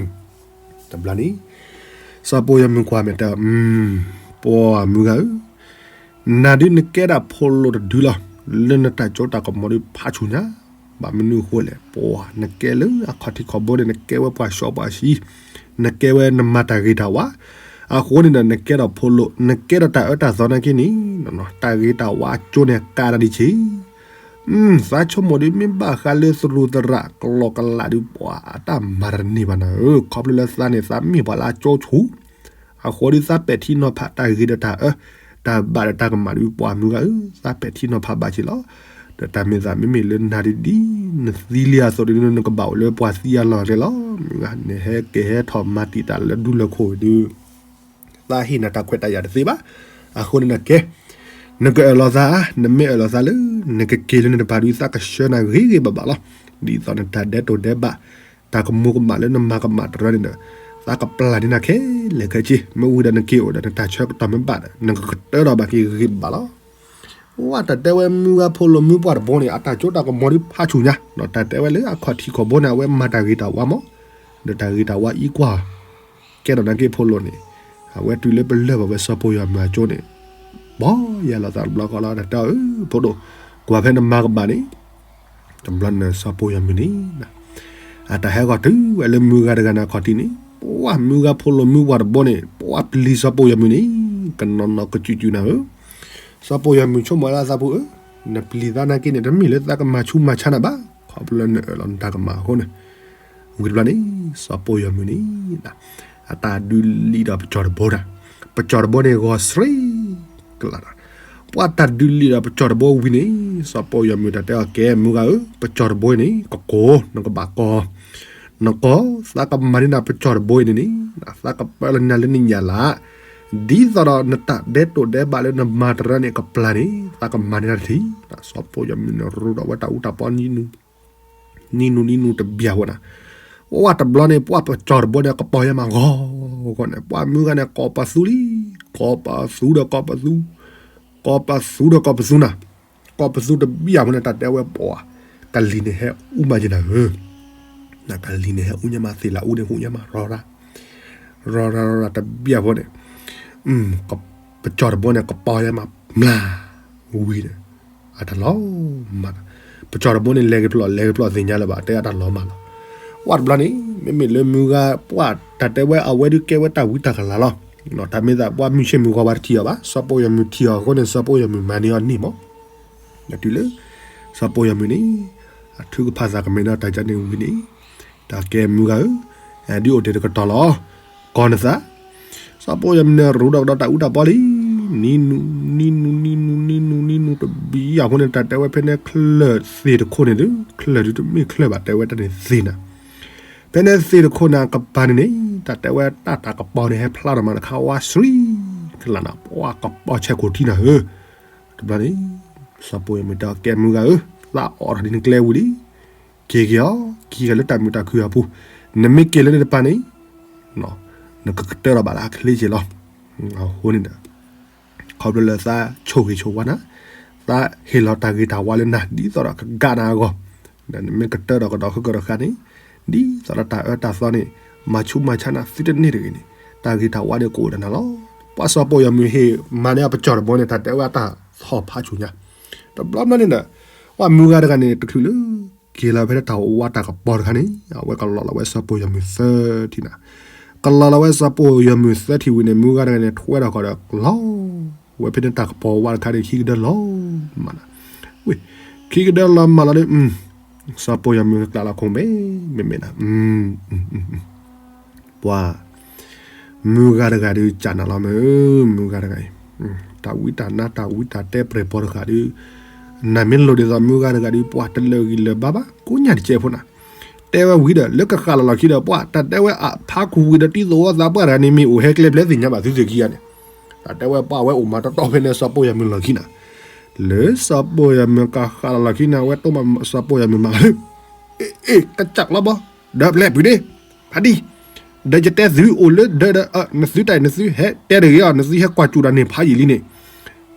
တဘျီန့ၣ် စီၤပိာ်ယမုၢ်ကွၢ်မဲာ်တဲ ပှၤမုၢ်ဂၤဧၢ, နၤဒုးနကဲဒၣ်ဖိလိၤတဒုလီၤ, လၢနတၢ်စိတၢ်ကမီၤဒုးဖးဆူၣ်ညါ, ဘၣ်မနုၤအဃိလဲၣ်, ပှၤနကဲလၢအခီၣ်ထံးခီၣ်ဘိန့ၣ် နကဲဝဲပှၤစီပှၤဆှံ, နကဲဝဲနမၤတၢ်ဂ့ၤတၢ်ဝါ, အဃိန့ၣ်ဒီး နကဲထီၣ်ဖိလိၤ နကဲထီၣ်တၢ်အၢတၢ်သီနာ်က့န့ၣ်, တၢ်ဂ့ၤတၢ်ဝါအကၠိန့ၣ်ကးနၤဒံးဆ့ သးဆိကမိၣ်ဒုးမ့ၢ်ဘၣ်ဃးလၢသရူးသရၣ်ကလီကလးဒုး ပှၤအတၢ်မၤတန့ၢ်ဘၣ်နၤဧၢ, ခီဖျိလၢသးန့ၣ် သးမ့ၢ်ပှၤလၢအကၠိဆူၣ်, အဃိဒုးသးပဲာ်ထံနီၤဖးတၢ်ဂ့ၤဒီးတၢ်အၢ, တၢ်ဘၣ်ဒီးတၢ်ကမၣ်ဒုး ပှၤမုၢ်ဂၤဧၢ, သးပဲာ်ထံနီၤဖးဘၣ်ဆ့လီၤ. ဒီးတၢ်မ့ၢ်သးမ့မ့ၢ်လၢနၤဒုးဒ်နသံလံအသိးဒုး နကဘၣ်အိၣ်လၢပှၤသံအလီၢ်အကျဲလီၤ, မုၢ်ဂၤ နဟဲက့ၤဟဲထီၣ်မၤတံာ်တာ်လၢဒူလၢခိၣ်ဒုး သးဟ့ၣ်နၤတၢ်ခွဲးတၢ်ယာ်တသ့ဘၣ်. အဃိန့ၣ်နကဲ, နကအၢၣ်လီၤသး, နမ့ၢ်အၢၣ်လီၤသးလၢ နကက့ၤလၢနတပၤဒုး သးကဆှၢနၤဂ့ၤဂ့ၤဘၣ်ဘၣ်လီၤ. ဒ်သိးနတၢ်ဒဲးတိာ်ဒဲးဘး, တၢ်ကမူၤကမၣ်လၢနမၤကမၣ်တရၢန့ၣ်ဒီး သးကပျၢ်န့ၢ်နၤခဲလၢာ်ခဲဆ့, မ့ၢ်ဝံၤဒီးနက့ၤအိၣ်ဒီးနတၢ်ဆၢကတီၢ်မ့ၢ်ဘၣ်ဒီး နကကတၢၢ်ထီၣ်ဘၣ်က့ၤဂ့ၤဘၣ်လီၤ. ဝဲတၢ်တဲဝဲမုၢ်ဂၤဖိလိာ်မုၢ်ပှၢ်တဘိန့ၣ် အတၢ်စိတၢ်ကမီၤဒုးဖးဆူၣ်ညါ, ဒီးတၢ်တဲဝဲလၢအခီၣ်ထံးခီၣ်ဘိန့ၣ် အဝဲမၤတၢ်ဂ့ၤတၢ်ဝါမး, ဒီးတၢ်ဂ့ၤတၢ်ဝါအံၤကွၢ် ကဲထီၣ်နာ်က့ဖိလိၤန့ၣ်, အဝဲတုၤလၢပလၢၢ်ဘၣ်ဝဲစီၤပိၢ်ယီၤမုၢ်အကၠိန့ၣ်, ဘီယၤလီၤသးတဘျီဃီလီၤ တၢ်တဲအီၤ အၢ ဖိဒိၣ်, ကွၢ်ဖဲနမၤကဘၣ်န့ၣ်, တဘျီန့ၣ်စီၤပိၢ်ယီၤမုၢ်န့ၣ် အတၢ်ဟဲဂီၤတုၤဝဲလၢမုၢ်ဂၤတဂၤန့ၣ်အခီၣ်ထံးန့ၣ်, ပှၤမုၢ်ဂၤဖိလိၤမုၢ်ပှၢ်တဘိန့ၣ် ပှၤပျံၤစီၤပိၢ်ယီၤမုၢ်န့ၣ်, ကနီၤနီၤကစူးစူးနၤဧၢ, စီၤပိၢ်ယီၤမုၢ်ဆိကမိၣ်လၢအသးပူၤဧၢ, နပျံၤသးနာ်က့န့ၣ် တမ့ၢ်လၢသးကမၤဆူးမၤဆါနၤဘၣ်, ခီဖျိလၢနအၢၣ်လီၤနတၢ်ကမၣ်အဃိန့ၣ်, ဝံၤတဘျီန့ၣ်, စီၤပိၢ်ယီၤမုၢ်န့ၣ် အတၢ်ဒုးလံဒီးပစီၢ်တဘိတၢ်, ပစီၢ်တဘိန့ၣ်ဂီၤဆှံကလးတၢ်, ပှၤတၢ်ဒုးလံဒီးပစီၢ်တဘိဝံၤန့ၣ်, စီၤပိၢ်ယီၤမုၢ်တၢ်တဲအီၤ ကဲမုၢ်ဂၤဧၢ, ပစီၢ်တဘိအံၤန့ၣ် ကကိး နကဘၣ်ကိး, နကိး သးကမၤန့ၢ်နၤပစီၢ်တဘိအံၤန့ၣ်န့ၣ်, သးကပၢလီၤနၤလၢနညၣ်လၢ်, ဒ်သိးဒီးနတၢ်ဒဲးတိာ်ဒဲးဘးလၢနမၤတရၢန့ၣ်ကပျၢ်န့ၣ်, သးကမၤန့ၢ်နၤတထံၣ်, စီၤပိၢ်ယီၤမုၢ်န့ၣ်ရူးဒီးဝဲတၢ်အူတၢ်ပီ နံၤနူၤနံၤနူၤတဘျီဖိနၤ, ပှၤတဘျီန့ၣ် ပှၤပစီၢ်တဘိန့ၣ်ကပီၤယဲမးဂီၤဂီၤန့ၣ်, ပှၤမုၢ်ဂၤန့ၣ် ကိးပသူလံ, ကိးပသူဒီးကိးပသူ, ကိးပသူဒီးကိးပသူနၤ, ကိးပသူတဘျီဖိန့ၣ် တၢ်တဲဝဲပှၤ, ကလံၤန့ၣ်ဟဲအူမးယဲနၤဧၢ, ကလံၤန့ၣ်ဟဲအူညါမး သ့ၣ်လၢအူန့ၣ်ဟူညါမးရီရါ, ရီရါရီရါတဘျီဖိန့ၣ်, ပစီၢ်တဘိန့ၣ် ကပီၤယဲမးမျၢ်, ဝံၤဒီး အတၢ်လီၤမၢ်, ပစီၢ်တဘိန့ၣ် လဲၤက့ၤဖျိး လဲၤက့ၤဖျိးသ့ၣ်ညါလၢၤဘၣ် တဲအတၢ်လီၤမၢ်လီၤ, ပှၤတဘျီန့ၣ် မ့မ့ၢ်လၢမုၢ်ဂၤပှၤ တၢ်တဲဝဲအဝဲဒုးကဲဝဲတၢ်ဝံတၢ်ကလၤလီၤ, တၢ်မ့ၢ်သးပှၤမုၢ်ဆ့ၣ်မုၢ်ဂီၤပှၤတထံၣ်အီၤဘၣ် စီၤပိၢ်ယီၤမုၢ်ထံၣ်အီၤအဃိန့ၣ် စီၤပိၢ်ယီၤမုၢ်မၤန့ၢ်အီၤန့ၢ်မး, ဒီးတုၤလၢ စီၤပိၢ်ယီၤမုၢ်န့ၣ် အထုကဖၣ်သးကမဲာ်ဒီးတၢ်ကန့ၣ်ဝံၤန့ၣ်, တၢ်ကဲမုၢ်ဂၤဧၢ, ဒုးအိၣ်တ့ၢ်တကတီၢ်လီၤ, ကိးနသး, စီၤပိၢ်ယီၤမုၢ်န့ၣ်ရူးဒီးကဒီးတၢ်အူတၢ်ပီလံ, နံၤနူၤ နံၤနူၤ နံၤနူၤ နံၤနူၤ နံၤနူၤတဘျီအဃိန့ၣ် တၢ်တဲဝဲဖဲန့ၣ်ချၢၣ်သ့ၣ်တခိၣ်န့ၣ်ဒုး ချၢၣ်ဒုးတမ့ၢ်ချၢၣ်ဘၣ် တဲဝဲတၢ်န့ၣ်သ့ၣ်နၤ, ဖဲန့ၣ်သ့ၣ်တခိၣ်န့ၣ်ကပၤန့ၣ်န့ၣ် တၢ်တဲဝဲတၢ်တၢ်ကပီၤန့ၣ် ဟဲဖျါထီၣ်မးတခါဝါဆှံ, ကလးနၤ ပှၤကပီၤဆဲးခိၣ်ထံနၤဧၢ, တဘျီန့ၣ် စီၤပိၢ်ယီၤမုၢ်တဲအီၤ ကဲမုၢ်ဂၤဧၢ, သးအိးထီၣ်ဒ်နကျဲဝံၤလံ, က့ၤက့ၤအီၤ က့ၤက့ၤလၢတၢ်မုာ်တၢ်ခုၣ်အပူၤ, နမ့ၢ်က့ၤလၢနတပၤန့ၣ် နကကတၢၢ်ထီၣ်ဘၣ်လၢအချ့က့ၤလီၤ, အဃိန့ၣ်ဒီး ခီဖျိလၢသးဆိၣ်ဂ့ၤဆိၣ်ဝါနၤ, သးဟ့ၣ်လီၤတၢ်ဂ့ၤတၢ်ဝါလၢနၤ ဒ်သိးဒီးကကးနၤအဂီၢ်, ဒီးနမ့ၢ်ကတၢၢ်ဒီးကဒီးဃုကဒီးဃါန့ၣ်, ဒ်သိးဒီးတၢ်အၢတၢ်သီန့ၣ် မၤဆူးမၤဆါနၤသုတန့ၢ်တဂ့ၤန့ၣ်, တၢ်ဂ့ၤတၢ်ဝါန့ၣ်ကအိၣ်ဒီးနၤလီၤ. ပှၤစီၤပိၢ်ယီၤမုၢ်ဟ့ၣ်မၤန့ၢ်အပစီၢ်တဘိန့ၣ် တၢ်တဲဝဲအတၢ်သီၣ်ဖးဆူညါ, တဘျီဘျီန့ၣ်ဒီး ပှၤမုၢ်ဂၤတဂၤန့ၣ် တချုးလၢ က့ၤလီၤဖဲန့ၣ်တၢ်အိၣ်ဝါတၢ်ကပီၤတခါန့ၣ် အဝဲကလီၤလီၤဝဲစီၤပိၢ်ယီၤမုၢ်သၢထံၣ်နၤ, ကလီၤလီၤဝဲစီၤပိၢ်ယီၤမုၢ်သၢထံၣ်ဝံၤန့ၣ် မုၢ်ဂၤတဂၤန့ၣ် ထွဲထီၣ်ဃီဒီးလီၤ ဝဲဖဲန့ၣ်တၢ်ကပီၤဝါတခါန့ၣ် ခံကဒၢလီၤမၢ်နၤ, ဝ့ၢ် ခံကဒၢလီၤမၢ်လီၤဒီး စီၤပိၢ်ယီၤမုၢ်ကကျးလီၤခိၣ်မဲ မ့မ့ၢ်နၤ ပှၤ မုၢ်ဂၤတဂၤဒုးကနၤလီၤမ့ၢ် မုၢ်ဂၤတဂၤအံၤ, တၢ်ဝံတၢ်နါတၢ်ဝံတၢ်တဲပြဲၢ်ပီၤတဂၤဒုး, နမ့ၢ်လိၣ်ဒ်သိးမုၢ်ဂၤတဂၤဒုး ပှၤတလၢာ်ဂံၢ်လၢာ်ဘါဘၣ် ကိးညါတကဲဖိနၤ, တဲဝဲဝံၤဒီး လၢကဃၣ်လီၤလီၤခံဒီး ပှၤတၢ်တဲဝဲအဖးခူၣ်ဝံၤဒီး တံၤသဝီသးပှၢ်တဂၤန့ၣ် မ့ၢ်အိၣ်ဟဲကျဲပျဲသ့ၣ်ညါဘၣ်သုသ့ၣ်ခံဂၤန့ၣ်, တၢ်တဲဝဲပှၤဝဲအိၣ်မးတီတီဖဲန့ၣ် စီၤပိၢ်ယီၤမုၢ်လီၢ်ခံနၤ, လၢစီၤပိၢ်ယီၤမုၢ်ကဃၣ်လီၤလီၤခံနၤ ဝဲတိၢ်မးစီၤပိၢ်ယီၤမုၢ်မး အ့ အ့ ကစၢ်လီၤဘီ ဒီးပျဲၢ်ပှံၤဒ့ ဖးဒံၣ်, ဒီးယတဲသုအိၣ်လၢဒၢးဒီး နသုတၢ်အံၤ နသုဟဲတဲတဂ့ၤအီၤ နသုဟဲကွၢ်စူၣ်တၢ်န့ၣ်ဖးယံာ်လံန့ၣ်,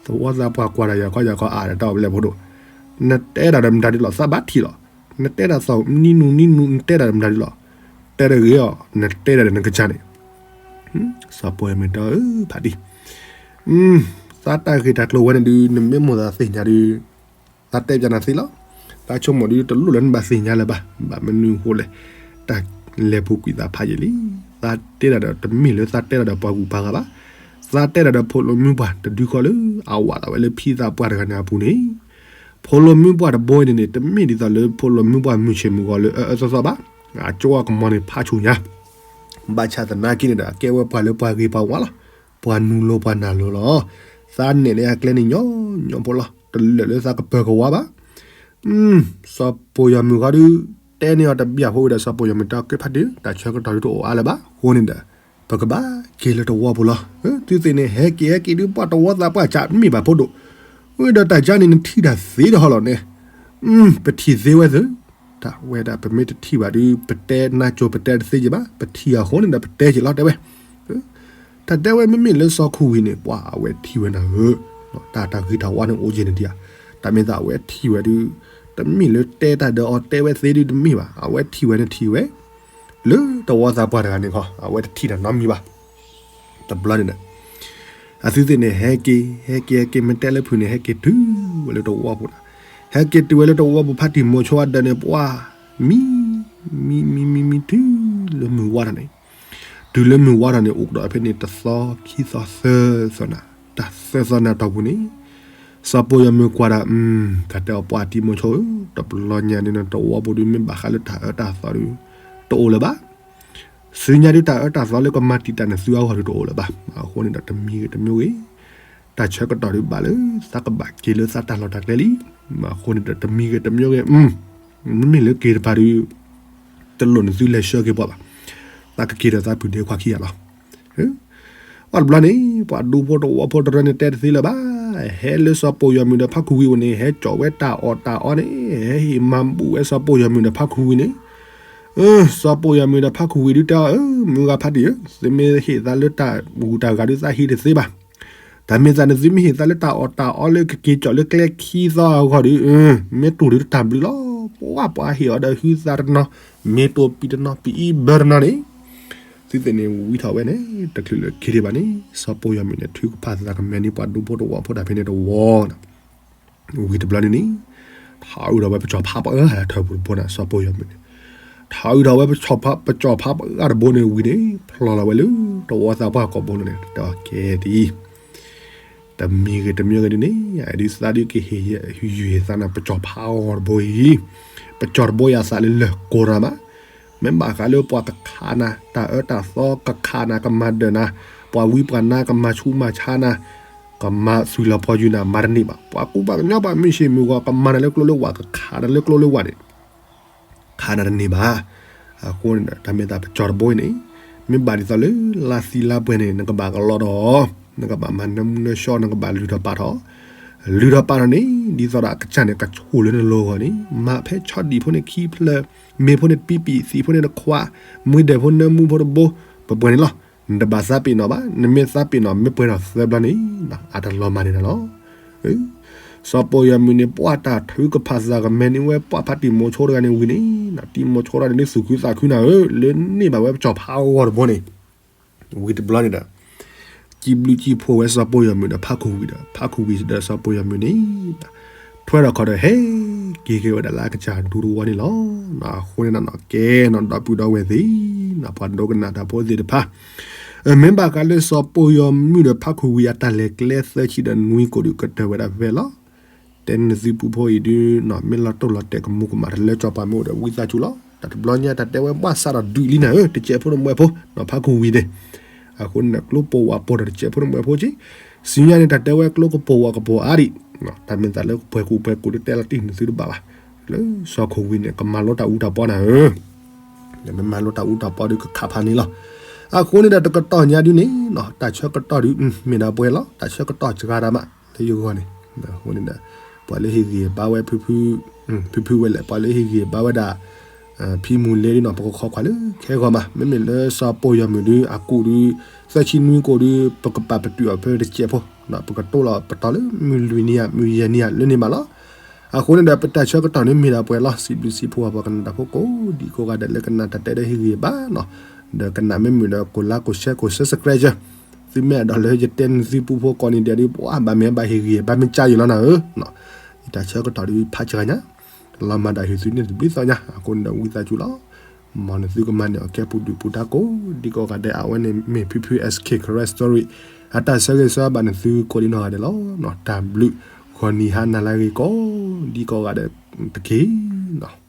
သဝီသးပှၢ်ကွၢ်တၢ်ယၤခီယၤခီအါဒီးတၢ်အီၣ်ဘျဲၣ်ဖိဒိၣ်, နတဲတၢ်ဒီးမတၤဒုလီၤ သးဘၣ်ထံၣ်လီၤ, နတဲတၢ်သီၣ်နံၤနူၤနံၤနူၤ နတဲတၢ်ဒီးမတၤဒုလီၤ, တဲတဂ့ၤအီၤ နတဲတၢ်ဒီးနကစၢ်န့ၣ်, စီၤပိၢ်ယီၤမုၢ်တဲအီၤ ဖးဒံၣ် သးတၢ်ဂ့ၢ်တၢ်ကျိၤဝဲန့ၣ်ဒုး နမ့ၢ်မိၣ်သးသ့ၣ်ညါဒုး, သးတဲပျးနၤသ့လီၤ. သးဆိကမိၣ်ဒုးတလိၣ်လၢနဘၣ်သ့ၣ်ညါလၢၤဘၣ်. ဘၣ်မနုၤအဃိလဲၣ်, တၢ်လဲၤပူၤကွံာ်သးဖးယံာ်လံ. သးတဲဒၣ်ဒီးတမ့ၢ်လၢသးတဲဒၣ်ဒီးပှၤဂုၤပှၤဂၤဘၣ်. သးတဲဒၣ်ဒီးဖိလၢမုၢ်ပှၢ်တဒုဃီလၢအဝးသးဝဲလၢဖံသးပှၢ်တဂၤန့ၣ်အပူၤန့ၣ်, ဖိလၢမုၢ်ပှၢ်တဘိအံၤန့ၣ်န့ၣ် တမ့ၢ်ဒ်သိးလၢဖိလၢမုၢ်ပှၢ်မုၢ်ဆ့ၣ်မုၢ်ဂီၤလၢအအၢအၢသီသီဘၣ်. အကၠိအကမီၤန့ၣ်ဖးဆူၣ်ညါ ဘၣ်ဆၣ်သနာ်က့န့ၣ်ဒီး အကဲဝဲပှၤလၢပှၤဂ့ၤပှၤဝါလီၤ. ပှၤနုာ်လိၤပှၤနၢ်လိၤလီၤ. သးနဲၣ်န့ၢ်အကျဲန့ၣ်ညီညီဖိလီၤ. တလၢာ်လၢသးကပၢၤကဝါဘၣ်. စီၤပိၢ်ယီၤမုၢ်ဃီဒုး တဲန့ၢ်အီၤတဘျီဖိဝံၤဒီး စီၤပိၢ်ယီၤမုၢ်တဲအီၤ ကဲဖးဒုး တၢ်ဆၢကတီၢ်ဒုးတအိၣ်အါလၢၤဘၣ်. အဃိန့ၣ်ဒီး ပကဘၣ်က့ၤလၢတဝီပူၤလီၤ. သုသ့ၣ်န့ၣ် ဟဲက့ၤဟဲက့ၤဒုး ပှၤတဝီသးပှၢ်စးမ့ၢ်ဘၣ်ဖိဒိၣ်. ဝံၤဒီးတၢ်ကါန့ၣ် နထံၣ်တၢ်သ့တဟီလီၤန့ၣ်. ပထံၣ်သ့ဝဲသု တၢ်ဝဲဒၣ်ပမ့ၢ်တထံၣ်ဘၣ်ဒုး ပတဲနါကၠိၤပတဲတသ့က့ၤဘၣ်. ပထံၣ်အဃိန့ၣ်ဒီးပတဲက့ၤလီၤတဲဝဲ. တၢ်တဲဝဲမ့မ့ၢ်လၢစီၤခူၣ်ဝံၤန့ၣ် ပှၤအဝဲထံၣ်ဝဲနၤဧၢ, တၢ်တၢ်ဂ့ၤတၢ်ဝါန့ၣ်အိၣ်က့ၤန့ၣ်ဒံးဧါ. တၢ်မ့ၢ်သးအဝဲထံၣ်ဝဲဒုး တမ့ၢ်လၢတဲတၢ်ဒီးအီၤတဲဝဲသ့ဒုးတမ့ၢ်ဘၣ်. အဝဲထံၣ်ဝဲန့ၣ်ထံၣ်ဝဲ လၢတဝီသးပှၢ်တဂၤန့ၣ်ခီ အဝဲတထံၣ်တၢ်နီတမံၤဘၣ်. တဘျီန့ၣ်ဒီး အသုသ့ၣ်န့ၣ် ဟဲက့ၤ ဟဲက့ၤ ဟဲက့ၤ မ့ၢ်တဲလၢဖုၣ်န့ၣ် ဟဲက့ၤတုၤဝဲလၢတဝီဖိန့ၣ်, ဟဲက့ၤတုၤဝဲလၢတဝီဖိ ဖါတံၢ်မိၤဆိအဒၢးန့ၣ် ပှၢ် မံ မံ မံ မံ မံ တုၤလၢမုၢ်ဝါထီၣ်န့ၣ်, တုၤလၢမုၢ်ဝါထီၣ်န့ၣ် အိၣ်ကဒီးဖဲန့ၣ် တသီ ခံသီ သၢသီနၤ, တၢ်သၢသီနၤတီၢ်ပူၤန့ၣ် စီၤပိာ်ယီၤမုၣ်ကွၢ်ဒီး တၢ်တဲအီၤ ပှၢ်တံၤမိၤဆိဧၢ, တဘျီညါန့ၣ် တဝီဖိဒုး မ့ၢ်ဘၣ်ဃးလၢတၢ်အၢတၢ်သီဒုး တအိၣ်လၢၤဘၣ်. ဆူညါဒုး တၢ်အၢတၢ်သီလၢကမၤတံာ်တာ်နသုအဂီၢ်ဒုး တအိၣ်လၢၤဘၣ်. အဃိန့ၣ်ဒီး တမံၤဂ့ၤတမံၤဂ့ၤ တၢ်ဆၢကတီၢ်ဒုးဘၣ်လၢ သးကဘၣ်က့ၤလၢသးတၢ်လီၢ်တၢ်ကျဲလံ. အဃိန့ၣ်ဒီး တမံၤဂ့ၤတမံၤဂ့ၤ မ့မ့ၢ်လၢက့ၤတပၤဒုး တလိၣ်နသုလဲၤဆှၢက့ၤပှၤဘၣ်. သးကက့ၤဒီးသးပုၢ်ဒ့ခွါခံဂၤလီၤ. အီၤတဘျီန့ၣ် ပှၤဒူဖိတဝီဖိတရၢန့ၣ် တဲတသ့လၢၤဘၣ်. ဟဲလၢစီၤပိာ်ယီၤမုၣ်ဒီးဖါခူဝံၤအိၣ်န့ၣ် ဟဲကၠီၣ်ဝဲတၢ်အီၣ်တၢ်အီန့ၣ် ဟဲဟ့ၣ်မၤဘူၣ်ဝဲစီၤပိာ်ယီၤမုၣ်ဒီးဖါခူဝံၤန့ၣ်, စီၤပိာ်ယီၤမုၣ်ဒီးဖါခူဝံၤဒုးတဲအီၤ, မုၢ်ဂၤဖါတံၢ်ဧၢ, သုမ့ၢ်ဟ့ၣ်သးလၢတၢ်ဂုၤတၢ်ဂၤဒုး သးဟံးတသ့ဘၣ်. တၢ်မ့ၢ်သးန့ၣ် သုမ့ၢ်ဟ့ၣ်သးလၢတၢ်အီၣ်တၢ်အီလၢကက့ၤကၠီၣ်လၢကျဲခံသီအဂီၢ်ဒုး, မ့ၢ်တူၢ်ဒုးတၢ်ဘျုးလီၤ. ပှၤပှၤဟ့ၣ်အီၤဒီးဟုသးတနီၤ, မ့ၢ်တိၢ်ပံၤတနီၤ ပံၤအံၤဘၢတနီၤန့ၣ် သုသ့ၣ်န့ၣ်ဝံထီၣ်ဝဲန့ၣ် တချုးလၢခံဒံးဘၣ်န့ၣ် စီၤပိာ်ယီၤမုၣ်န့ၣ် ထုကဖၣ်သးကမဲာ်န့ၣ် ပှၤဒူဖိတဝီဖိတၢ်ဖဲန့ၣ်တဝီန့ၣ်, ဝံၤတဘျီန့ၣ်န့ၣ် ထီၣ်အုးထီၣ်ဝဲပစီၤဖါပှၤအၢထၢၣ်ပူၤတဘိန့ၣ် စီၤပိာ်ယီၤမုၣ်န့ၣ်, ထီၣ်အုးထီၣ်ဝဲ ပစီၤဖါပှၤအၢတဘိန့ၣ်ဝံၤန့ၣ် ဖျိလီၤဝဲလၢတဝီသးပှၢ်ကိာ်ဘိန့ၣ် တဲအီၤ ကဲဒ်အံၤ တမံၤဂ့ၤတမံၤဂ့ၤဒ်န့ၣ် အဒုးသးဒုးကဟ့ၣ်ယုၢ်ဟ့ၣ်သးနၤ ပစီၤဖါအၢတဘိအံၤ, ပစီၤတဘိအံၤအသးလၢလၢၢ်ကိးတၢ်မး, မ့ၢ်ဘၣ်ဃးလၢပှၤကခးနၤ တၢ်အၢတၢ်သီကခးနၤ ကမၤဒၢးနၤ, ပှၤဝံပှၤနါကမၤဆူးမၤဆါနၤ, ကမၤသွံၣ်လီၤပီယူၤနၤ မၤတန့ၢ်ဘၣ်. ပှၤကူပှၤကညီ ပှၤမုၢ်ဆ့ၣ်မုၢ်ဂီၤ ကမၤနၤလၢကျိလၢဝၢ် ကခးနၤလၢကျိလၢဝၢ်န့ၣ် ခးနၤတန့ၢ်ဘၣ်. အဃိန့ၣ်ဒီး တၢ်မ့ၢ်သးပစီၤတဘိအံၤန့ၣ် မ့ၢ်ဘၣ်ဒ်သိးလၢလါသံလါပှဲၤန့ၣ် နကဘၣ်ကလီဒီး, နကဘၣ်မၤနၢမူနၢဆှီ နကဘၣ်လုၢ်ထီၣ်ပာ်ထီၣ်, လုၢ်ထီၣ်ပာ်ထီၣ်န့ၣ် ဒ်သိးဒီးအကစၢ်န့ၣ် ကဆိၣ်လၢနလိၤအဂီၢ်န့ၣ် မၤဖဲဆီဒံၣ်ဖိန့ၣ်ခံဖျၢၣ်, မ့ၤဖိန့ၣ်တပံပံၣ်, သံၣ်ဖိန့ၣ်တခွး, မွ့ဒဲးဖိနၢမူဖိတဘိ, ပှဲၤပှဲၤန့ၣ်လီၤ. နတဘၣ်သးပ့ၤနီၣ်ဘၣ်, နမ့ၢ်သးပ့ၤနီၣ် မ့ၢ်ပှဲၤထီၣ်သၢဘျီန့ၣ် အတလီၤမၢ်န့ၢ်နၤလီၤ. စီၤပိာ်ယီၤမုၣ်န့ၣ် ပှၤတၢ်ထုကဖၣ်သးကမဲာ်န့ၢ်ဝဲ ပှၤဖါတံၢ်မိၤဆိတဂၤန့ၣ်ဝံၤန့ၣ်, တံၢ်မိၤဆိတဂၤန့ၣ် လၢသူၣ်ခုသးခုနၤဧၢ, လၢန့ၢ်ဘၣ်ဝဲပစီၤဖါအဂီၢ်တဘိန့ၣ်, ဝံၤတဘျီန့ၣ်ဒီး စံးဘျုးစံးဖှိၣ်ဝဲစီၤပိာ်ယီၤမုၣ်ဒီးဖါခူဝံၤဒီး ဖါခူဝံၤဒီးစီၤပိာ်ယီၤမုၣ်န့ၣ် ထွဲထီၣ်ခီဒီး ဟဲက့ၤက့ၤဝဲဒၣ်လၢအကစၢ်ဒူတဝီန့ၣ်လီၤ. အဃိန့ၣ်ဒီး ကဲနီၤ ဒီပုၢ်ဒီဝဲၢ်သ့ၣ်, ပှၤဒိကနၣ်တၢ်ဖိသ့ၣ်တဖၣ်, မ့ၢ်ဘၣ်ဃးလၢစီၤပိာ်ယီၤမုၣ်ဒီးဖါခူဝံၤအတၢ်လဲၤကျဲသၢဆံဒီးနွံကိၣ်ဒုး ကတၢၢ်ဝဲဒၣ်ဖဲဖဲလီၤ. တဲနသုပူဖိအံၤဒုး မ့ၢ်လီၤတိၢ်လီၤတဲာ်ကမူးကမၣ်တလၢကၠီၤပၤမ့ၢ်အိၣ်ဒီး ဝံသးစူၤလီၤ. တၢ်တဘျီညါတၢ်တဲဝဲဘၣ်စးဒီးဒုးလံနၤဧၢ, တစဲးဖိတမှဲးဖိ, ဖါခူဝံၤန့ၣ်, အဃိန့ၣ် ကျိပိာ်ဝဲပိာ်ဒီးတစဲးဖိတမှဲးဖိက့, ဆူညါန့ၣ် တၢ်တဲဝဲကျိကပိာ်ဝဲကပိာ်အါဒံး, တၢ်မ့ၢ်သးလၢပှဲၤကူပှဲၤကူ တတဲလီၤတံၢ်နသုတဘၣ်ဘၣ်. လၢစီၤခူဝံၤန့ၣ် ကမၤလိတၢ်အူတၢ်ပီနၤဧၢ, မ့ၢ်မၤလိတၢ်အူတၢ်ပီဒုး ကခးဖးန့ၣ်လီၤ. အဃိန့ၣ်ဒီး တကတီၢ်ညါဒုးန့ၣ် တၢ်ဆၢကတီၢ်ဒုး မ့ၢ်ဒၣ်ပှဲၤလီၤ, တၢ်ဆၢကတီၢ်စှၤတၢ်မး လၢယဂီၢ်န့ၣ်, အဃိန့ၣ်ဒီး ပှၤလၢဟ့ၣ်ဂံၢ်ဘါဝဲ ဖုဖုဝဲလဲၣ်, ပှၤလၢဟ့ၣ်ဂံၢ်ဘါဝဲဒၣ် ဖံမူၤလ့ဒုးနီၤ ပကခိးကွၢ်လၢခဲဂီၤမး, မ့မ့ၢ်လၢစီၤပိာ်ယီၤမုၣ်ဒုး အကူးဒုး သၢဆံနွံကိၣ်ဒုး ပကပာ်ပတုာ်အီၤဖဲတစဲးဖိ, ပကတိၢ်လီၤပတီၢ်လၢမုၢ်လွံၢ်နံၤဧါ မုၢ်ယဲၢ်နံၤဧါ လၢန့ၣ်မးလီၤ. အဃိန့ၣ်ဒီး ပတၢ်ဆၢကတီၢ်န့ၣ်မ့ၢ်ဒၣ်ပှဲၤလီၤ. စံးဘျုးစံးဖှိၣ်ပှၤကနၣ်တၢ်ဖိကိးဒံကိးဂၤဒဲးလၢကနၣ်တၢ်တဲဒီးဟ့ၣ်ဂံၢ်ဘါနီၤ, ဒီးကနၣ်မ့ၢ်မုာ်ဒီး ကိးlikeကိးshareကိးsubscribe, သုမ့ၢ်အဲၣ်ဒိးလၢယတဲနသုပူဖိကိးနံၤဒဲးဒုး ပှၤဘၣ်မ့ၢ်ဘၣ်ဟ့ၣ်ဂံၢ်ဘါမ့ၢ်ကါယံာ်လီၤနၤဧၢ, ယတၢ်ဆၢကတီၢ်ဒုးဖးစှၤညါ, လီၤမၢ်ဒၣ်ဟ့ၣ်သုန့ၣ်တဘျုးသီညါ, အဃိန့ၣ်ဒီးဝံသးစူၤလီၤ. မ်နသုကမၤန့ၢ်အီၤကဲပူၤဒုၣ်ပူၤဒါကိးဒံကိးဂၤဒဲး, အဝဲန့ၣ်မ့ၢ်ဖုဖု SK Karen Story အတၢ်ဆၢဂ့ၤဆၢဝါဘၣ်နသုကိးဒံနီၢ်ဂၤဒဲးလီၤ. တၢ်ဘျုး ဂီၤနံၤဟါနၤလၢအဂ့ၤကိးဒံကိးဂၤဒဲးတက့ၢ်နီၤ.